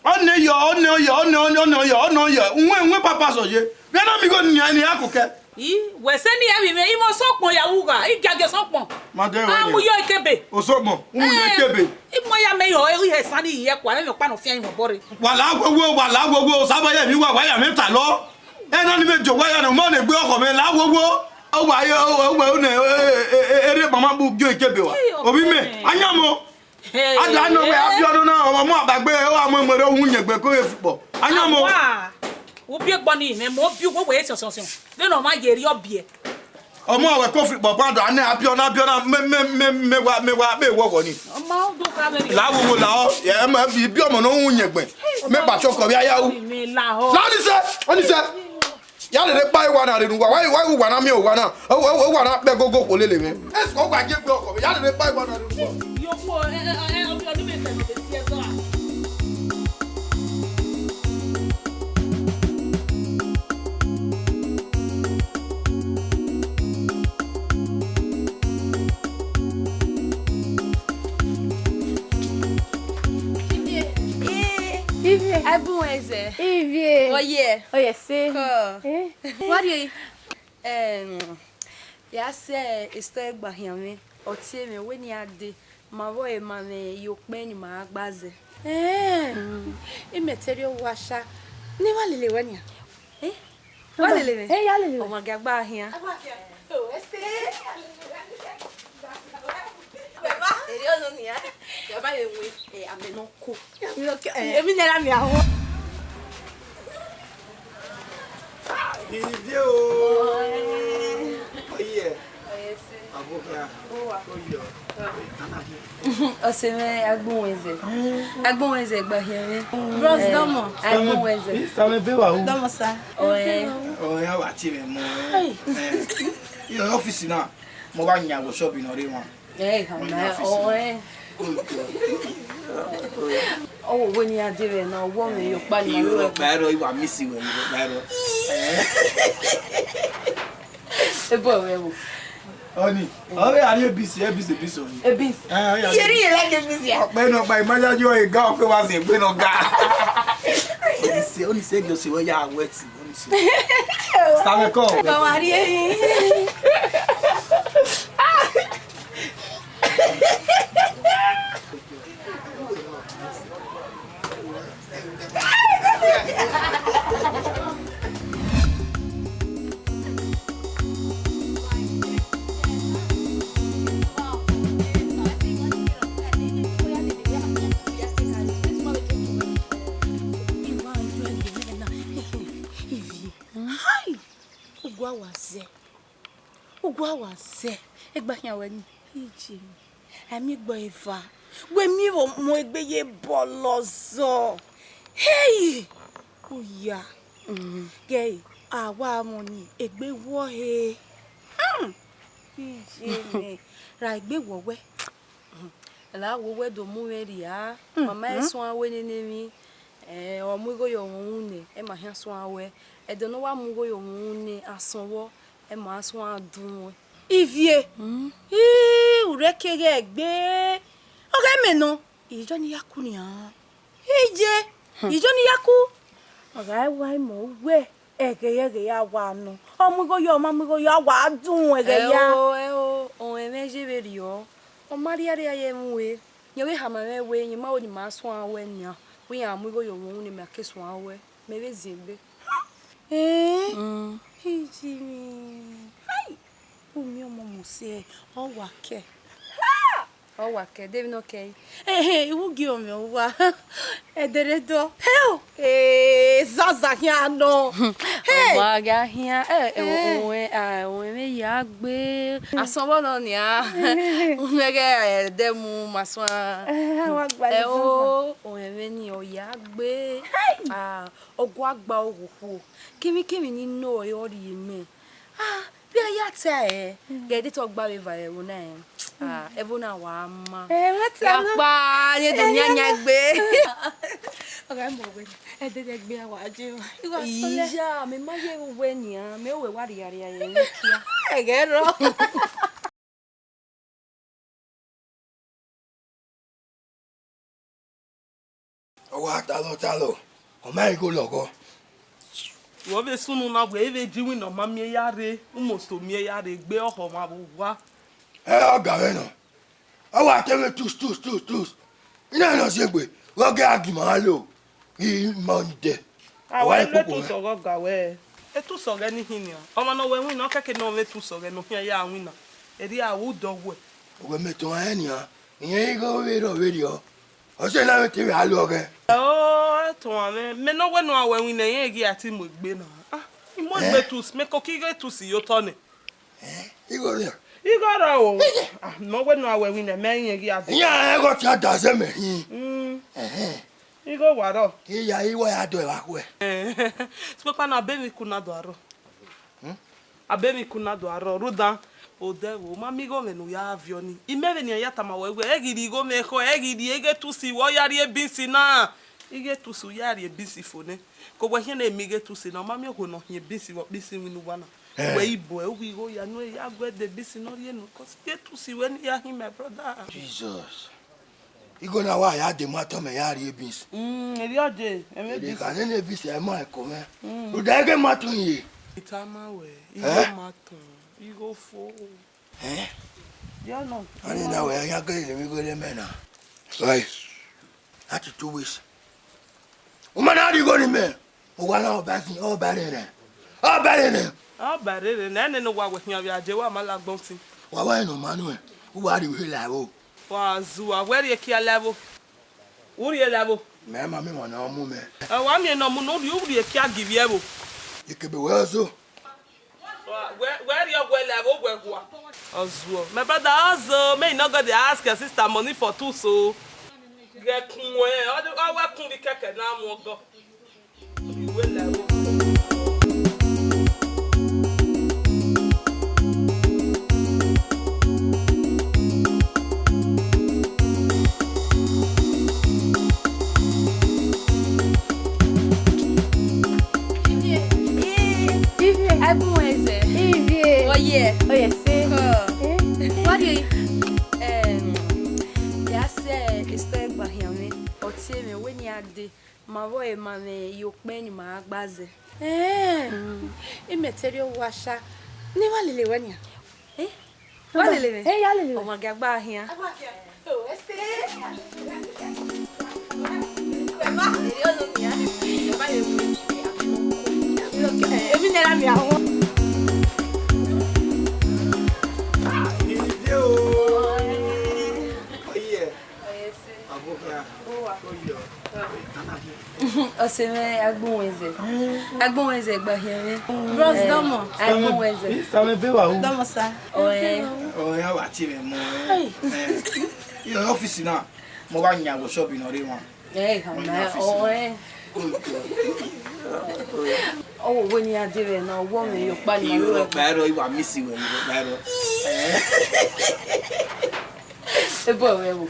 Ọnẹ yọ, ọnẹ yọ, ọnẹ, ọnẹ, ọnẹ yọ, ọnẹ yọ. Uwẹ, uwẹ pampers ye. Vbe na mi go ni, ni a koko. I, wẹ sẹ ne I vbe mwẹ, I mwẹ osokpọn ya ru gha, I giagia osokpọn. Ma dẹ wẹ. A mu yo ikebe. Osokpọn, u mu yo ikebe. I mu ya mẹ yo, I he sani ye kua, mẹ mẹ ọkpa nọ fian I mwẹ obọ rre. Wa la wowo, wa la wowo, Osanobua ya emwi uwa, wa ya mwẹ talọ. Ena ni vbe jo wa ya ne, u ma ne egbe ọkhọ mwẹ, la wowo. Ọ wa ye, ọ, ọ, ọ, ọ, ne, e, e, e, erriọ mama bu gio ikebe wa. Ovbi mẹ, ayamọ. Hey, a da nọ wẹ, eh? Abiọna na, ọmọ mu abagbe, ọ wa mu ẹmwẹ rẹ uhunmwu yẹn gbe ko vbe fukpọ. Ayamọ. Awa, u biẹ egbọ ni, mẹ mọ biẹ uwu wẹ siọnsiọnsiọn. Vbene ọ ma ye erriọ biẹ. Ọmọ wẹ ko fukpọ, pa do anẹ Abiọna, Abiọna, mẹ, mẹ, mẹ, mẹ wa, mẹ wa, mẹ wọ wọ ni. Ọmọ, u do kha vbe. La wowo la ọ, ẹ, mẹ bi, bi ọmọ ne uhunmwu yẹn gbe. Mẹ ba chọkọ vbe aya u. Mẹ la ọ. La ni sẹ, ọ ni sẹ. Ya lele kpa iwa na rre ne uwa, wa, wa, uwa na miẹn uwa na, o, o, uwa na kpẹ gogo khuo lele mwẹ. Ẹsẹ uwa je gbe ọkọ, ya lele kpa iwa na rre ne uwa. Yo, wo, ẹ, ẹ, ẹ, ẹ, ọmọ ọdún mẹ́sàn-án ló lè fi ẹ sọ a. Ivie. Ivie. Agbọn ẹzẹ. Ivie. Oye. Oye se. Kọ. Eh? Wa rrie. Em, ya sẹ esọ ẹgba khian mwẹ, ọ tie mwẹ wẹ ne I ya dee, ma vbe ọre ma mwẹ ye okpẹn ne ima gha gba zẹ. Eh, imẹ te rhie owa sha, ne I wa lele wẹ nian. Eh? Wa lele mwẹ? Eh, ya lele mwẹ. Ọ ma gia gba khian. Erriọ nọ nian, ya ba vbe wẹ, eh, amẹ nọ ko. Amẹ nọ ko, eh. Emwi ne erha miẹn ahọ. Ivie o. Oye. Abo khian. Oye. Ọse mwẹ, agbọn ẹzẹ. Agbọn ẹzẹ gba khian mwẹ. Bros, dọmọ. Agbọn ẹzẹ. Sista mwẹ, be wa ru. Dọmọ sa. Ọe. Ọe, a wa tie mwẹ mọ. Hey. Eh, ọfisi na, mo ba yan wọ shop nọ rre wan. Eh, ọe. Ọ wo wẹ ne I ya dee vbe na, ọ wo mwẹ ye ọkpa ni. Irọ kpa ẹrọ, I wa miss wẹ, irọ kpa ẹrọ. Eh. Ebo mwẹ wo. Ọni, ọ vbe a rrie ebisi, ebisi, ebisi ọni. Ebisi. Eh, ọ ya. Iye rhie like ebisi a. Ọkpẹ nọ gba, ima ya yo ega, ọkpẹ wa zẹ egbe nọ ga. Oni se, oni se, egbe ọse wẹ ya wet. Stameko. Baba rie. Hai! Ugu a wa zẹ. Ugu a wa zẹ. Egba khian wẹ ni. Iye mi. A miẹn egbe eva. Wẹ miẹn vbe mu egbe ye bọlọ zọ. Hey! Oya. Gẹ a wa mọ ni egbe wọ he. Hmm. Iye mi. Ra egbe wọ wẹ. Ẹla wo wẹ do mu mwẹ rhia, mama ẹ suẹn wẹ nene emwi, eh, ọ mu igho ye ọmwa unu nẹ, ẹ ma khian suẹn wẹ, ẹdẹ ne ọ wa mu igho ye ọmwa unu nẹ, asọn vbọ, ẹ ma suẹn dun wẹ. Ivie, ii, u rre keghe ẹgbe, ọ ghẹ mẹ nọ, iyọ ni ya ku nian. Iye, iyọ ni ya ku. Ọ gha wa imẹ uwẹ, ẹghẹ ẹghẹ ya wa nọ. Ọ mu igho yo, ọ ma mu igho yo, a wa dun ẹghẹ ya. Ẹo, ẹo, ọnrẹn mwẹ ye vberriọ. Ọ ma rhiarria ye mwẹ uwẹ. Rẹn vbe khama mwẹ wẹ, rẹn ma ho ne ima suẹn wẹ nian. Wẹ iran mu igho yo mwẹ unu ne ima ke suẹn wẹ. Mẹ vbe ziengbe. Eh? Mm. Iye mwẹ. Hai! U miẹn ọmọ mose, ọ wa kẹ. Ha! Ọ wa kẹ, de emwi ne ọ kẹ re? Ehe, I wu gie ọmọ uwa. Ẹdẹrẹdọ. Heo! Ee, zaza khian nọ. Hey! Ọ ma gha khian, ẹ, ẹ, Eh. Ọnrẹn, a, ọnrẹn mwẹ ya gbe. Asọn vbọ nọ nian. Mẹ ghẹ, ẹ, ẹdẹ mu ma suẹn. Eh, wa gba Ẹ zaza. O, ọnrẹn mwẹ ni ọ ya gbe. Hey! A, ọ gua gba oghokhuo. Kemwikemwi ni nọ ọre ọ rhie mẹ. Ah, vbe a ya ta ẹre, ghẹ de te ọ gba vbe eva ẹvbo na rẹn. Ah, ẹvbo na wa ma. Eh, wẹ ta Ya nọ. Kpa, ye do yan yan gbe. Wa mọ wẹ, ẹdẹdẹgbe a wa je wa. I wa sọlẹ. Iya, mẹ ma ye vbe uwẹ nian, mẹ wẹ wa rhiarria ye emwi kia. Ẹghẹ rrọọ. Ọ wa talọ talọ, ọ ma igho lọghọ. Vbe ọ vbe sunu na wẹ, e vbe ji iwinna ọ ma miẹn ya rre, u must miẹn ya rre egbe ọhọ ọmwa vbe owa. Ẹ, ọ ga mwẹ nọ. Ọ wa te mwẹ tus, tus, tus, tus. Ina nọ si egbe, vbe ọ gẹ a gi ima lo, ghi ma ọnii dẹ. A wa wa ru ikpokpo etus mwẹ. Ọghọ ga wẹ, etus ọghẹ ni hin nian. Ọmwa ne ọ wẹ winna, ọ kẹke ne ọ mwẹ etus ọghẹ ne ọ khian ya winna. Erriọ a ru dọ wẹ. Wẹ mẹ tọn ẹn nian, irẹn igho vberriọ vberriọ. Ọ sẹ ne a vbe te vbe a lo ọghẹ. Ọ, ẹtuan mwẹ, mẹ ne ọ wẹ ne ọ wẹ winna, irẹn ghi a ti mu egbe na. Ah, I mu egbe etus, mẹ koko igho etus ye otọ nẹ. Eh, igho rriọ. Igho rrọọ o. Ah, ne ọ wẹ ne ọ wẹ winna, mẹ irẹn ghi a dee. Iran ẹghọ te a da zẹ mẹ hin. Mm. Ẹhẹn. Igho wa rrọọ. Iya, iwa ya dọ evba khuẹ. Sokpan na be emwi ku na do arrọọ. Hmm? A be emwi ku na do arrọọ, rhunmwuda, odẹ vbo, ma miẹn igho mwẹ ne u ya viọ ni. Imẹ vbenian ya tama ruẹ wẹ, ẹ ghi rhie igho mwẹ ekhọe, ẹ ghi rhie igho etus ruẹ, ọ ya rhie beans na. Igho etus u ya rhie beans fo nẹ. Ke wẹ khian ne miẹn igho etus na, ọ ma miẹn okhuo ne ọ khian beans vbe ọkpa iwinna uwa na. Eh. Wẹ i bọ ẹ, u ghi igho ya nu, ya gu ẹdẹ beans ne ọ rhie nu, cause igho etus ruẹ ne I ya khin, my brother. Jesus. Igho na wa ya dee mu otọ mẹ ya rhie beans. Mm, erriọ dee, ẹmwẹ beans. Ede kha nene beans ẹ ma ẹko mwẹ. Mm. Rhunmwuda ẹghẹ ma tọn ye. I tama wẹ, igho ma tọn, igho fo. Eh? Yọ nọ. Ọni na wẹ, a ya gele emwi igho ne mẹ na. Right. That is two weeks. U ma na rhie igho ne imẹ. Owa na ọba zin, ọba rẹrẹ. Ọba rẹrẹ. Ọba rẹrẹ, nẹ nene wa wẹ khian vbe aje wa ma la agbọn tin. Wa wa nọ ma nuẹn, u wa rhie uhe la ẹvbo. Wa zua, wẹ rhie kia la ẹvbo. U rhie la ẹvbo. Mẹ ma miẹn emwa ne ọ mu mẹ. Ẹ wa miẹn ne ọ mu ne u rhie, u rhie kia givbi ẹvbo. Ikebe wẹ ọzo. Wẹ, wẹ rhie ọgwẹ la ẹvbo wẹ gua. Ọzuọ. My brother, ọzo, may you not go dey ask your sister money for two so. Ghẹ kun ẹn, ọ wẹ kun vbe kẹkẹ na mu ọgọ. Ivie. Ivie. Ẹbun ẹzẹ. Ivie. Ọyẹ. Ọyẹ se. Kọ. Eh? Wadi. Em, ya sẹ esọ ẹgba hian mwẹ. Ọtiẹn mwẹ wẹ ne a dee. Ma vbe ọre ma mwẹ ye okpẹn ni ma gha gba zẹ. Ẹn, imẹ te rhie owa sha, ne I wa lele wẹ nian. Eh? Wa lele mwẹ? Eh, ya lele mwẹ. Ọ ma gia gba khian. Emwi ne erha miẹn ahọn. Ọse mwẹ, agbọn ẹzẹ. Agbọn ẹzẹ gba hian mwẹ. Bros, dọmọ. Agbọn ẹzẹ. Sir, mẹ be wa ru. Dọmọ, sir. Ọẹ. Ọẹ, a wa tie mwẹ mọ. Ẹ, ẹ, ọfisi na, mo wa yan wọ shop nọ rre wan. Ẹ, hama, ọẹ. Ọ wẹ ne a dee vbe na, ọ wẹ mwẹ ye ọkpa ni. Iro kpa ẹrọ, I wa miss wẹ, iro kpa ẹrọ. Ebo wẹ wo.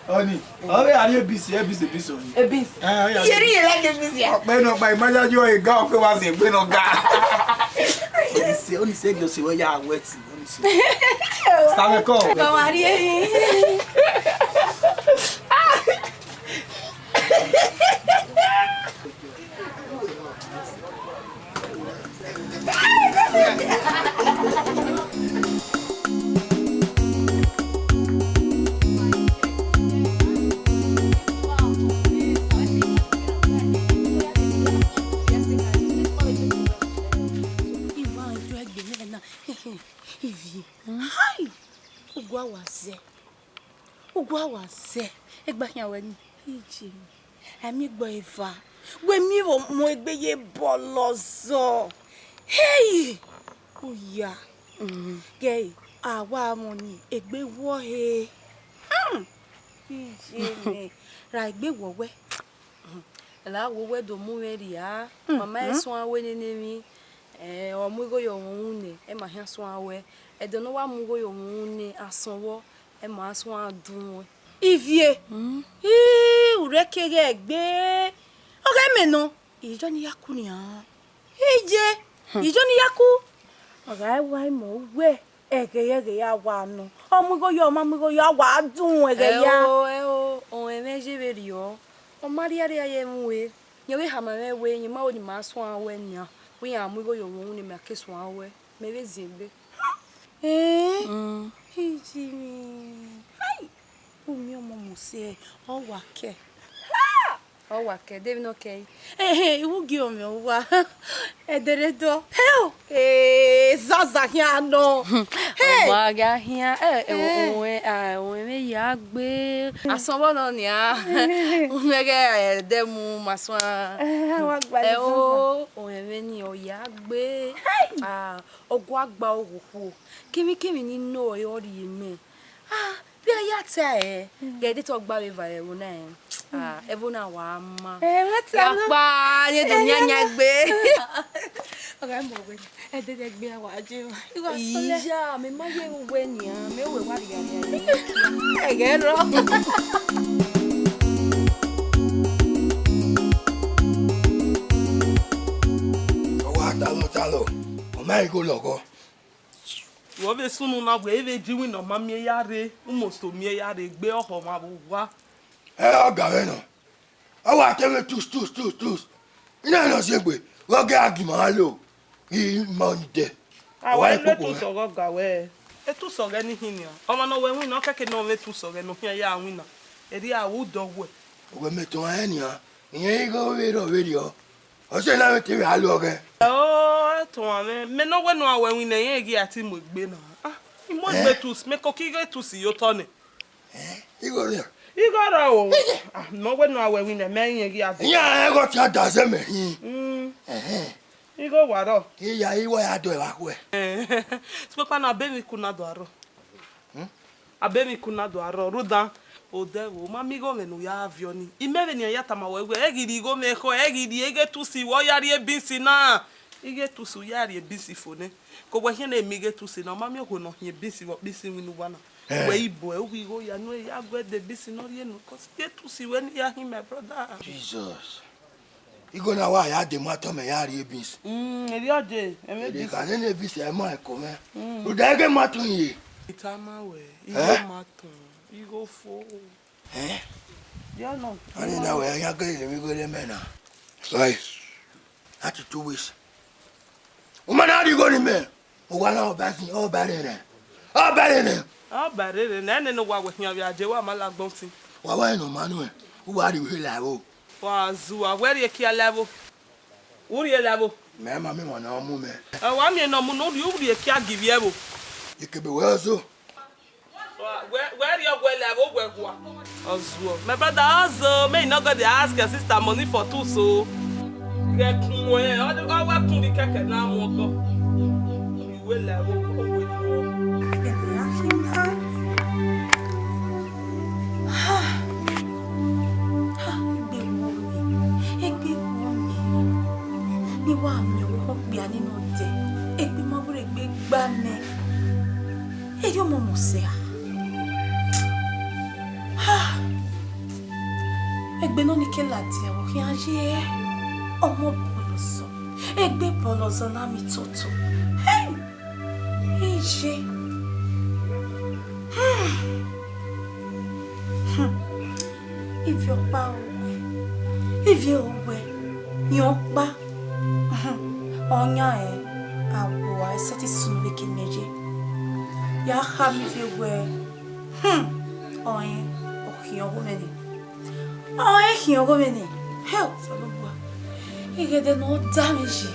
Ọni, ọ vbe a rhie ebisi, ebisi, ebisi ọni. Ebisi. Eh, ọ ya. Iye rhie like ebisi a. Ọkpẹ nọ kpa, I ma ya yo e ga, ọkpẹ wa zẹ egbe nọ ga. Oni se, oni se, gyo se wẹ ya wet, oni se. Sir, mẹ kọ. Ba wa rhie. Ivie. Hai! Ugu a wa zẹ. Ugu a wa zẹ. Egba khian wẹ ni. Ije. Ẹmwẹ igbo eva. Wẹ miẹn vbe mu egbe ye bọlọ zọ. Hey! Uya. Gẹ a wa mọ ni egbe wọ he. Hmm. Ije nẹ. Ra egbe wọ wẹ. Ra wo wẹ do mu mwẹ rhia, mama ẹ suẹn wẹ nene emwi, ẹ, ọ mu igho ye ọmwa unu nẹ, ẹ ma khian suẹn wẹ, ẹdẹ ne ọ wa mu igho ye ọmwa unu nẹ, asọn vbọ, ẹ ma suẹn dun wẹ. Ivie, ii, u rre keghe egbe, Ọ ghẹ mẹ nọ, iyọ ni ya ku nian. Iye, iyọ ni ya ku. Ọ gha wa imẹ wẹ, ẹghẹ ẹghẹ ya wa nọ. Ọ mu igho yọ, ọ ma mu igho yọ, a wa dun ẹghẹ ya. Ẹo, ẹo, ọnrẹn mwẹ ye vberriọ. Ọ ma rhiae rhia ye mwẹ. Rẹn vbe khama mwẹ wẹ, rẹn ma ho ne ima suẹn ruẹ nian. Wẹ iran mu igho yọ, vbe uhunmwu ne ima ke suẹn ruẹ. Mẹ vbe ziengbe. Eh? Mm. Ijimwi. Hai! U miẹn ọmọ mu sẹ, ọ wa kẹ. Ha! Ọ wa kẹ, de vbene ọ kẹ i? Ehe, I wu gie ọmwẹ uwa. Ẹdẹrẹdọ. Hell! Eh, zaza khian nọ. Hey! Ọ wa gha khian, eh, eh, Eh. Ọnrẹn, ah, ọnrẹn mwẹ ya gbe. Asọn vbọ nọ nian. Mẹ ghẹ, eh, dẹ mu ma suẹn. Eh, a wa gba Eh, zaza. O, ọnrẹn mwẹ ni ọ ya gbe. Hey! Ah, ọ gua gba oghokhuo. Kemwikemwi ni nọ ọre ọ rhie mẹ. Ah, vbe a ya ta ẹre, ghẹ de te ọ gba vbe eva ẹvbo na rẹn. Ah, ẹvbo na wa ma. Ẹ, wẹ ta Ya nọ. Kpa, ye do Ẹ, nian ya yan nọ. Gbe. Ọ gha mọ wẹ, ẹ dede gbe a wa je wa. Igho asọlẹ. Iya, mẹ ma ye ru wẹ nian, mẹ wẹ wa rhia rhia ye. Ẹghẹ rọ. Ọ wa talọ talọ, ọ ma igho lọghọ. Vbe ọ vbe sunu na wẹ, e vbe ji iwinna ọ ma miẹn ya rre, u mosto miẹn ya rre, egbe ọhọ ọmwa vbe owa. Ẹ, ọ ga vbe nọ. Ọ wa te mwẹ tus, tus, tus, tus. Ina nọ si egbe, vbe ọ gẹ a gi ima lo, ghi ma ni dẹ. A Ọ wa wẹ ẹ lo koko etus mwẹ. Ọghe ọga wẹ, etus ọghẹ ni hin nian. Ọmwa ne ọ wẹ winna, ọ kẹke ne ọ mwẹ etus ọghẹ ne ọ khian ya winna. Erriọ a ru dọ wẹ. Wẹ mẹ tọn ẹn nian, iyẹn igho vberriọ vberriọ. Ọ sẹ ne a vbe te vbe a lo ọghẹ. Ẹ o, ẹ tọn mwẹ, mẹ ne ọ wẹ ne a wẹ winna, irẹn ghi a ti mu egbe na. Ah, I mu egbe Ẹ? Etus, mẹ koko igho etus ye otọ nẹ. Ẹ? Igho rẹ. Igho rọ o. Ah, ne ọ wẹ ne a wẹ winna, mẹ irẹn ghi a dẹ. Iran ẹghọ ti a da zẹ mẹ hin. Mm. Ẹhẹn. Igho wa rọ. Iya, iwẹ ya dọ evba khuẹ. Sokpan na be emwi ku na do arọ. Hmm? A be emwi ku na do arọ, rhunmwuda odẹ vbo, ma miẹn igho mwẹ ne u ya viọ ni. Imẹ vbenian ya tama wẹ wẹ, ẹ ghi rhie igho mwẹ ekhọe, ẹ ghi rhie ighe etus wẹ, ọ ya rhie beans na. Ighe etus u ya rhie beans fo nẹ. Ke wẹ khian ne miẹn ighe etus na, ọ ma miẹn okhuo ne ọ khian beans vbe beans iwinna uwa na. Eh. Wẹ i bọ ẹ, u ghi igho ya nu ya gu ẹdẹ beans ne ọ rhie nu, cause ighe etus wẹ ne ya hin, my brother. Jesus. Igho na wa ya dẹ ma tọn mẹ ya rhie beans. Mm, erriọ dee, ẹmwẹ Ede beans. Ka nene beans ẹ ma ẹko mwẹ. Mm. Rhunmwuda ighe ma tọn ye. I tama wẹ, igho Eh? Ma tọn, igho fo. Eh? Yọ nọ. Ani na wẹ ya gẹ lele mi igho rẹ mẹ na. Right. That is two weeks. U ma na rhie igho ni mẹ. Uwa na ọba zin, ọba rẹrẹ. Ọba rẹrẹ. Ọba rẹrẹ, nẹ nene uwa wẹ khian vbe aje, wa ma la agbọn tin. Wa wa nọ ma nuẹn, uwa rhie uhe la ẹvbo. Wa zua, wẹ rhie kia la ẹvbo. U rhie la ẹvbo. Mẹ ma miẹn emwa ne ọ mu mẹ. Ẹ, wa miẹn ne ọ mu ne u rhie, u rhie kia gi vbi ẹvbo. Ikebe wẹ ọzo. Wẹ, wẹ rhie ọgua la ẹvbo wẹ gua. Ọzuọ. My brother, also, may you not go dey ask your sister money for two so. Ghẹ kun wẹ, ọ, ọ wa kun vbe kẹkẹ na mu ọgọ. Iwe la ẹvbo, ọ wẹ gua. Ha! Ha! Egbe wọ mẹ, egbe wọ mẹ. Ne I wa miẹn ọvbokhan okpia ni nọ dẹ, egbe ma wẹ egbe gba mẹ. Erriọ ọmọ mẹ sẹ a. Ha! Egbe nọ ni ke ladian vbe ọ khian ye. Ọmọ bọlọzọ, egbe bọlọzọ ne a miẹn toto. Hey! Iye. Hmm. Hmm. Ivie ọkpa o. Ivie owẹ. Iẹn ọkpa. Hmm. Ọ yan ẹn. A wa sẹtin sunu vbe ke imẹ ye. Ya khama ivie wẹ. Hmm. Ọnrẹn, ọ khian ọghe mwẹ nẹ. Ọnrẹn khian ọghe mwẹ nẹ. Hell, Osanobua. Ighẹ ẹdẹ ne ọ da mwẹ yi.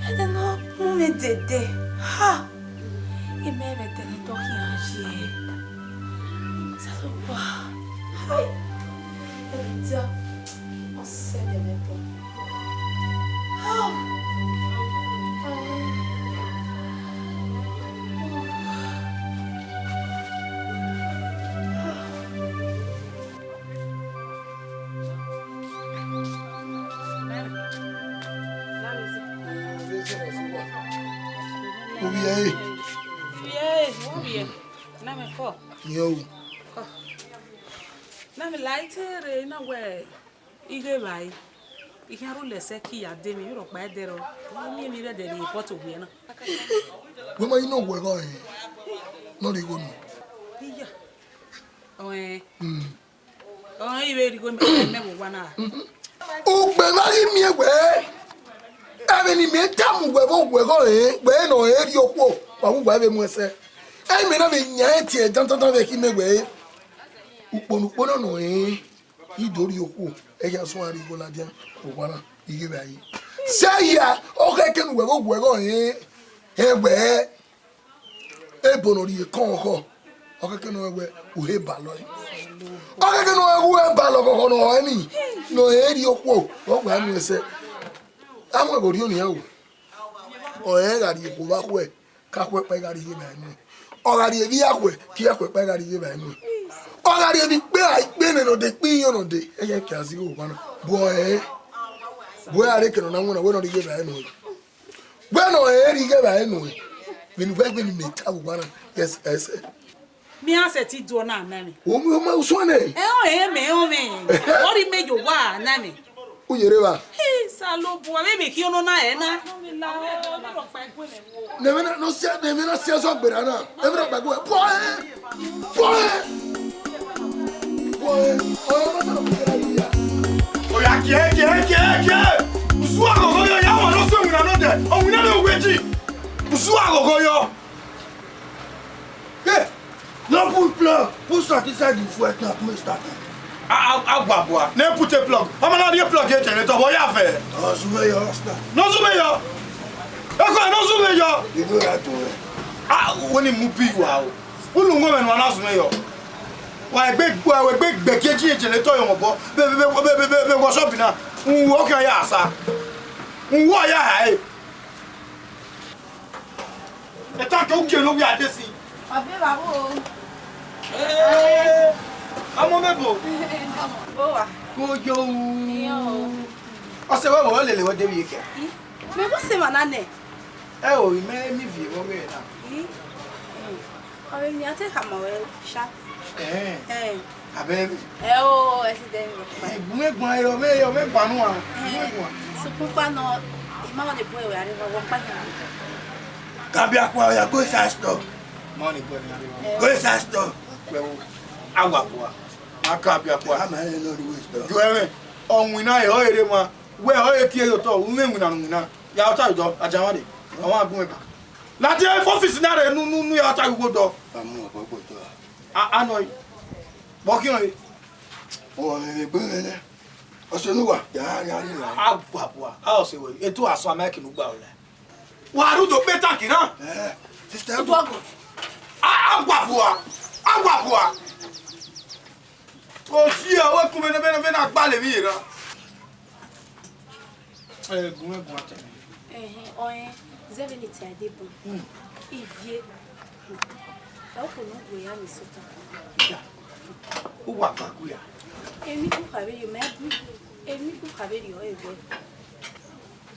Ẹdẹ ne ọ mu mwẹ dede. Ha! Imẹ vbe ẹdẹ ne ọ khian ye. Osanobua. Hai! Ẹdẹ ọ sẹ ẹdẹ ne ọ. Ha! Ovbi ẹre. Ovbi ẹre, wẹ ovbi ẹre. Na mẹ kọ. Yẹn o. Kọ. Na mẹ la ite rre na wẹ ighe evbare. I khian rhulẹ sẹ ke I ya de emwi, emwi rhọkpa ẹdẹrọ, I miẹn emwi rre ẹdẹ rhie pot owiẹ na. Wẹ ma yi nọ wẹ ẹghọ ẹre, nọ rhie igho nọ. Iya. Ọẹn. Mm. Ọẹn, I vbe rhie igho mẹ, mẹ vbe owa na. Ugbẹn na ghi miẹn wẹ, ẹmwẹ ne imẹ tama uwẹ vbe owẹ ẹghọ ẹre, wẹ nọ rhie okhuo, wa vbe uwa vbe mu ẹsẹ. Ẹmwẹ na vbe yan ẹn tie dandandan vbe khin mẹ wẹ, ukpo ne ukpo na nọ rẹn. I do rhie okhuo, ẹ ya suẹn rhie igho ladian vbe owa na, I ghe vbe a yi. Sẹ hia, ọ khẹke ne uwẹ vbe owẹ ẹghọ ẹre, ẹwẹ, ebo ne ọ rhie ekọnmwẹ ọkhọ, ọ khẹke ne ọ wẹ uhe balọ ẹre. Ọ khẹke ne ọ wẹ uhe balọ ọkhọ ne ọ rẹn ni, ne ọ rhie okhuo, ọ gba mu ẹsẹ. Amwẹ vbe orhiọn nian o. Ọ rẹn gha rhie okhuo vbe akhuẹ, ke akhuẹ kpa gha rhie ighe vbe a nuẹn. Ọ gha rhie vbe akhuẹ, ke akhuẹ kpa gha rhie ighe vbe a nuẹn. Ọ gha rhie vbe ikpe a ikpe nẹ nọ de, ikpe iran nọ de, ẹ ya ke a zighi owa na. Bu ọre, bu ẹre a rre eke ne ọ na winna, wẹ ne ọ rhie ighe vbe a nuẹn. Wẹ ne ọ rhie ighe vbe a nuẹn. Vbene uwẹ wẹ ne imẹ ta vbe owa na, yes, ẹsẹ. Mẹ iran sẹtin do na na mẹ. Wo mu ma usuẹn nẹ. Ẹ ọ ẹ mẹ ọ mẹ. Ọ rhie mẹ ye owa na mẹ. U yere evba. He, Osanobua, vbe emwi khian nọ na ẹ na. Ne ẹmwẹ na, ne ọ si, ne ẹmwẹ na si ẹzọ gberra na. Ẹmwẹ na gba ẹguẹ. Bọe! Bọe! Bọe! Ọyọ ma sọrọ gberra yi ya. Oya kie, kie, kie, kie! Usu aghọghọ yọ, ya wọn ne ọ sẹ winna nọ dẹ. Ọ winna nọ wẹ ji. Usu aghọghọ yọ. Hey! No put plug, put salt inside the fuel tank, make e start am. A, a, a gua bua. Ne put a plug. Ọmọ na rhie plug ye generator, but ya fẹ. Ọ zumwẹ yọ, start. No zumwẹ yọ. Eko no zumwẹ yọ. You know that too well. Ah, when he move you out. Unu ngo mẹ ne wa na zumwẹ yọ. Wa egbe, wa egbe gbe gie ji generator yọ mọ bọ. Be, be, be workshop na. Uwo kẹ ya sa. Uwo ya ha e. Etank ugie ne ọ wia desi. Ọ be vbe aro. Ee, ọmọ mẹ bo. Bo wa. Ko yo. Iyo. Ọse wẹ vbe ọ lele wẹ de vbe eke. I, mẹ vbe ọse emwa na nẹ. Ẹ o, imẹ mi viọ vbe ọghe na. I, mm. Ọ vbe miẹn a te khama ruẹ sha. Ẹn. Ẹn. Abẹ. Ẹ o, ẹ si dẹ vbe. Egbun egbun ẹ, ọ vbe, ọ vbe gba nu a. Egbun egbun a. Sukun kpa nọ, I ma wan ne bu ẹre a rre vbe ọkpa hin. Kabia kua, oya, go inside store. Ma wan ne bu ẹre a rre vbe. Go inside store. Wẹ wo, a wa kua. Ma kabia kua. A ma rẹn nọ rre vbe store. Ju ẹmwẹ, ọ winna ẹre, ọ rre ma. Wẹ ọ rre tie ye otọ, u mwẹ winna ne u winna. Ya ọta idọ, a dia mwa rre. Ọ wa gun ẹba. Ladian office na rre nu, nu, nu ya ọta igho dọ. A mu ọkpọkpọ dọ. A, a nọ yi. Vbe ọ khian re? Ọ mwẹ vbe egbe mwẹ nẹ. Ọse ne uwa, ya, ya, ya. A gua bua, a ọse wẹ, eto asọn a ma ẹki ne u gba ọlẹ. Wa rre udo kpe tank na. Eh, sister. Udu ọgọ. A, a gua bua, a gua bua. Oyi ẹ, wẹ kun vbene, vbene, vbene a gbalẹ emwi rran. Ẹ gun, ẹ gun ata. Ẹhẹn, ọẹn, zẹ vbene I tie debun. Hmm. Ivie. Ẹ o kho ne u gu ya ni sota. Iya. U wa gba gu ya. Emwi gu kha vberriọ, mẹ gu. Emwi gu kha vberriọ, ẹ wẹ.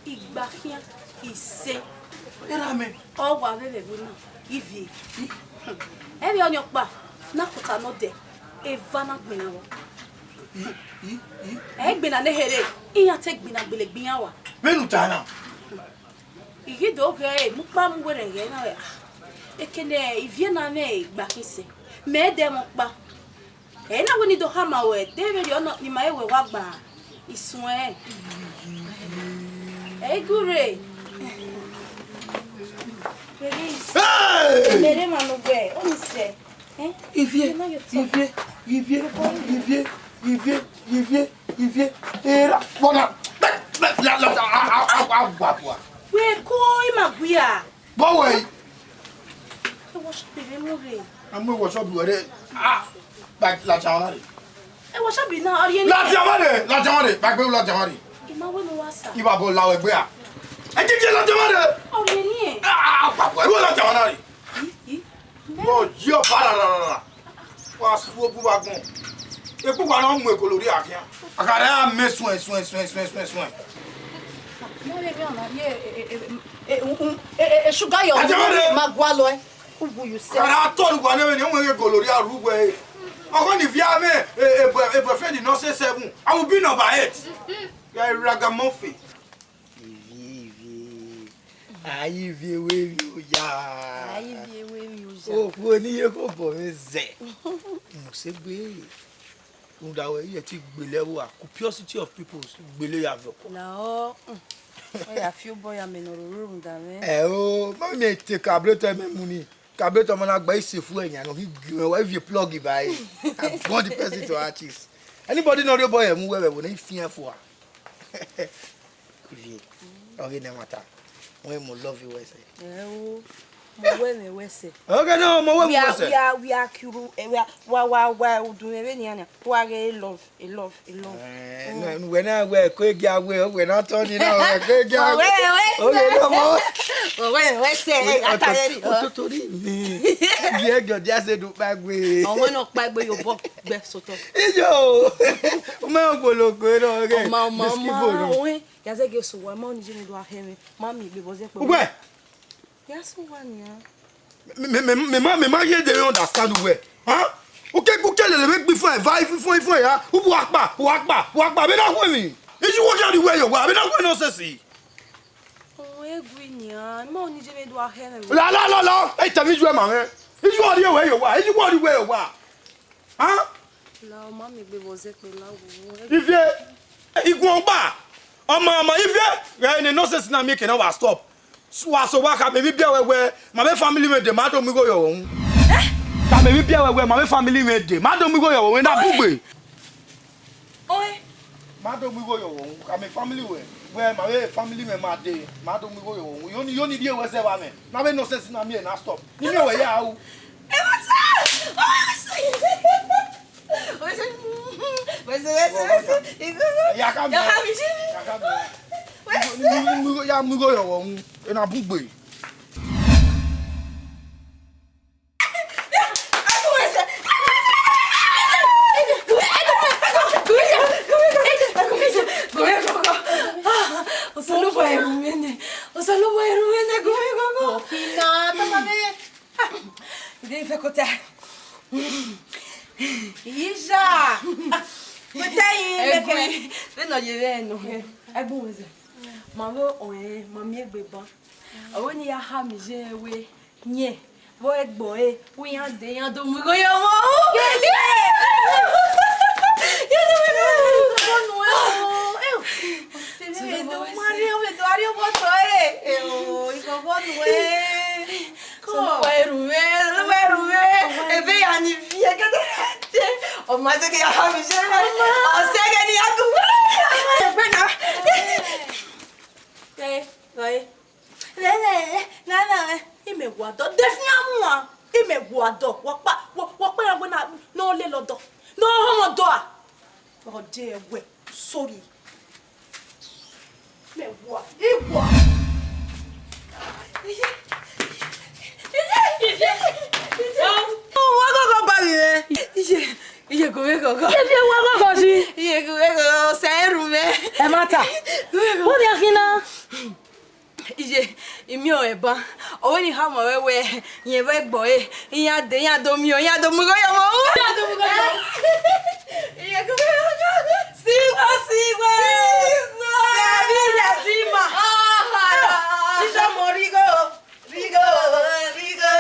Igba khian, ise. Erha mẹ. Ọ wa vbe vbe ẹvbo na, Ivie. Ẹ vbe ọnii ọkpa, ne a kota nọ dẹ, eva na gbinna vbọ. I, i, i. Ẹ i gbinna ne ehe rre, iran te gbinna gbele egbe iran wa. Vbene u ta na. I ghi do ghe ẹre, mu ukpa mu werriẹ ghẹ na wẹ, ah, ekene Ivie na mwẹ igba khian ise, mẹ dẹ mwẹ ọkpa. Ẹ i na wẹ ne I do khama ruẹ, de vberriọ nọ ne ima he wẹ wa gba isuẹn. Ẹ i gu rre. Hey! Mẹ rre emwa ne uwẹ, ọni sẹ. Eh? Ivie, Ivie na yo tọ. Ivie, Ivie, Ivie, Ivie, Ivie, Ivie. Era, bona. La, la, la, a, a, a, a, wa, wa. Wẹ ko ima gui a. Bọ wẹ. E workshop vbe mu rre. A mu workshop wẹ rre. Ah, ba, ladian ọmwa na rre. E workshop na, ọ rhie ni. Ladian ọmwa rre, ladian ọmwa rre, ba gbe ladian ọmwa rre. I ma wẹ ne uwa sa. I ba bọ la wẹ gbe a. E je je ladian ọmwa rre. Ọ rhie ni. Ah, ah, ah, ba gbe ladian ọmwa na rre. I, i. Bọ yi ọba rarara. Wa su obu vbe agbọn. Ekpukpa na mu egolori a khian. A ka rẹ a mẹ suẹn, suẹn, suẹn, suẹn, suẹn, suẹn. Mo lè rí ọ̀nà yìí, e, e, e, e, e, e, e, ṣúgà yọ. Ajẹmọ́lẹ̀. Ma gua lọ ẹ. Ugu you sẹ. Kàrà tọ́ lu wa nẹ́wẹ̀ ni, ọmọ yẹn egolori a ru wẹ̀. Ọkọ ni fi amẹ, e, e, boy, e, boyfriend nọ sẹ seven. I will be number eight. You are a ragamuffin. Ivie, ivie. Ayi ivie wẹ emwi oya. Ayi ivie wẹ emwi oya. Okhuo ne I ye khobọ mwẹ zẹ. Mu sẹ egbe. Rhunmwuda wẹ, I ye te gbele ẹvbo a, curiosity of peoples, gbele ya vẹ ọkọ. Na ọ, mm. Wẹ ya fi obọ ya mẹ ne ọ roro rhunmwuda mwẹ. Ẹ o, ma miẹn te carburetor mẹ mu ni. Carburetor ma na gba isefu ẹyan nọ, he gi mwẹ, wa ivie plug ba e. I burn the person to ashes. Anybody ne ọ rhie obọ ye mu wẹ vbe ẹvbo ne I fian fua. Ivie, ọghe ne ẹmwata, wẹ mu love wẹ sẹ. Ẹ o, mu wẹ mwẹ wẹ sẹ. Ọghe ne ọ mu wẹ mu wẹ sẹ. Wia, wia, wia kiru, eh, wia, wa, wa, wa, udu mwẹ vbe nian nian, wa ghe love, a love, a love. Eh, no, wẹ na wẹ ko gia wẹ, wẹ na tọ ni na wẹ ko gia wẹ. Wẹ, wẹ, wẹ. Ọghe ne ọ mu. Wẹ, wẹ, wẹ sẹ, eh, ata ye ri. Ọtọtọ ri mi. Gie gẹ dia sẹ do pa gbe. Ọmọ náà pa gbe yo bọ gbẹ sotọ. Iyo. Ọmọ ogologo náà gẹ. Ọmọ, ọmọ, ọmọ, ọmọ. Ya zẹ ghe sẹ uwa, ma ọni je ne do a hẹ mwẹ. Ma miẹn egbe vbe ọ zẹ kpẹ. Uwẹ. Ya sẹ uwa nian. Me, me, me, me ma, me ma ye de understand uwẹ. Huh? Uke, uke lele vbe gbe ifuẹn, va ifuẹn, ifuẹn ya. Ubu akpa, u akpa, u akpa. Vbe na hu emwi. Iju wo ya ri wẹ ye owa. Vbe na hu nonsense. Ọ, egui nian. Ma ọni je ne do a hẹ mwẹ. La, la, la, la. Ẹ tẹ mi ju ẹ ma mwẹ. Iju wo ri wẹ ye owa. Iju wo ri wẹ ye owa. Huh? La, ọ ma miẹn egbe vbe ọ zẹ kpẹ la wo. Ivie, iguan ọgba. Ọma, ọma, Ivie, ghẹ ne nonsense na miẹn eke na wa stop. Wa so wa kha, mẹ vbe biẹ wẹ wẹ, ma vbe family mwẹ dee, ma do mu igho ye ọghọ uhunmwu. Kha mẹ vbe biẹ wẹ wẹ, ma vbe family mwẹ dee, ma do mu igho ye ọghọ uhunmwu, na bugbe. Oi. Ma do mu igho ye ọghọ uhunmwu, kha mẹ family wẹ, wẹ ma vbe family mwẹ ma dee, ma do mu igho ye ọghọ uhunmwu. Yo ni, yo ni rhie wẹ zẹ vba mwẹ, na vbe nonsense na miẹn na stop. Ni miẹn wẹ ya ru. Ẹ ma ta! Oi, oi, oi. Wẹsẹ, wẹsẹ, wẹsẹ, wẹsẹ. Igho, igho. Ya kha mi. Ya kha mi, ya kha mi. Wẹsẹ. Mu, mu, mu, ya mu igho ye ọghọ uhunmwu. Ena bugbe. Osanobua ẹru mwẹ nẹ. Osanobua ẹru mwẹ nẹ, gumwẹ gọgọ. Okina, tata mwẹ. Ide ifẹ kota. Ija. Kota yi lẹkẹ. Vbene ọ ye vbe nọ. Ẹgbẹn wẹzẹ. Ma vbe ọnrẹn, ma miẹn egbe ban. Ọ wẹ ne I ya khama iye ẹre wẹ, yẹn, vbe ọ gbe ẹre, wẹ iran dee, iran do mu igho ye ọmọ. Vbene ọ ma rhie, vbene ọ rhie obọ tọ ẹre, eo, ighọghọ nuẹn. Osanobua ẹru mwẹ, Osanobua ẹru mwẹ. Ebe ya ni viẹ kẹdẹ. Ọ ma zẹgẹ ya khama iye ẹre. Ọ zẹgẹ ne I ya gu. Ẹgbẹe na. Ẹ, ẹ. Lele, na na mẹ, imẹ wa dọ, de fian mua, imẹ wa dọ, wa kpa, wa, wa kpa ya wẹ na, ne ọ lele ọdọ, ne ọ họn ọdọ a. Ọ de wẹ, sorry. Mẹ wa, I wa. Wa gọgọ ba vbe mwẹ. Iye, iye gu mwẹ gọgọ. Iye fi wa gọgọ si. Iye gu mwẹ gọgọ, sẹ ẹru mwẹ. Ẹ ma ta. Gu mwẹ gọgọ. Wọ́n ní akínná. Iye, I miẹn ọnrẹn ban. Ọ wẹ ne I khama ruẹ wẹ, rẹn vbe gbe ẹre, iran dee, iran do miẹn, iran do mu igho ye ọmọ. Iran do mu igho ye ọmọ. Iye, gu mwẹ gọgọ. Sigua, sigua. Sigua. Sẹvbi Rẹdima. Ah, ah, ah. Iye ọmọ rhie igho. Rhie igho, rhie igho,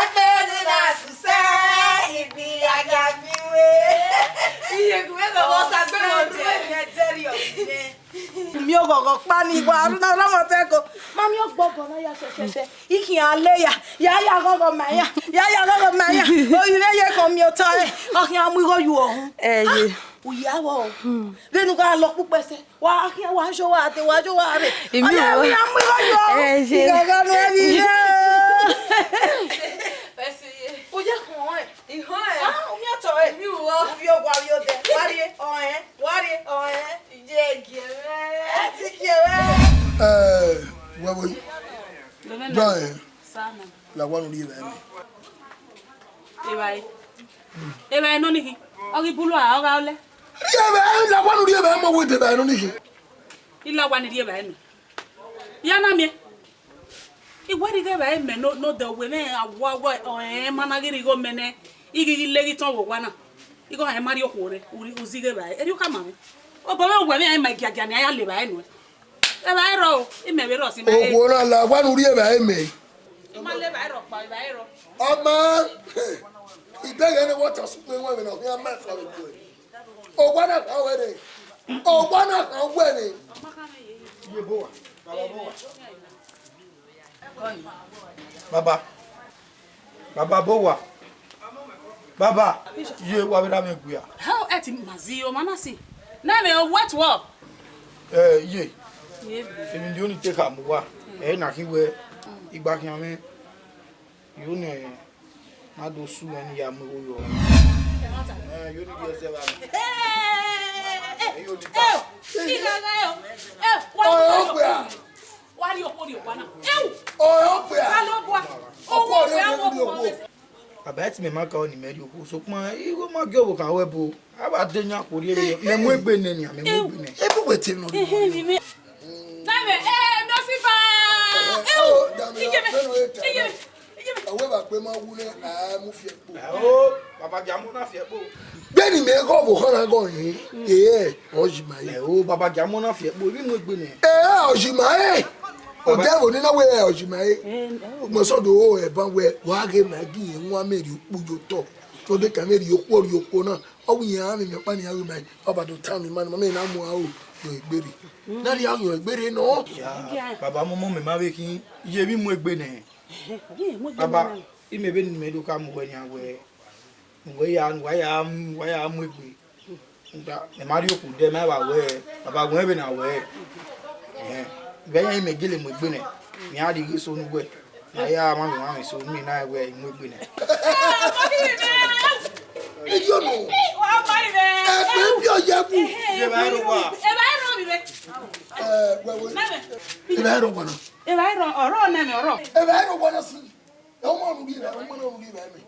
ẹkpẹn ne na susẹ, igbi agia gbi we. Iye gu mwẹ gọgọ. Osa gbe mwẹ odẹ, ẹdẹrriọ nẹ. Miẹn oghọghọ kpa ni wa, ru na rọmọ tẹ ko. Ma miẹn ọgbọgbọ na ya sẹsẹsẹ. I khian le ya, ya ya ghọghọ ma ya, ya ya ghọghọ ma ya. Oyi vbe ye ko miẹn otọ ẹre, ọ khian mu igho ye uhunmwu. Ẹ ye. Uya vbọ. Vbene u gha lọ kpukpẹ sẹ. Wa khian, wa jọ wa de, wa jọ wa re. Imi. Ọya, o. Wi a mu igho yo. Ẹ ye. Igho gha nu ẹvbi ye. Ẹ si ye. U ye khun ọnrẹn. I họn ẹ. Ah, u miẹn otọ ẹre. Imi wọ. U vbi owa, u vbi odẹ. Wa rrie, ọnrẹn. Wa rrie, ọnrẹn. Iye gie mwẹ. Ẹ ti gie mwẹ. Ẹ, wẹ wo. Dọ ẹ. Sa na. La wa nu rhie evbare mẹ. Evbare. Evbare nọ ni khin. Ọ ghi bulu a, ọ gha ọlẹ. Rhie evbare, la wa nu rhie evbare mẹ, wẹ de evbare nọ ni khin. I la wa ni rhie evbare mẹ. Ya na miẹn. I wẹ rhie evbare mẹ nọ, nọ dẹ wẹ mẹ a wa wẹ, ẹ, ma na ghi rhie igho mẹ nẹ. I ghi ghi le ghi tọn vbe owa na. Igho hẹ ma rhie okhuo rre, u rhie, u zighe evbare. Erriọ ka ma mwẹ. Obọ mwẹ wẹ mwẹ ma giagia ni a ya le evbare nuẹn. Evbare rrọọ, imẹ vbe rrọọ si ma re. Okhuo na la, wa ne u rri evbare mẹ. I ma le evbare rrọọ kpa, evbare rrọọ. Ọ ma, ibẹghe ne wọta sukpẹ wọn vbe na khian ma fa vbe gbe. Owa na kha wẹ rre. Owa na kha wẹ rre. Ye bo wa. Baba bo wa. Baba. Baba bo wa. Baba. Ye wa vbe ra mwẹ gua. How eti ma zi yo ma na si. Na me o wet wo. Eh, ye. Ye. Emi ndi oni te kha mu wa. Eh, na khi wẹ igba khian mwẹ. Yo nẹ, ma do su ẹn ya mu igho yọ. Ẹ, yo ni di ẹsẹ vba mẹ. Ẹ, yo ni ta. Ẹ, ighaga yo. Ẹ, wa Ọyọ gbẹ a. Wa ri okhuo ri owa na. Ẹ, Ọyọ gbẹ a. Sa lọ bua. Okhuo ri okhuo ri okhuo. Baba, ẹ ti mẹ ma ka ọni mẹ ri okhuo, sokpan igho ma gie ọvbokhan ru ẹbo. A wa de yan kporhie vbe mẹ mu egbe nẹ nian, mẹ mu egbe nẹ. Ebu wẹ te nọ. Ehe, ni mẹ. Dame, eh, Nasiba. Eh, oh, dame, igeme, igeme, igeme. Awe ba kpe ma wu nẹ, a mu fi ẹkpo. Oh, baba, gia mu na fi ẹkpo. Beni mẹ gọ vbe okhan na gọ yin. Eh, ọ yi ma ye. Oh, baba, gia mu na fi ẹkpo, ibi mu egbe nẹ. Eh, ọ yi ma ye. Ọdẹ vbo ni na wẹ ọ yi ma ye. Mo sọ do ẹban wẹ, wa ghe ma gi yẹn wan mẹ ri ukpu yo tọ. Ọ de ka mẹ ri okhuo ri okhuo na. Ọ wẹ iran mwẹ ọkpa ni a ru ma, ọ ba do ta mẹ ma, ma mẹ na mu aro yọ egbere. Na rhia yọ egbere nọ. Ya, baba, mọmọ mẹ ma vbe khin, ye vbe mu egbe nẹ. Baba, imẹ vbe ne imẹ do ka mu wẹ nian wẹ, wẹ ya, wa ya, wa ya mu egbe. Mẹ ma rhie okhuo dẹ, ma wa wẹ, baba, wẹ vbe na wẹ. Ẹhẹn. Vbe yan imẹ gele mu egbe nẹ, mẹ a rhie ighe so ne uwẹ. Na ya ma vbe ma vbe so, mi na wẹ mu egbe nẹ. Idio no. Ẹgbẹ bi ọ ya bu. Ye ba ro wa. Ẹ, wẹ, wẹ. Ẹ ba ro wa na. Ẹ ba ro, ọrọ nẹ mẹ ọrọ. Ẹ ba ro wa na si. Ẹ, ọmọ ọrun ghi rẹ, ọmọ ọrun ghi rẹ mẹ.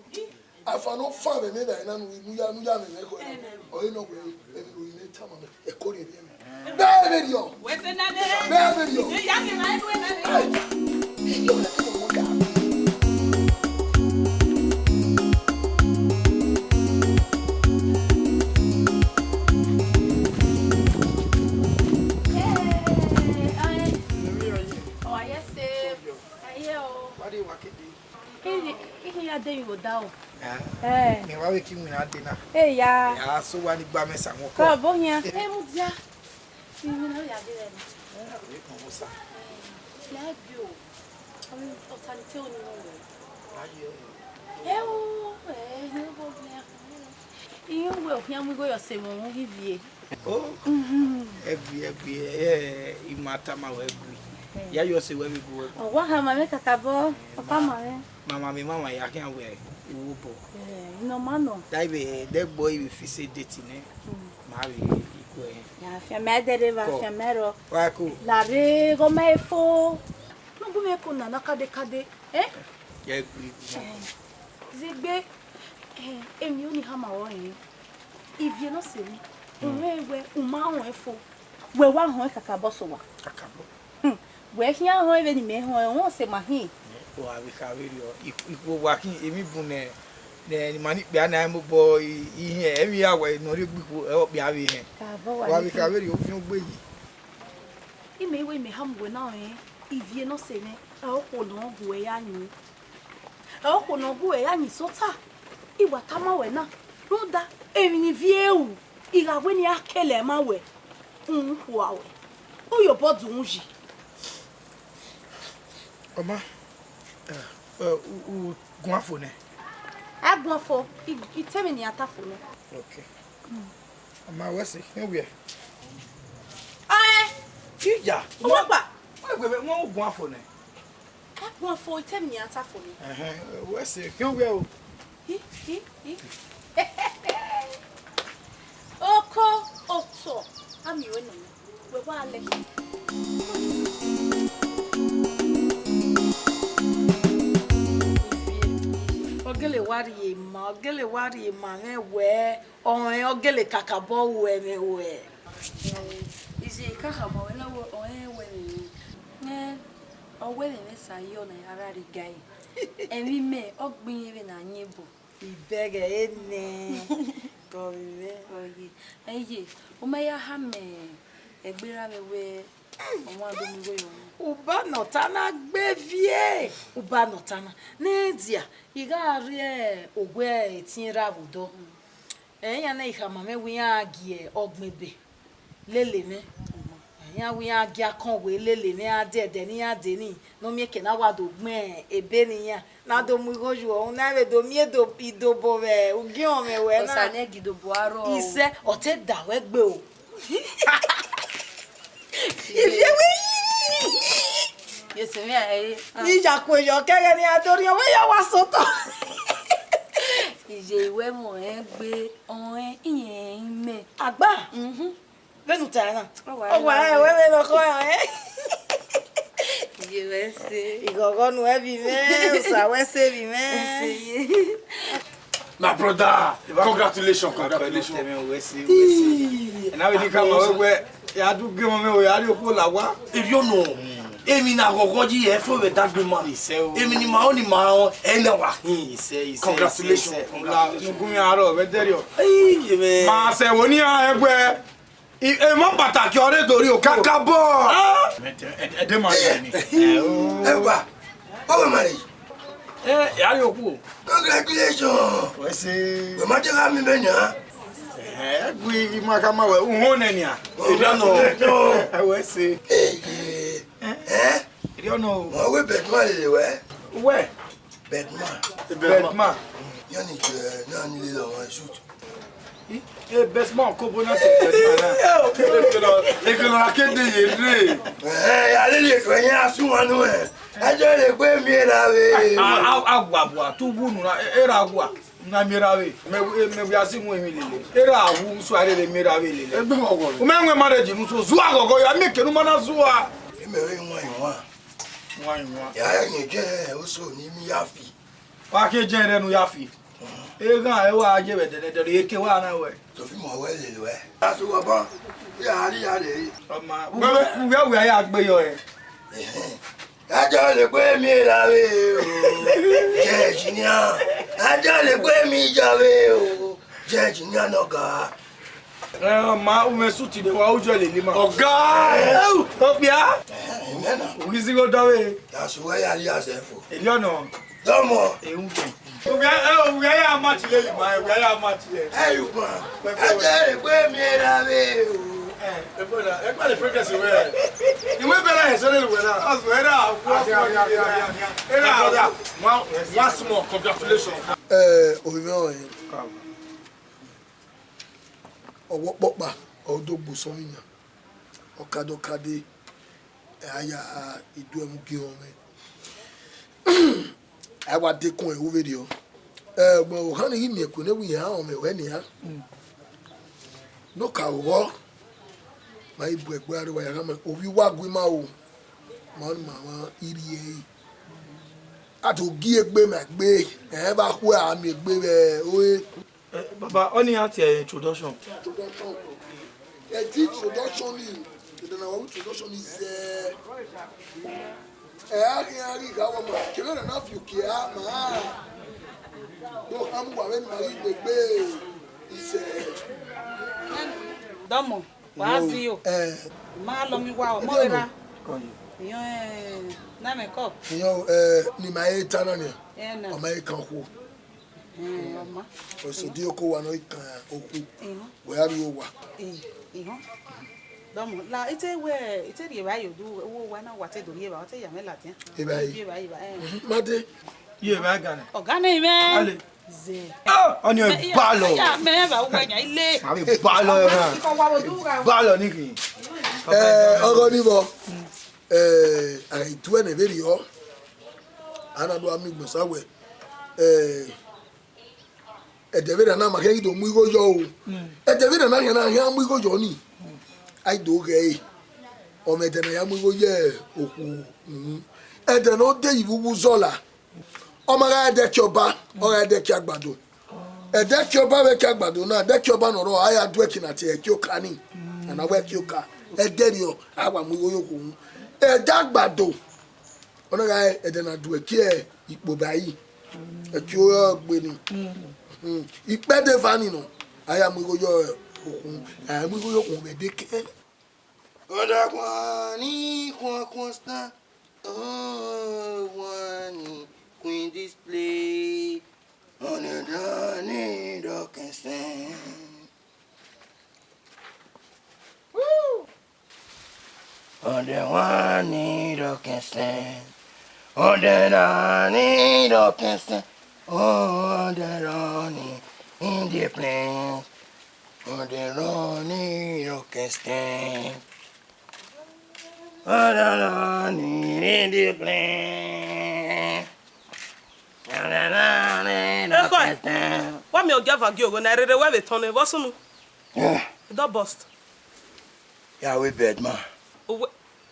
Afa ne ọ fan vbe emwi na, ne u ya, ne u ya mwẹ ẹko ẹre. Ọ i nọ wẹ, emwi ne u i ne tama mẹ, ẹko rhiẹnrhiẹn mẹ. Bẹẹ vberriọ. Wẹ sẹ na nẹ. Bẹẹ vberriọ. Ẹ ya ghe ma ẹnu ẹna rẹ. Ai, iyọ na kí ọmọ ga. Ẹ, ẹ, ọ, ayẹ sẹ. Ayẹ o. Why do you work it? Ihi, ihi ya de yo da o. Ah. Eh. Mẹ wa vbe ki winna de na. Eh, ya. Ya so wa ni gba mẹ sa wọn kọ. Kọ bo yan. Eh. Eh, mu dia. Ihi na ya de rẹ na. Eh, we kàn wọ sa. Eh, ya bi o. Ọmọ ọta ni te o ni wọn wẹ. Aye. Eh, o, eh, ni bo bi a. Iye uwẹ okhian mu igho yọ sẹ mwẹ uvie. Oh, ẹgui, ẹgui, eh, I ma tama wẹ ẹgui. Eh. Ya yọ sẹ wẹ vbe gu wẹ. Ọ wa hama mwẹ kakabọ, ọ tama mwẹ. Mama mẹ, mama ya khian wẹ iwu obọ. Eh, I nọ ma nọ. Da ive, dẹgbọ ive fise date nẹ. Mm. Ma vbe igue. Ya fian mẹ dẹrẹ va. Kọ. Fian mẹ rọ. Wa ko. Lare gọ mẹ fo. Nugbu mẹ ko nana kade kade. Eh? Ya gui. Eh, Zegbe, eh, emwi oni hama ọrọre. Ivie ne ọ sẹ mwẹ, u rẹn wẹ u ma họn ẹn fo, wẹ wa họn ẹn kakabọ sẹ owa. Kakabọ. Hmm, wẹ khian họn ẹn vbene imẹ họn ẹn, ọ sẹ ma hin. Wa vbe kha vberriọ, ikhuo wa khin emwi bun nẹ, nẹ ne ima ni kpia na mobọ ihiẹn, emwi ya wẹ ne ọ rhie gbe ikhuo, ẹ, ọ kpia vbe hẹn. Kakabọ wa. Wa vbe kha vberriọ, ofian ugbeyi. Imẹ i wẹ imẹ hama uwẹ na rẹn, ivie ne ọ sẹ mwẹ, ẹ okhuo ne ọ gu ẹre ya yin. Ẹ okhuo ne ọ gu ẹre ya yin sẹ ota, I wa tama wẹ na, rhunmwuda emwi ne ivie ru, I gha wẹ ne I ra kele ẹre ma wẹ, uhunmwu khua wẹ, u ye obọ dunmwu yi. Ọ ma, ẹ, ẹ, u, u guan fo nẹ. A guan fo, I, I te emwi ne iran ta fo nẹ. Okay. Ọ ma wẹ sẹ, ne wẹ. Ọẹn. Ija. Ọmọ gba. Wẹ, wẹ, wẹ, wẹ u guan fo nẹ. A guan fo, I te emwi ne iran ta fo nẹ. Ẹhẹn, wẹ sẹ, khian wẹ o. Hi, hi, hi. Oko, otọ, a miẹn ruẹ nọ. Wẹ wa lẹ. Ọ gele wa rhie ima, ọ gele wa rhie ima mwẹ wẹ, ọnrẹn ọ gele kakabọ ru ẹmwẹ ruẹ. Iye kakabọ wẹ na wẹ ọnrẹn wẹ emwi mwẹ. Nẹ, ọ wẹ emwi mwẹ sa ye ọna a gha rre ga ẹre. Emwi mẹ, ọ gbe irẹn vbe ne a yin ebo. Ibẹghe nẹ. Gọvbe mwẹ. Ọye, ẹye, u ma ya ha mẹ egbe ra vbe wẹ ọmwa do mu igho yọ. Uba nọ ta na gbe viẹ, uba nọ ta na. Ne dia, I gha rrie owa etiẹn ra vbe odọ. Ẹ, iran na khama mwẹ wẹ iran gie ọgbẹn ebe lele mwẹ. Iran wẹ iran gie akọn wẹ lele mwẹ, a dẹdẹ ne iran dee ni, ne ọ miẹn ke na wa do gbẹn ebe ne iran, na do mu igho yuọ, na vbe do miẹn ido-, idobo vbe ugiọn mwẹ wẹ na. Osa ne gidobo aro. Isẹ, ọ te da wẹ gbe o. Ivie wẹ. Yes, me, I, ah. Ni ya ku yọ kẹghẹ ne iran do rhiọn, wẹ ya wa sotọ. Iye iwẹ mọ ẹn gbe, ọnrẹn iyen mẹ. Agba. Mhm. Vbene u ta na. Ọ wa, ọ wa, ẹ, wẹ vbe nọ kọ ẹ. Iye wẹ se. Ighọghọ nu ẹ vbe mwẹ, osa wẹ se vbe mwẹ. Ẹ se ye. My brother, congratulations, congratulations. Ii. Ena vbe ni ka ma wẹ wẹ, ya du gbe mọ mẹ o, ya rrie okhuo la wa. Erriọ nọ, emwi ne a ghọghọ yi ẹ fo vbe dagbe ma. Isẹ o. Emwi ni ma ọ ni ma ọ, ẹ na wa hin. Isẹ, isẹ, congratulations, isẹ, isẹ, congratulations. Nugun ya rọ vbe dẹrriọ. Ii, amen. Ma sẹ wo ni a ẹgbẹ. I, emọ kpataki ọre do rrie okhuo. Kakabọ. Ah! Ẹdẹ ma rẹ ni. Ẹ o. Ẹ wa, ọ wẹ ma rẹ. Ẹ, ya rrie okhuo. Congratulations. Wẹ se. Wẹ ma te gha miẹn mẹ nian. Ẹ, gu ima khama wẹ, uhọn nẹ nian. Congratulations. Ẹ, wẹ se. Ẹ, ẹ. Erriọ nọ o. Wẹ wẹ Bedman lele wẹ. Wẹ. Bedman. Bedman. Iran ni jẹ, iran ni lele ọmwa shoot. Eh, Bedman, kobo na te Bedman na. Ekele, ekele na kede ye re. Eh, ya lele ekele yan asu wa nu, eh. A jọ le gbe mi ra vbe. A, a, a wa bua, tu wu nu na, e, e ra wa. Na mi ra vbe. Mẹ, mẹ wia si mu emwi lele. E ra wu, so a lele mi ra vbe lele. Egbe wa wọ. U mẹ wẹ marriage nu so, zua gogo, ya mi kenu ma na zua. Mẹ wẹ wan wan. Wan wan. Ya ya yẹn jẹ, o so ni mi ya fi. Wa ke jẹ rẹ nu ya fi. Eghan ẹ wa ye vbe dẹdẹdẹ, eke wa na wẹ. Tofi mọ wẹ lele wẹ. Asu wa ban. Ya ri ya le. Ọma, wẹ, wẹ, wẹ ya gbe yọ ẹ. Ẹhẹn. A jọ le gbe mi ra vbe o. Jẹ engineer. A jọ le gbe mi ja vbe o. Jẹ engineer nọ ga. Ẹ, ọma, u mwẹ suit de wa, u jọ lele ma. Ọga! Ẹ, okpia! Ẹ, ẹ, na. U ghi zigho dọvbe. Ya sẹ uwẹ ya rhie azẹ fo. Eliọnọ. Dọmọ. Ehun kẹ. Uwẹ, ẹ, uwẹ ya match lele ma, uwẹ ya match lele. Ẹ, you man. Pẹpẹ wẹ. Ẹ jẹ egbe mi ra vbe o. Ẹ, ẹ gbọ́dọ̀, ẹ gbọ́dọ̀ progress wẹ. Ìwé bẹ̀rẹ̀ ẹ̀ sẹ́lẹ̀ lùwẹ̀ náà. Ọ̀sùn ẹ̀ náà, wọ́n fún ọ̀gá, ọ̀gá, ọ̀gá. Ẹ náà, brother, one, one small congratulations. Ẹ, òyìnbó ọ̀hún. Ọwọ kpọkpa, ọ do gbe usọ vbe iyan, ọkadọkade, ẹ a ya iduẹmwẹ ugie ọnrẹn. A wa dekun ẹre vberriọ. Ẹ, ọgbẹn ọvbokhan ni ghi miẹn ẹko ne ẹvbo iran rọnmwẹ ruẹ nian. Ne ọ ka vbọ, ma i bu ẹgbẹe aro wa ya gha ma, ovbi uwa gu ima o, ma ọnii ma mwa i rhie ẹre. A do gie egbe ma egbe, ẹ vbe a khu a miẹn egbe vbe ore. Eh, baba, ọnii iran tie introduction. Introduction. Ẹ ti introduction ni, ẹdẹ na wa introduction ni zẹ. Ẹ a khian ghi gha wa ma, kevbe na na fi uki a ma. Do hamu wa vbe ma ghi gbegbe izẹ. Dọmọ, wa zi yo. Eh. Ma lọ mi wa, ọmọ vbe ra. Iyọn, eh, na mẹ kọ. Iyọn, eh, ni ma he ta na nia. Eh, na. Ọ ma he kan okhuo. Eh, ọma. Osodi oko wa nọ ikan okhu. Ehun. Wẹ a rrie owa. Eh, ehun. Dọmọ, la, ite wẹ, ite rhie evbare yo, du, wo wa na wa te do rhie evbare, ọ te ya mwẹ ladian. Evbare? Rhie evbare, evbare, eh. Mhm, ma de. Ye evbare gane. Ọga ne mwẹ. Ale. Ze. Ah, ọni ba lọ. Ya mẹ ba wẹ yan ile. Ma be ba lọ, man. Ikọ wa wo du gha. Ba lọ ni khin. Eh, ọgọ ni vbọ. Eh, a i tuẹ nẹ vberriọ. A na do a miẹn ugbẹn sa wẹ. Eh, ẹdẹ vberriọ na ma khian ghi do mu igho yọ o. Mm. Ẹdẹ vberriọ na khian na khian mu igho yọ ni. A i do ghẹ ẹre. Ọ mwẹ ẹdẹ ne a ya mu igho ye okhuo uhunmwu. Ẹdẹ ne ọ de ye ivbi uwu zọla. Ọ ma gha ẹdẹ ẹki ọba, ọ gha ẹdẹ ẹki agbado. Ẹdẹ ẹki ọba vbe ẹki agbado na, ẹdẹ ẹki ọba ne ọ rrọọ, a ya du ẹki na tie ẹki oka ni. A na wẹ ẹki oka. Ẹdẹ rriọ, a wa mu igho ye okhuo uhunmwu. Ẹdẹ agbado, ọ na gha ẹdẹ ne a du ẹki ikpoba yi. Ẹki ọgbe ni. Mm. Ikpẹdẹ eva ni nọ. A ya mu igho yọ okhun, a ya mu igho yọ okhun vbe dekẹe. Ọdọ wan ni khuan khuan stan, ọ wan ni queen display. Ọdọ ni dọkẹn sẹn. Ọdẹ wan ni dọkẹn sẹn. Ọdẹ ra ni dọkẹn sẹn. Ọdẹ ra ni in the place. Ọdẹ ra ni dọkẹn sẹn. Ọdẹ ra ni in the place. Ọdẹ ra ni dọkẹn sẹn. Wa miẹn ogieva gie ogho na, rere wẹ vbe tọn nẹ, vbọ sunu? Yeah. Dọ bust. Ya wẹ Birdman. Owe,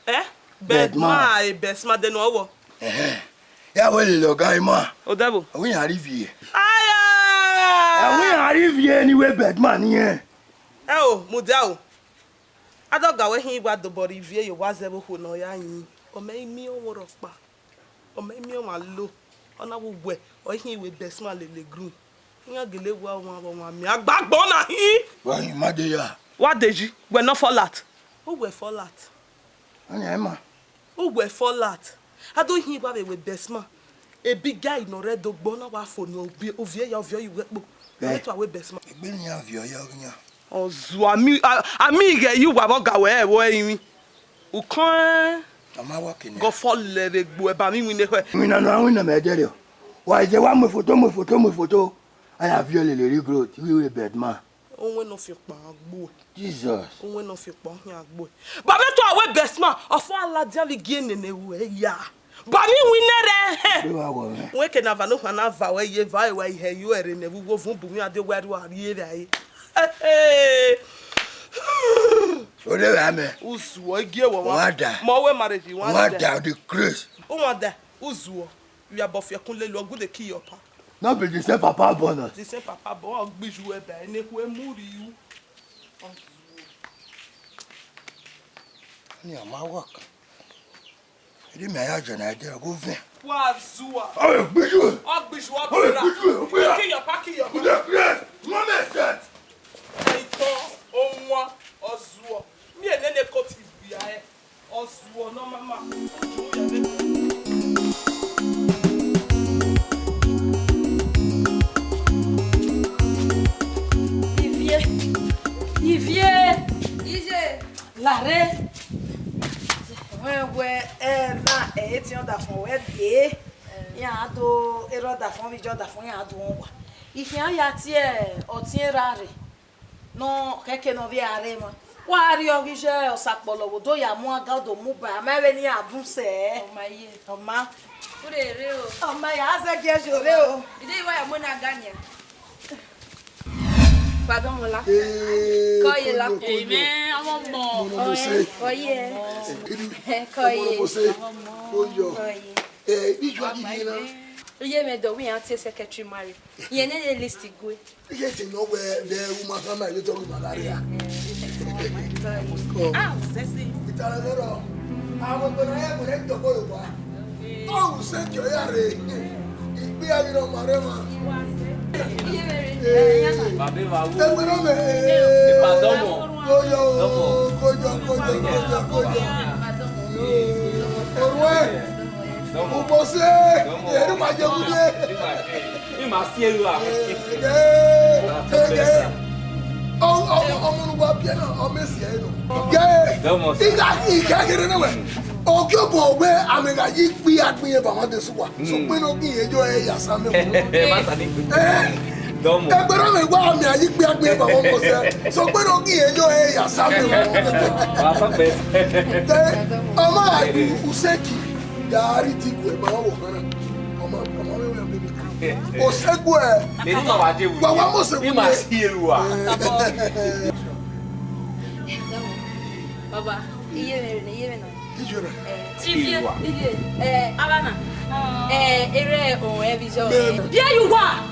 eh? Birdman. Birdman, eh, Birdman de nọ wọ. Ẹhẹn. Ya wẹ lele ọga ima. Odẹvbo. Ẹwẹ iran rhie ivie. Aya! Ẹwẹ iran rhie ivie ni wẹ Birdman ni ẹn. Ẹ o, mudia o. Adọga wẹ hin wa dobọ rhie ivie ye wa zẹ vbe okhuo ne ọ ya yin. Ọ mẹ i miẹn ọmwa rhọkpa. Ọ mẹ i miẹn ọmwa lo. Ọ na vbe uwẹ, ọ i hin wẹ Birdman lele groom. Iran gele wa ọmwa vbe ọmwa miẹn agbagbọn na hin. Wa hin ma de ya. Wa de yi, wẹ nọ fallat. Uwẹ fallat. Ọni ẹ ma. Uwẹ fallat. A do hin wa vbe wẹ Birdman. Ebigai ne ọ rre Ẹdo gbe na wa fo ne ovie, ovie ya, ovie ya uwẹ kpo. Ẹ. Ẹ tua wẹ Birdman. Egbe ne iran viọ ya ọghe iran. Ọ zuọ, a mi, a, a mi ghẹ ye uwa vbe ọga wẹ ẹvbo ẹrinmwi. Ukọn. Ọ ma wa kene. Gọ fọlẹ vbe egbe eba mi winna ekhọe. Iwinna ne ọ winna mẹ dẹrriọ. Wa je wa mu foto, mu foto, mu foto. A ya viọ lele ri growth, iwe iwe Birdman. Owẹn ne ọ fi ọkpa gbe uẹ. Jesus. Owẹn ne ọ fi ọkpa khian gbe uẹ. Ba vbe tua wẹ Birdman, ọ fo a ladian vbe gie nene ruẹ ya. Ba ni winna rẹ hẹ. Ẹ wa wọ mwẹ. Wẹ ke na va ne okhuo na va wẹ ye va, ẹ wa ihe yo ẹre nẹ vbe uwu ovun bu mwẹ a de wẹ a rua rhie vbe a re. Ore vbe amẹ. Uzuọ, igie wọ wa. Wa da. Ma wẹ marriage, wa da. Wa da, the grace. Wa da, uzuọ. Vbe abọ fi ẹkun lele, ọ gude ki yọ pa. No be the same papa born us. The same papa born, ọ gbiju ẹba, ene khu emu rri u. Ni a ma work. Eri mẹ ya jẹ na ẹdẹ ọgọ vẹn. Wa zua. Ọ vbe gbiju. Ọ gbiju, ọ gbiju. Ọ vbe gbiju, ọ gbiju. Ki yọ pa, ki yọ pa. Ude grace, no make sense. Ẹitọn, ọwan, ọ zuọ. Mi enene ko ti gbia ẹ. Ọ zuọ ne ọ ma ma. Ivie. Ivie. Iye. Larre. Wẹ wẹ ẹ na ẹ i tiẹn ọdafọn wẹ dee. Iran do erha ọdafọn vbe iye ọdafọn iran do rẹn owa. I khian ya tie ọtiẹn erha rre. Ne ọ khẹke ne ọ vbe a rre emwa. Wa rrie ọghe iye Osakpọlọ vbe do ya mu aga do mu ba, a ma vbe ne iran bun sẹ. Ọ ma ye. Ọ ma. U rere o. Ọ ma ya zẹ gie zhorre o. Ide wa ya mu na ga nia. Pardon, Mola. Ee, kọ ye la. Kojo. Amen, ọmọ ọmọ. Mo mọ se. Kọ ye. Kọ ye. Mo mọ se. Kojo. Kọ ye. Eh, ibi ju agi yẹn na. Iye mẹ dọ, we yan tie secretary marry. Iye ne ne list gue. Iye te nọ wẹ vbe uma khama, iye te ọghe malaria. Ah, sexy. Itara lọrọ. Àwọn ọmọ náà yẹ kò lè dọ̀gbọ́ Yorùbá. Ọ̀hún ṣe jọ ya rè. Ìgbé ayé náà máa rẹ̀ wá. Ee. Bàbá wa wú. Ẹgbẹ́ náà mẹ́. Ìbàdàn mọ̀. Kójọ, kójọ, kójọ, kójọ, kójọ. Òrùwẹ̀. Dọmọ. Mo ṣe. Dọmọ. Ẹni máa jẹ kúndé. Ni ma si eru a. Ege, ege. Ọ, ọ, ọmọ nu wa biẹ na, ọmọ esi ẹ nọ. Ge. Dọmọ sa. Iga, iga gere ne wẹ. Oke obo wẹ amẹ ga yi kpi agbin ye ba ma de suwa. So pe no gi ye yo e ya sa me. Eh, ma sa ni. Eh. Dọmọ. Ẹgbẹrẹ mẹ wa amẹ ayi kpi agbin ye ba ma mo se. So pe no gi ye yo e ya sa me. Wa sa pe. Eh, ọmọ ayi useki. Dari ti gue ba wo kana. Ọmọ, ọmọ wẹ wẹ bebe. Osegbe. Ni ma wa je wu. Wa wa mo se wu. Ni ma si eru a. Baba, iye mẹ rẹ, iye mẹ na. Iye rẹ. Eh, iye. Iye. Eh, abana. Eh, ere o e bi jo. There you are.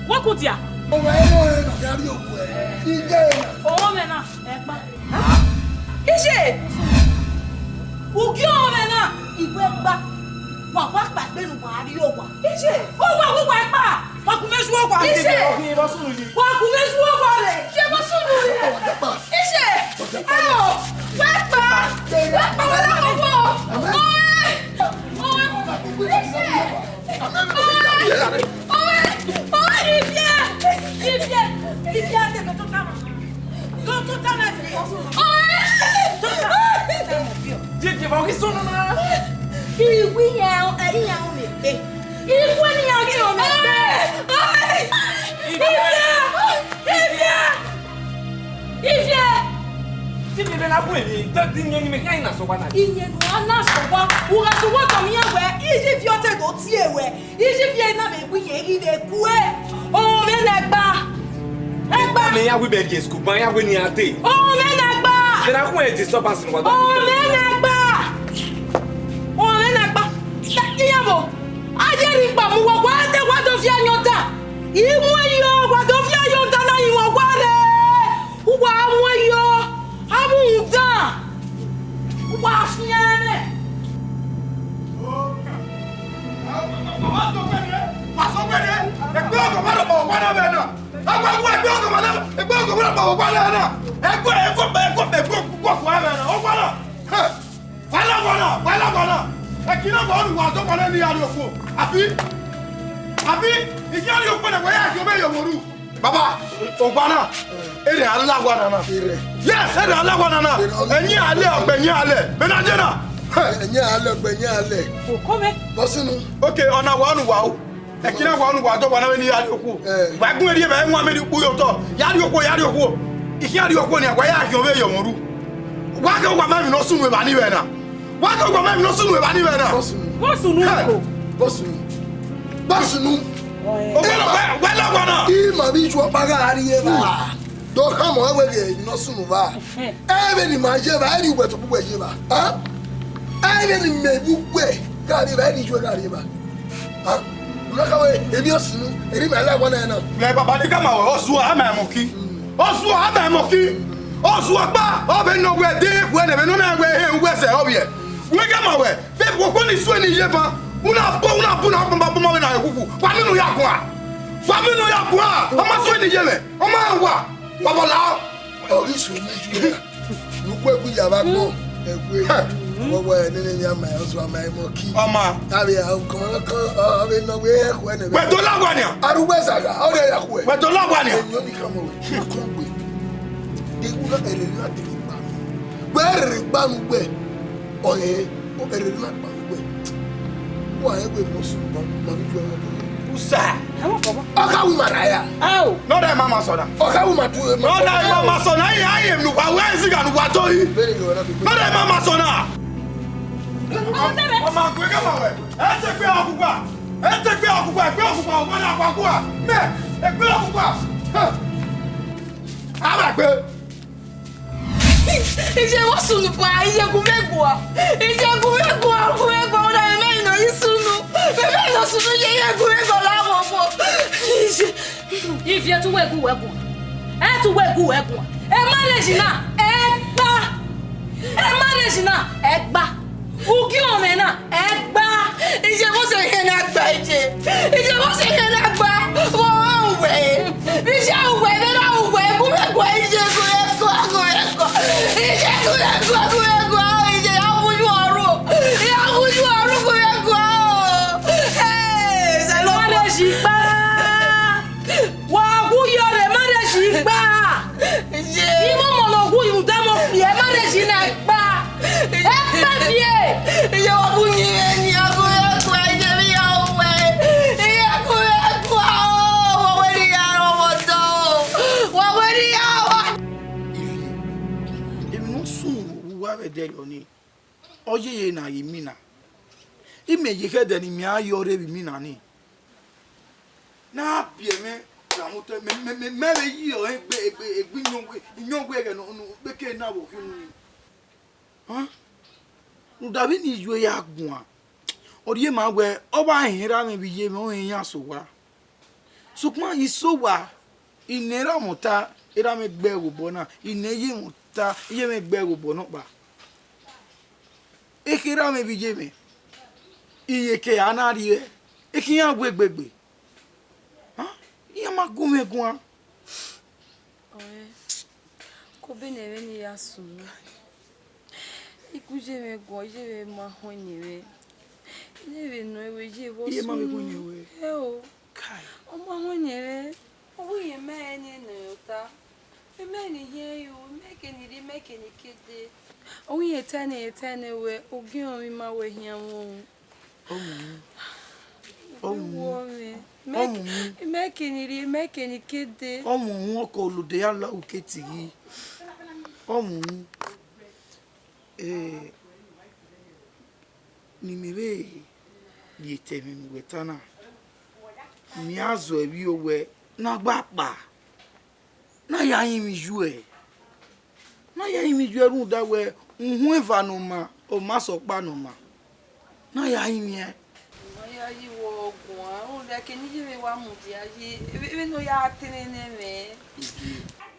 Wa ku dia. O wa ere o e na gari o ku e. Iye na. O me na. Ẹ pa. Iye! Ugie ọmwẹ na, I wẹ gba. Wa wa kpa egbe ne uwa rrie owa. Iye! Owa, owa, wa kpa! Wa gu mwẹ Ishe. Wa gu mwẹ zuọ owa rre. Ye vbe sunu rre. Ishe. Ao. Wa kpa. Wa kpa wa na koko. Oe. Oe. Ishe. Oe. Oe. Ivie. Ivie. Ivie, ate, go tota. Go tota na fi. Oe. Tota. Tota. Ivie, vbe ọ ghi sunu na? Iwi yan, ẹ, iyan ru mẹ egbe. Ikhue ne iran ghi rẹn mẹ egbe. Ivie! Ivie! Ivie! Te ivie na gu emwi, te, te iyẹn ni mẹ khian na sẹ owa na. Iyẹn ne u ra na sẹ owa, u gha sẹ owa tọ mẹ iran wẹ, Ivie ọ te do tie wẹ, Ivie na vbe gu iyẹn ghi vbe gue. Ọmọ mwẹ na ẹgba. Ẹgba. Mẹ ya wi bẹ viẹ school, ma ya wi ni a te. Ọmọ mwẹ na ẹgba. Then I go and disturb us in what. Ọmọ mwẹ na ẹgba. Ọmọ mwẹ na ẹgba. Iyabo. A ye rhie ikpa mu uwa, wa te wa do viẹ ayọn dan. I mu ẹyọ, wa do viẹ ayọn dan na, I mu uwa rre. Uwa mu ẹyọ, a mu rhunmwuda. Uwa fian nẹ. Wa sọ wẹẹ, egbe ọgọ ma rọkpa owa na vbe na. Egbe ọgọ ma rọkpa owa na vbe na. Egbe, egbe, egbe, egbe, egbe ọgọ ma vbe na. Owa na. Wa la owa na, wa la owa na. Ẹki na wa ru wa dọgba na ne I ya rhie okhuo. Abi, abi, I ya rhie okhuo na, wa ya khian mwẹ ye owa ru. Baba, owa na, erha a la owa na na. Yes, erha a la owa na na. Ẹyin a lẹ, ọgbẹyin a lẹ. Vbe na ye na? Ẹyin a lẹ, ọgbẹyin a lẹ. Okọ mwẹ. Bọ sunu. Okay, ọna wa unu wa o. Ẹki na wa unu wa dọgba na vbe ne I ya rhie okhuo. Eh. Wa gun erriọ vbe ẹmwẹ mẹ rhie ukpu ye otọ. Ya rhie okhuo, ya rhie okhuo. I khian rhie okhuo nia, wa ya khian mwẹ ye owa ru. Wa ke owa ma emwi ne ọ sunu evba ni vbe na. Wa ke owa ma emwi ne ọ sunu evba ni vbe na. Bọ sunu. Bọ sunu. Hey. Ko. Bọ sunu. Bọ sunu. Ogbẹlọgbẹ, wẹ lọgbọ na. I ma vbe iye ọkpa gha rrie evba. Do khama ruẹ wẹ ghe emwi ne ọ sunu evba. Ẹ vbe ne ima ye evba, ẹ rhie uwẹ tobọ uwẹ ye evba. Ẹ vbe ne imẹ vbe uwẹ gha rrie evba, ẹ rhie uwẹ gha rrie evba. Unu ka wẹ, emwi ọ sunu, erha ima la owa na na. Mẹ baba ni khama ruẹ, Ozuọ, a ma ẹmọ ki. Ozuọ, a ma ẹmọ ki. Ozuọ ọkpa, ọ vbe nọ wẹ de, wẹ ne vbe nọ na wẹ he uwẹ sẹ ọ vbiẹ. Wẹ khama ruẹ, vbe okhuo ni suẹn ni ye ban, u na bu, u na bu na kpọnmọ kpọnmọ vbe na ekhukhu. Wa mẹ ne u ya guan. Wa mẹ ne u ya guan. Ọ ma suẹn ni ye mwẹ. Ọ ma rẹn owa. Wa vbọ la. Ọ ghi suẹn ni ye mwẹ. Ne u ku egbe ya vbe agbọn. Egbe. Ọ wẹ nene ni a ma Ozuọ, a ma ẹmọ ki. Ọ ma. Avbe a, ọmọ kan, ọ, ọ vbe nọ wẹ ẹ khuẹ nẹ. Wẹ do la owa nia. Aru wẹ zagha, ọ rẹ ya khuẹ. Wẹ do la owa nia. Emwi ọ ni khama ruẹ, kongbe. Iwu na ẹrẹ na dele gba. Wẹ rere gba nu wẹ. Ọre, ọ rere na gba nu wẹ. Wa ẹ wẹ mọ sunu ma, ma vbe ju ẹmwẹ bọ. Usa. Ọ kha wu ima ra ya. Ao. Nọ da ima ma sọ na. Ọ kha wu ima du. Nọ da ima ma sọ na, ayen, ayen ne uwa wẹ zigha ne uwa do yi. Nọ da ima ma sọ na. Ọ ma gue ghe ma wẹ. Ẹ te gbe ọkugba. Ẹ te gbe ọkugba, gbe ọkugba, ọmọ na gua gua. Mẹ, ẹ gbe ọkugba. Hẹ. A ma gbe. Iye vbe sunu pa, iye gu vbe gua. Iye gu vbe gua, gu vbe gua, ọna mẹ nọ yi sunu. Mẹ mẹ nọ sunu, iye, iye gu vbe gua la vbọ vbọ. Iye. Ivie, te uwẹ gu uwẹ guan. Ẹ te uwẹ gu uwẹ guan. Ẹ marriage na, ẹ gba. Ẹ marriage na, ẹ gba. Ugie ọmwẹ na, ẹ gba. Iye, vbọ sẹ ihe na gba, iye. Iye, vbọ sẹ ihe na gba. Vbọ uwẹ. Iye, uwẹ, vbe na uwẹ. Gu mwẹ guan, iye, gu mwẹ guan, gu mwẹ guan. Iye, gu mwẹ guan, gu mwẹ guan. Iye, ya wu yu ọru. Ya wu yu ọru, gu mwẹ guan. Hey, Salomo. Marriage gba. Wa wu yọ rre, marriage gba. Iye. Imọmọ ne ọ wu yu dẹ mọ fi, marriage na gba. Ẹ gba fi e. Iye, wa bu yin vbe ni, a bu vbe gua, iye vbe ya wẹ. Iye, a bu vbe gua o, wa wẹ ni ya rọ vbọ dọ o. Wa wẹ ni ya wa. Ivie, emwi ne ọ sunu vbe uwa vbe ẹdẹrriọ nii, ọ yeye na ghe imina. Imẹ ye khẹ ẹdẹ ne imẹ a yọ rre vbe imina nii. Ne a biẹ mwẹ, ra mwẹ otọ, mẹ, mẹ, mẹ, mẹ vbe yi ọre egbe, egbe, egbe iyọnwẹ, iyọnwẹ ẹghẹ ne, ne, vbe ke na vbe okhiunu nii. Hẹn? Rhunmwuda vbene iye ya guan, ọ rhie ma wẹ, ọ vbe rẹn erha mwẹ vbe iye mwẹ, ọ rẹn iran sẹ owa. Sokpan I sẹ owa, I nẹ erha mwẹ ọta, erha mwẹ gbe ẹre vbe obọ na, I nẹ iye mwẹ ọta, iye mwẹ gbe ẹre vbe obọ nọkpa. Ekherha mwẹ vbe iye mwẹ, iyeke a na rrie, ekhian gu egbe gbe. Hẹn? Ma gu mwẹ guan. Ọre, kobene ẹmwẹ ni ya sunu. I gu iye mwẹ guan, iye mwẹ ma họn ne mwẹ. Ne vbe nọ ẹvbo iye vbe Iye ma vbe họn ne sunu. Wẹ. Ẹ o. Kai. Ọ ma họn ne mwẹ. Ọ wẹ irẹn ma rẹn ne nọ ẹre ọta. Imẹ ni hiẹn yo, imẹ ke ni rrie, imẹ ke ni ke dee. Ọ wẹ irẹn ta nẹ, irẹn ta nẹ wẹ, ogiọnmwẹ ima wẹ hian mwẹ o. Ọ mu. Ọ mu. Wọ mwẹ. Ọ mu. Imẹ ke ni rrie, imẹ ke ni ke dee. Ọ mu, ọkọ olode ya la uke tighi. Ọ mu. Eh, ne imẹ vbe rhie te ẹmwẹ ne uwẹ ta na, mẹ a zọ ẹvbi owẹ ne a gba kpa, ne a ya rinmwian iyuẹ, ne a ya rinmwian iyuẹ rhunmwuda wẹ uhunmwu eva ne ọ ma, ọ ma sẹ ọkpa ne ọ ma, ne a ya rinmwian. Ma ya yi wọ guan, rhunmwuda kene iye mwẹ wa mudia yi, vbe, vbene ọ ya tẹn nene mwẹ.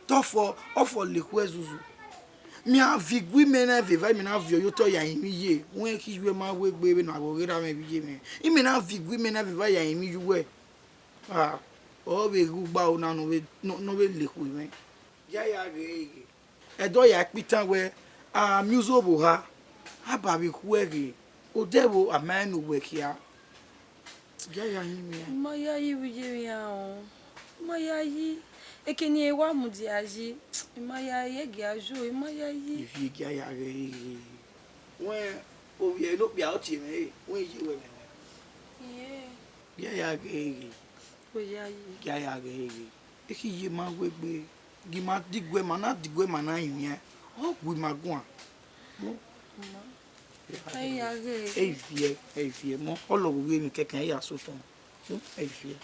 Tọfọ, ọfọ lekhuẹ zuzu. Mẹ a viọ igue imẹ na vbe eva, imẹ na viọ ye otọ ya rinmwian iye, wẹ khin iyuẹ ma wegbe vbene a ghe erha mwẹ vbe iye mwẹ. Imẹ na viọ igue imẹ na vbe eva ya rinmwian iyuẹ. Ah, ọ vbe ghe ugba ro na ne ọ vbe, ne ọ, ne ọ vbe lekhuo mwẹ. Ya ya ghe ghe. Ẹdẹ ọ ya kpitan wẹ, a miẹn uzo vbe oha, a ba vbe khuẹ ghe, odẹ vbo a ma rẹn ne uwẹ khia. Ya ya rinmwian. I ma ya yi vbe iye mwẹ iran o. I ma ya yi. Eke ne irẹn wa mudia yi, I ma ya yi, ẹgia yo, I ma ya yi. Ivie gia ya ghe ghe. Wẹ ovbi ẹre ne okpia ọ tie mwẹ re, wẹ iye wẹ mwẹ. Iye. Gia ya ghe ghe. Wẹ ya yi. Gia ya ghe ghe. Ekhi iye ma wegbe, gi ma diguẹ ma na diguẹ ma na rinmwian, ọ gu ima guan. Ma. Ẹ ya ghe. Ẹ i viẹ, ẹ i viẹ, mọ, ọ lọghọ ghe emwi kẹkan, ẹ ya sotọ. Ẹ i viẹ.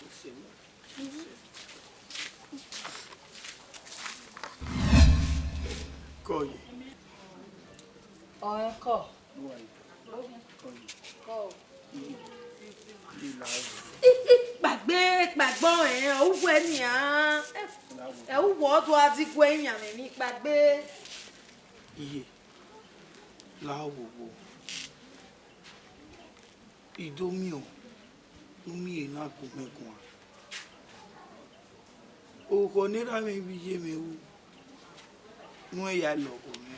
Kọ ye. Ọẹn kọ. Kọ. Ikpagbe, ikpagbe ọnrẹn, ọ uwẹ nian. Ẹ uwẹ ọ do a diguẹ iran mwẹ emwi ikpagbe. Iye, la wo wo. I do miẹn ọ, ne u miẹn na gu mwẹ guan. Oghọ ne erha mwẹ vbe iye mwẹ ru, ne u ya lọghọ mwẹ,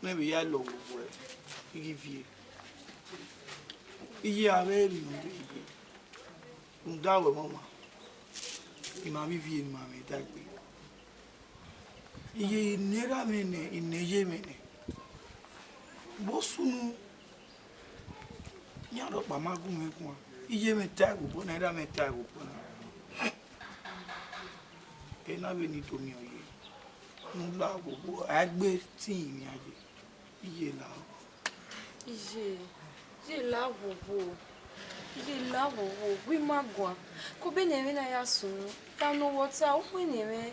ne u vbe ya lọghọ wẹ, I ghi viẹ. Iye, avbe emwi ne u rre ye, rhunmwuda wẹ mwẹ ọmwa, I ma vbe ivie ne ima mwẹ dagbe. Iye, ne erha mwẹ nẹ, ne iye mwẹ nẹ, vbe ọ sunu, iran rhọkpa ma gu mwẹ guan. Iye mwẹ ta ẹvbo obọ na, erha mwẹ ta ẹvbo obọ na. Ena vbene I do miẹn ọ ye, ne u la ẹvbo obọ, a gbe tin yan ye. Iye la. Iye, iye la wowo, iye la wowo, gu ima guan. Kobene ẹmwẹ na ya sunu, ta ne uwẹ ọta, u khuẹnnẹ mwẹ.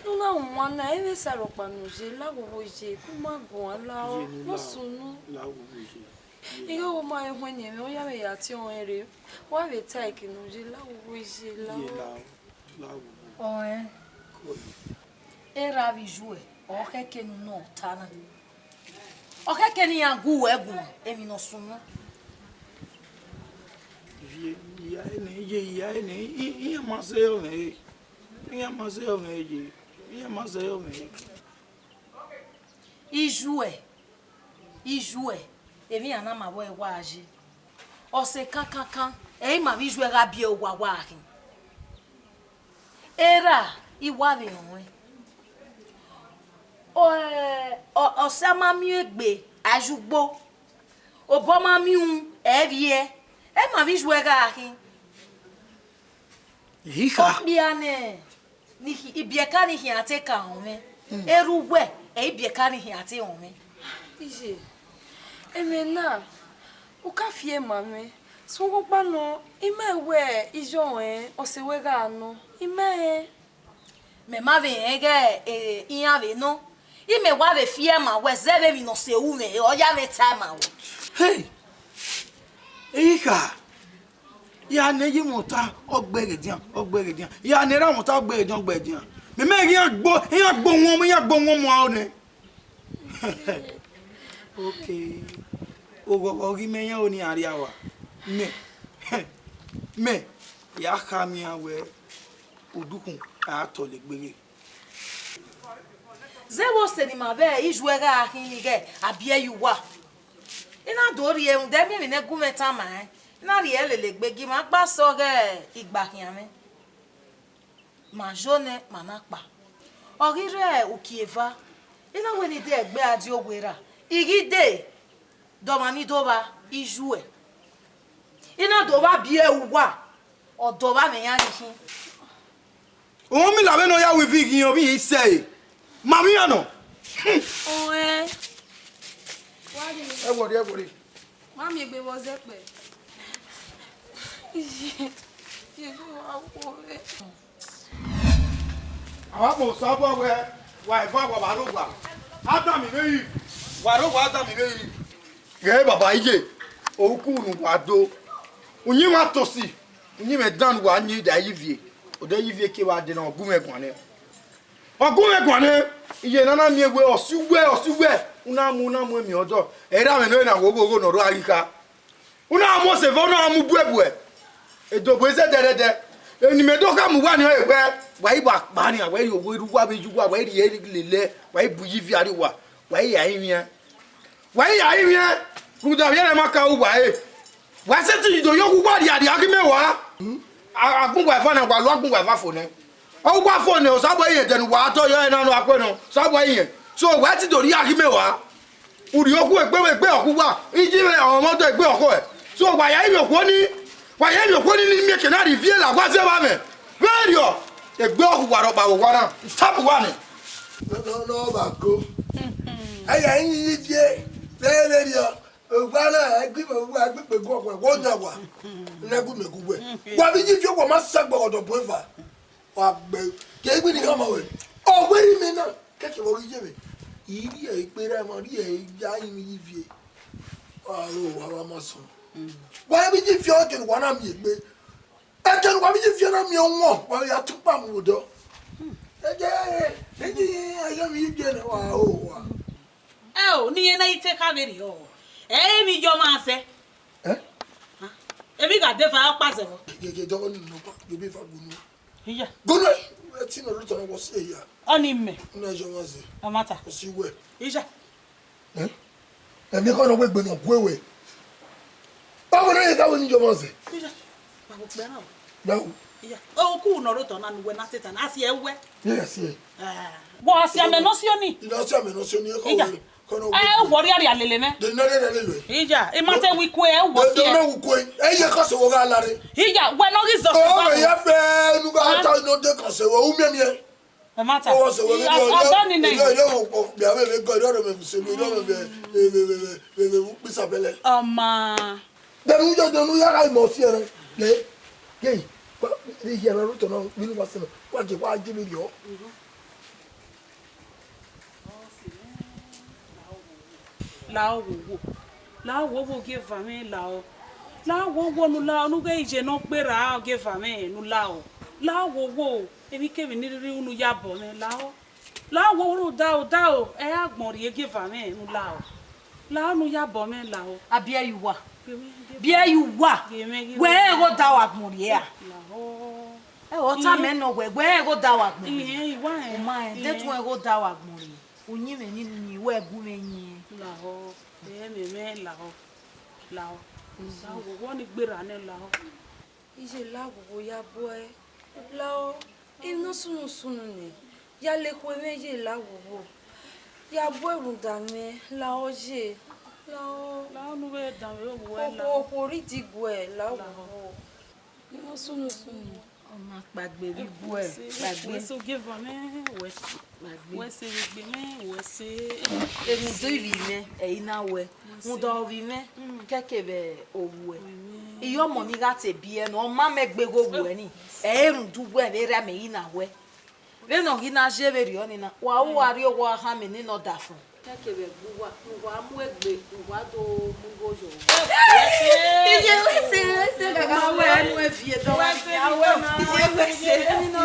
Ne u na wan na, ẹmwẹ sa rhọkpa ne u ye, la wowo iye, gu ima guan, la ọ, Iye ne u ne ọ la, sunu. La wowo iye. Iye. Ighe wo ma he khuẹnnẹ mwẹ, ọ ya mwẹ ya tie ọnrẹn rre. Wa vbe ta ẹki ne u ye, la wowo iye, la Iye ọ. La ọ, la wowo. Ọnrẹn. Kọ ye. Erha vbe iye uẹ, ọ khẹke ne u nọ ọta na. Ọ khẹke ne iran gu uẹ guan, emwi ne ọ sunu. Viẹ, iya ẹnẹ, iye iya ẹnẹ, i, i, iran ma sẹ ọmwẹ re. Iran ma sẹ ọmwẹ re, iran ma sẹ ọmwẹ re. Iye uẹ, iye uẹ, emwi iran na ma wẹ wa ye. Ọse kankankan, ẹ i ma vbe iye uẹ gha biẹ owa wa khin. Erha, I wa vbe rẹn ọnrẹn. Ọ, ọ, ọsa ma miẹn egbe, a ye ugbo. Obọ ma miẹn uhunmwu, ẹ vbiẹ. Ẹ ma vbe iye uẹ gha khin. Hika. Okpia nẹ, ni khi-, ibiẹka ni khian te ka rọnmwẹ. Hmm. Erha uwẹ, ẹ ibiẹka ni khian te rọnmwẹ. Iye, ẹmwẹ na, u ka fiẹ ma mwẹ. Sokpan nọ, I ma wẹ iye ọnrẹn, ọse wẹ gha nọ. I ma rẹn. Mẹ ma vbe rẹn ighẹ, eh, iran vbe nọ. I mẹ wa vbe fiẹ ma wẹ zẹ vbe emwi ne ọ sẹ ru mwẹ, ọ ya vbe tae ma wẹ. Hey! Eyi kha, ya nẹ ye mwẹ ọta, ọ gbe ẹghẹ edian, ọ gbe ẹghẹ edian. Ya nẹ erha mwẹ ọta, ọ gbe ẹghẹ edian, ọ gbe ẹghẹ edian. Mẹ mẹ ghi iran gbo, iran gbo wọn, iran gbo wọn mu aro nẹ. Okay. Oghọghọ ghi mẹ yan oni aria wa. Mẹ. Mẹ. Ya khama iran wẹẹ, udukhun a tọlegbe ghe. Zẹ vbe ọse ne ima vbe ijuẹ gha khin ighẹ a biẹ ye uwa. I na do rhie rhunmwuda ẹmwẹ ne gu mwẹ tama ẹn, I na rhie lele egbe gie ima gba sẹ ọghe igba khian mwẹ. Ma yo nẹ, ma na kpa. Ọ ghi rre uki eva, I na wẹ ne I de ẹgbẹ a die owerra, I ghi dee, dọmwa ni do vba ijuẹ. I na do vba biẹ uwa, ọ dọmwa mwẹ iran ghi khin. Omi la vbe ne ọ ya ru ivighiọn vbe isẹ ẹre, ma vbe iran nọ. Ọẹn. Ẹ wọrre, ẹ wọrre. Ma miẹn egbe vbe ọ zẹ kpẹ. Iye, iye, wa wo vbe. Avbe agbọn Osanobua wẹẹ, wa eva wa vbe rre owa. Adam vbe Iv, wa rre owa Adam vbe Iv. Ghẹ baba iye, oruku unu wa do. Uyinmwẹ Atosi, uyinmwẹ Dan wa yin da ye ivie. Odẹ ye ivie ke wa de na, ọ gu mwẹ guan nẹ. Ọ gu mwẹ guan nẹ, iye ne a na miẹn wẹẹ ọ si uwẹ, ọ si uwẹ, u na mu, u na mu emiẹn ọdọ. Erha mwẹ ne ọ na wo oghogho ne ọ rua ghi kha. U na mu osevẹ, u na mu buẹbuẹ. Edobo izẹ dẹdẹdẹ. Eni mẹ do khama uwa ni ọre wẹẹ, wa i wa kpa nian, wa i rhie owa rre uwa vbe ye uwa, wa i rhie lele, wa i bu ye ivia rrie uwa, wa i ya rinmwian. Wa i ya rinmwian, rhunmwuda vbe ẹmwẹ ma ka ru uwa ẹre. Wa sẹtin do ye owa rhiarhia ghi mẹ wa. A, agbọn uwa eva na, wa lo agbọn uwa eva fo nẹ. Ọ wa fo nẹ, Osanobua irẹn ẹdẹ ne uwa tọ yọ ẹre na nọ akhuẹ nọ, Osanobua irẹn. So, wa i ti do rhie ghi mẹ wa. U rhie okhuo egbe, egbe ọkhuo uwa, iye mwẹ ọmọdọ egbe ọkhuo ẹ. So, wa ya rinmwian okhuo ni, wa ya rinmwian okhuo ni, ne I miẹn ke na rhie ivie la wa zẹ vba mwẹ. Vberriọ, egbe ọkhuo uwa rhọkpa vbe owa na, I tap uwa nẹ. Nọ, nọ, nọ, ọ vba go. Ẹ ya rinmwian ivie, vberriọ, owa na, ẹgbẹ uwa, ẹgbẹ ikpe gu ọkhuẹ, wẹ ọ yan wa. Ne ẹgbẹ imẹ gu wẹ. Wa vbe iye ivie, wa ma sẹ gbọghọdọ bu eva. Wa gbe, ke egbe ni khama wẹ. Ọ wẹ rinmwian na. Kẹkẹ vbe ọ ghi ye vbe, I rhie ikpe ra emwa, rhie ya rinmwian ivie. Aro, wa vbe ma sunu. Wa vbe iye ivie, ẹkẹ ne uwa na miẹn egbe. Ẹkẹ ne uwa vbe iye ivie na miẹn ọmọ, wa vbe ya tukpa mu vbe odọ. Ẹdẹ, ẹdẹ, ẹdẹ vbe iye ivie na, wa aro wa. Ẹ o, ne irẹn na i te kha vberriọ. Ẹ i re emwi iye ọmwa sẹ. Eh? Emwi gha de eva ọkpa zẹ vbọ. Gẹgẹ dọghe ne unu nọkpa, gebe eva gunu. Iya. Gunu, ẹ ti nọ lotọ na, wọ si ehia. Ọni mẹ. Unu ẹ jọ ọmwa zẹ. Ọ ma ta. Ọ si wẹ. Iya. Eh? Ẹmwẹ kọ nọ wẹ egbe ne ọ gue wẹ. Báwo ne ẹ ta wẹ ne iye ọmwa zẹ? Iya. Báwo kpẹ na o? Báwo? Iya. Oku nọ lotọ na ne uwẹ na te ta na, a si ẹ wẹ. Yes, yeah. Ah. Wọ a si amẹ ne ọ si oni? Ina si amẹ ne ọ si oni, ẹ kọ Iya. wẹ. Ẹ, wọ rhia rhia lele mẹ. De nọ rhia rhia lele. Iya, I ma te wi kue, ẹ, wọ De, de si ẹ. nọ wi kue. Ẹ ye kọ se wo gha lare. Iya, wẹ ne ọ ghi zọ O, sẹ me ya fe nu gha Ah. ta no de kọ se wo, u miẹn miẹn. Ẹ ma ta. O, se wo Iya, ni ọdọ ni nẹ. Yo, yo, o, bia ve ve go, yo, me se mi, yo, me ve, ve, ve, ve, ve, ve, u pisa bẹlẹ. Ọma. De nu yo, de nu ya gha mọ si ẹ. Ye, ye, wa, ye, ye, ru to no, mi nu wa se no. Wa je, wa je mi yo. Lao wowo, lao wowo gie eva mwẹ lao, lao wowo ne u lao ne u ghẹ iye ne ọ gberra gie eva mwẹ ne u lao, lao wowo, emwikemwi ne I rhirhi ru ne u ya bọ mwẹ lao, lao wowo rhunmwuda odaro ẹ i agbọn rhie gie eva mwẹ ne u lao, lao ne u ya bọ mwẹ lao. A biẹ ye uwa, Gie mwẹ, gie biẹ ye uwa, gie mwẹ, gie wẹ mwẹ. Ẹ ghe odaro agbọn rhie ra? Lao. Ẹ, ọ tama Iye. Nọ wẹ, wẹ ẹ ghe odaro agbọn rhie. Iye, iwa ẹ. Ọ ma ẹ, Iye. De tun ẹ ghe odaro agbọn rhie. Uyinmwẹ ni yin, wẹ gu mwẹ yin. Lahọ, ẹ mẹ mẹ lahọ, lahọ. Sa wowo ni gberra nẹ lahọ. Iye la wowo ya bu ẹ, lahọ, emwi ne ọ sunu sunu nẹ, ya la ekhue mwẹ ye la wowo, ya bu ẹ rhunmwuda mwẹ, lahọ ye, lahọ. Lahọ ne u vbe danmwehọ vbe uwẹ Okhuo, lahọ. Okhuo rhie idiguẹ, la Lahọ. Wowo. Emwi ne ọ sunu sunu. Ọ ma kpaegbe vbe igue, kpaegbe. Wẹ se ogieva mwẹ, wẹ se. Kpaegbe. Wẹ se vbe egbe mwẹ, wẹ se. Rhunmwuda ivbi mwẹ, ẹ i na wẹ. Wẹ se. Rhunmwuda ovbi mwẹ, Mm. kẹkẹ vbe ovbi uwẹ. Amen. Iyọmọ ni gha te biẹ nọ, ọ ma mẹ gbe ghe ovbi uwẹ ni. Ẹ i rhunmwuda uwẹ vbe erha mẹ i na wẹ. Vbene ọ ghi na ye vberriọ ni na, wa ru uwa rrie owa khama nene ọdafẹn. Kẹkẹ vbe ẹgbẹ uwa, ne uwa mu egbe, ne uwa do mu igho yọ. Iye wẹ se, wẹ se, gaga wẹ ẹ nu ẹ viẹ dọ. Wẹ se, iye wẹ se,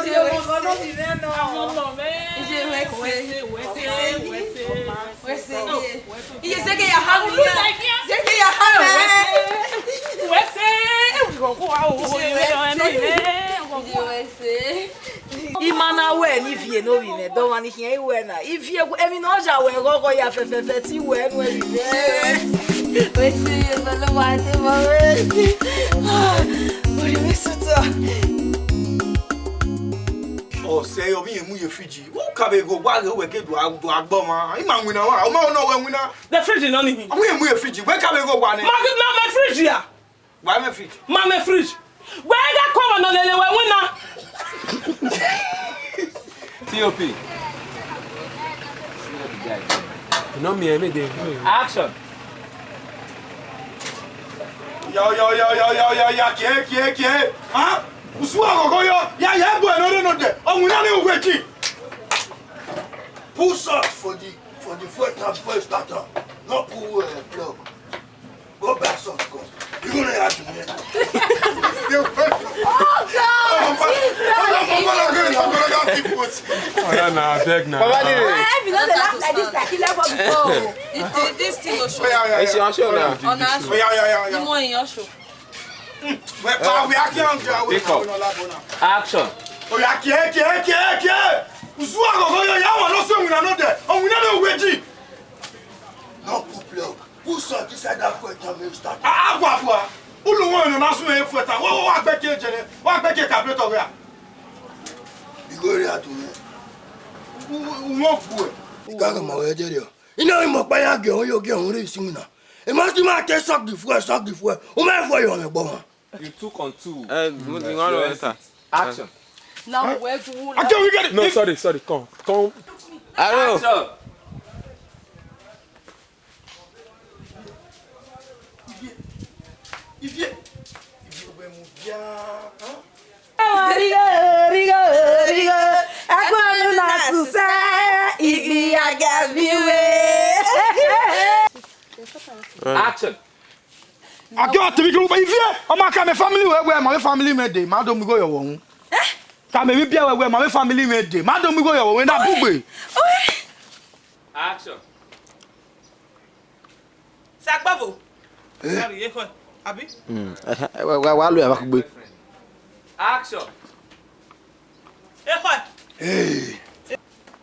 iye wẹ se, ọmọ mẹ. Iye wẹ se, wẹ se, wẹ se, wẹ se. Iye se ke ya ha mi. Iye se ke ya ha mi. Wẹ se, wẹ se, wẹ se. Ye ne ovbi mwẹ, dọmwa ni khian i wẹ na. Ivie, emwi ne ọ ya wẹ ghọghọ ya fẹfẹfẹ te I wẹ nu, ovbi mwẹ. Wẹ si ye fẹlẹ wa te mọ wẹ si. Ah, orí mi sutọ. Ọ sẹ, ovbi mwẹ mu ye fridge. Wẹ ka vbe ghe owa ghe wẹ ke do a, do a gbọ ọmwa. I ma winna wa, ọ ma nọ wẹ winna. The fridge nọ ni. Ovbi mwẹ mu ye fridge. Wẹ ka vbe ghe owa nẹ. Ma, ma, ma fridge ya. Wa mwẹ fridge. Ma mwẹ fridge. Wẹ gha kọ ọmwa nọ lele wẹ winna. T O P. You know me, I made the Action. Ya, ya, ya, ya, ya, ya, ya, kie, kie, kie. Huh? Usu agogo yo, ya, ya, boy, no, no, no, de. Oh, we not even waiting. Put salt for the, for the fuel tank before you start am. Not put, uh, plug. Go buy salt, come. You gonna have to, man. Oh, God! Jesus! Oh, yeah, nah, I beg now. Baba did it. Why have you not laughed like this, like you never before? It, it, this thing go show. Oh, yeah, yeah, yeah. It's your show now. On our show. Oh, yeah, yeah, yeah, yeah. You want your show? Well, well, we are here, we are here. Pick up. Action. Oh, yeah, kie, kie, kie, kie. Usu agogo yo, ya wa no se winna no de. Oh, winna no weji. No put plug. Put salt inside that fuel tank, make you start. Ah, ah, bua, bua. Ulu wọn nọ na sun e fuel tank. Wa, wa, wa gbẹke jẹrẹ. Wa gbẹke carburetor wẹ a. Igho rẹ a tu nẹ. U, u, u wọn gbuẹ. I ka gha ma wẹ jẹrẹ ọ. I na ghi mọ ọkpa ya gie ọhọn yo gie ọhọn rre isi winna. I ma si ma te suck the fuel, suck the fuel. U ma fuel yọ mwẹ gbọ mwa. You two on two. Eh, mo ti wan lọ enter. Action. Now where do you I can't get it. No, sorry, sorry. Come, come. Aro. Action. Ivie, Ivie, Ivie, wẹ mu bia, huh? Righo, righo, righo, ẹgbẹnu na susẹ, ibi agabiwe. Action. Ake wa tiri kiri Ivie, ọ ma ka mẹ family wẹ, wẹ ma vbe family mwẹ dee, ma do mu igho yọ vbe ọhun. Ka mẹ vbe ibiẹ wẹ, wẹ ma vbe family mwẹ dee, ma do mu igho yọ vbe ọhun, na bugbe. Action. Sagbavo. Eh? Sorry, ekhọe, abi? Hmm. Eh, eh, wa, wa, wa lo ya va kugbe. Action. Ekhọe. Hey.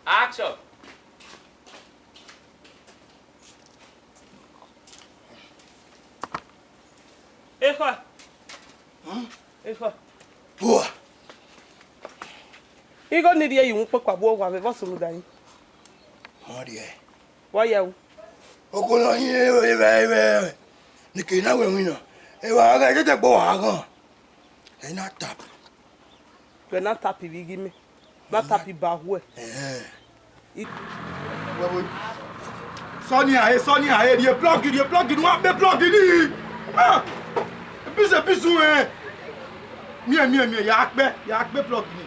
Action. Ekhọe. Hmm? Ekhọe. Bua. Igho ni rhie ye uhunmwu kpokpa bu owa vbe vbọ sunu da yi. Ọ rhie. Wa ya wu. Okhuo ne ọ hin evba, evba, evba. Ni ke na wẹ winna. Evba gha tete gbe owa ghan. Ẹ na tap. Wẹ na tap ivbi ighi mẹ. Na tap iba huẹ. Ẹhẹn. I- Sọnia, e Sọnia, e rhie plug, rhie plug, ne uwa kpe plug ni. Ah! Ebisu, ebisu, eh. Miẹn, miẹn, miẹn, ya kpe, ya kpe plug ni.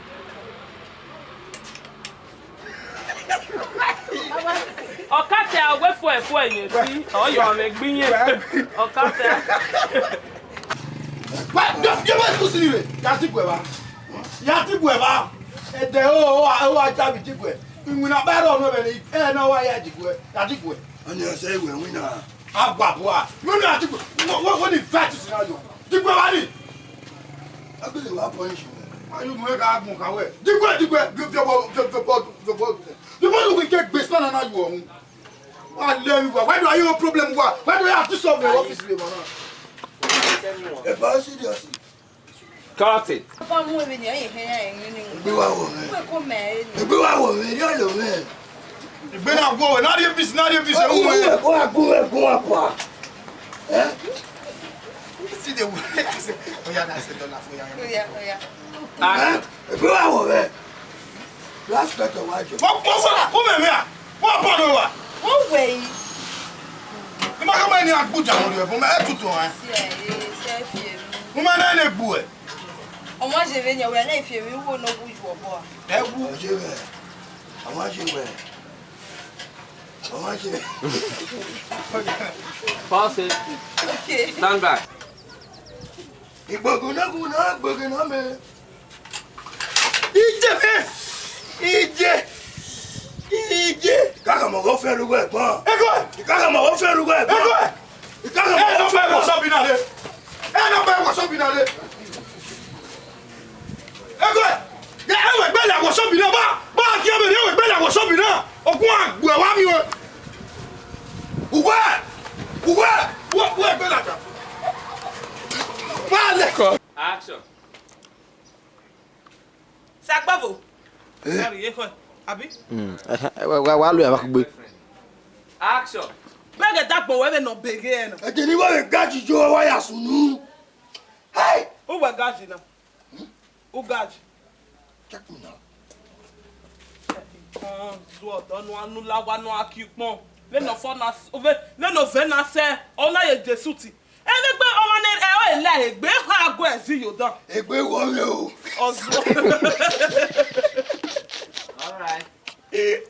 Ọkatẹ a wẹ fuẹ fuẹ yẹn si, ọ yọ mwẹ gbe iyẹn. Ọkatẹ. Wa, de, de wa tu si ni re, ya ti gu ẹvba. Ya ti gu ẹvba. Ẹdẹ o, o, o, wa ja vbe ti gu ẹ. Iwinna ba rọ nọ vbe ne, ẹ na wa ya ti gu ẹ, ya ti gu ẹ. Ọni ọsẹ iwẹ winna. Agua bua. Iwinna ya ti gu ẹ. Wọ, wọ, wọ ni vet si na yo. Ti gu ẹvba ni. Agbele wa punish me. Ayu mu ka gun ka wẹ. Digbe, digbe, digbe, digbe, digbe, digbe, digbe, digbe, digbe, digbe, digbe, Why do I have problem? Why, why do I have to solve the office with my man? Ẹ bá serious. Cut it. Papa mu ebe ni aye he ya enwe ni. Egbe wa wo me. Wẹ ko mẹ ni. Egbe wa wo me, ri lo me. Egbe na wo, na ri bis, na ri bis, e wo me. Ko wa gun, ko wa pa. Eh? See the way I say, oh yeah, that's a dollar for you. Oh yeah, oh yeah. Ah. Eh? Egbe wa wo me. Last better wa jọ. Wọ́n pọ̀ sọ́dà, ó mẹ̀mí à, wọ́n pọ̀ ló wà. Wọ́n wẹ̀ yìí. Ní bá kọ́mọ ẹni àgbùjà wọn lè bọ́, ẹ tutù wọn. Sí ẹ̀, ẹ ṣe é fi èmi. Mo máa náà lè gbù ẹ̀. Ọmọ ṣe fẹ́ yẹn wẹ̀ náà fi èmi wò náà wù ju ọ̀bọ à. Ẹ wù. Ọmọ ṣe wẹ̀. Ọmọ ṣe wẹ̀. Ọmọ ṣe. Pause it. Okay. Stand by. Ìgbògùn náà gùn náà gbògùn náà mẹ́. Ije, eh, ije, ije. Kaka mọ wo fẹ rugo ẹ̀gbọ́n. Ego. Kaka mọ wo fẹ rugo ẹ̀gbọ́n. Ego. Kaka mọ wo fẹ rugo ẹ̀gbọ́n. Ẹ lọ bẹ wọsọ bi na le. Ego. Ẹ wẹ gbe la wọ sọbi na, ba, ba khian vbe rhie wẹ gbe la wọ sọbi na. Ọkun a gbe wa mi o. Uwẹ, uwẹ, uwẹ, uwẹ gbe la da. Wa lẹ. Action. Sagbavo. Eh? Sorry, ye kọ, abi? Mm. Ẹhẹn, ẹ wa, wa, wa lo ya va kugbe. Action. Bẹgẹ dagbo wẹ vbe nọ beghe ẹre na. Ẹ jẹ ne I wa vbe gaji yo, wa ya sunu. Hey! Uwẹ gaji na. Ugaji. Check me now. Ikpọn, zuọ ọdọ nua, nu la wa nua ki ukpọn. Vbene ọfọ na s-, vbe-, vbene ovẹ na sẹ, ọ na ye Jesu ti. Ẹnegbe ọmwa ne ẹ, ọ la egbe, ha gu ẹzi yo dan. Egbe wọ mwẹ o. Ọzuọ. All right. Eh.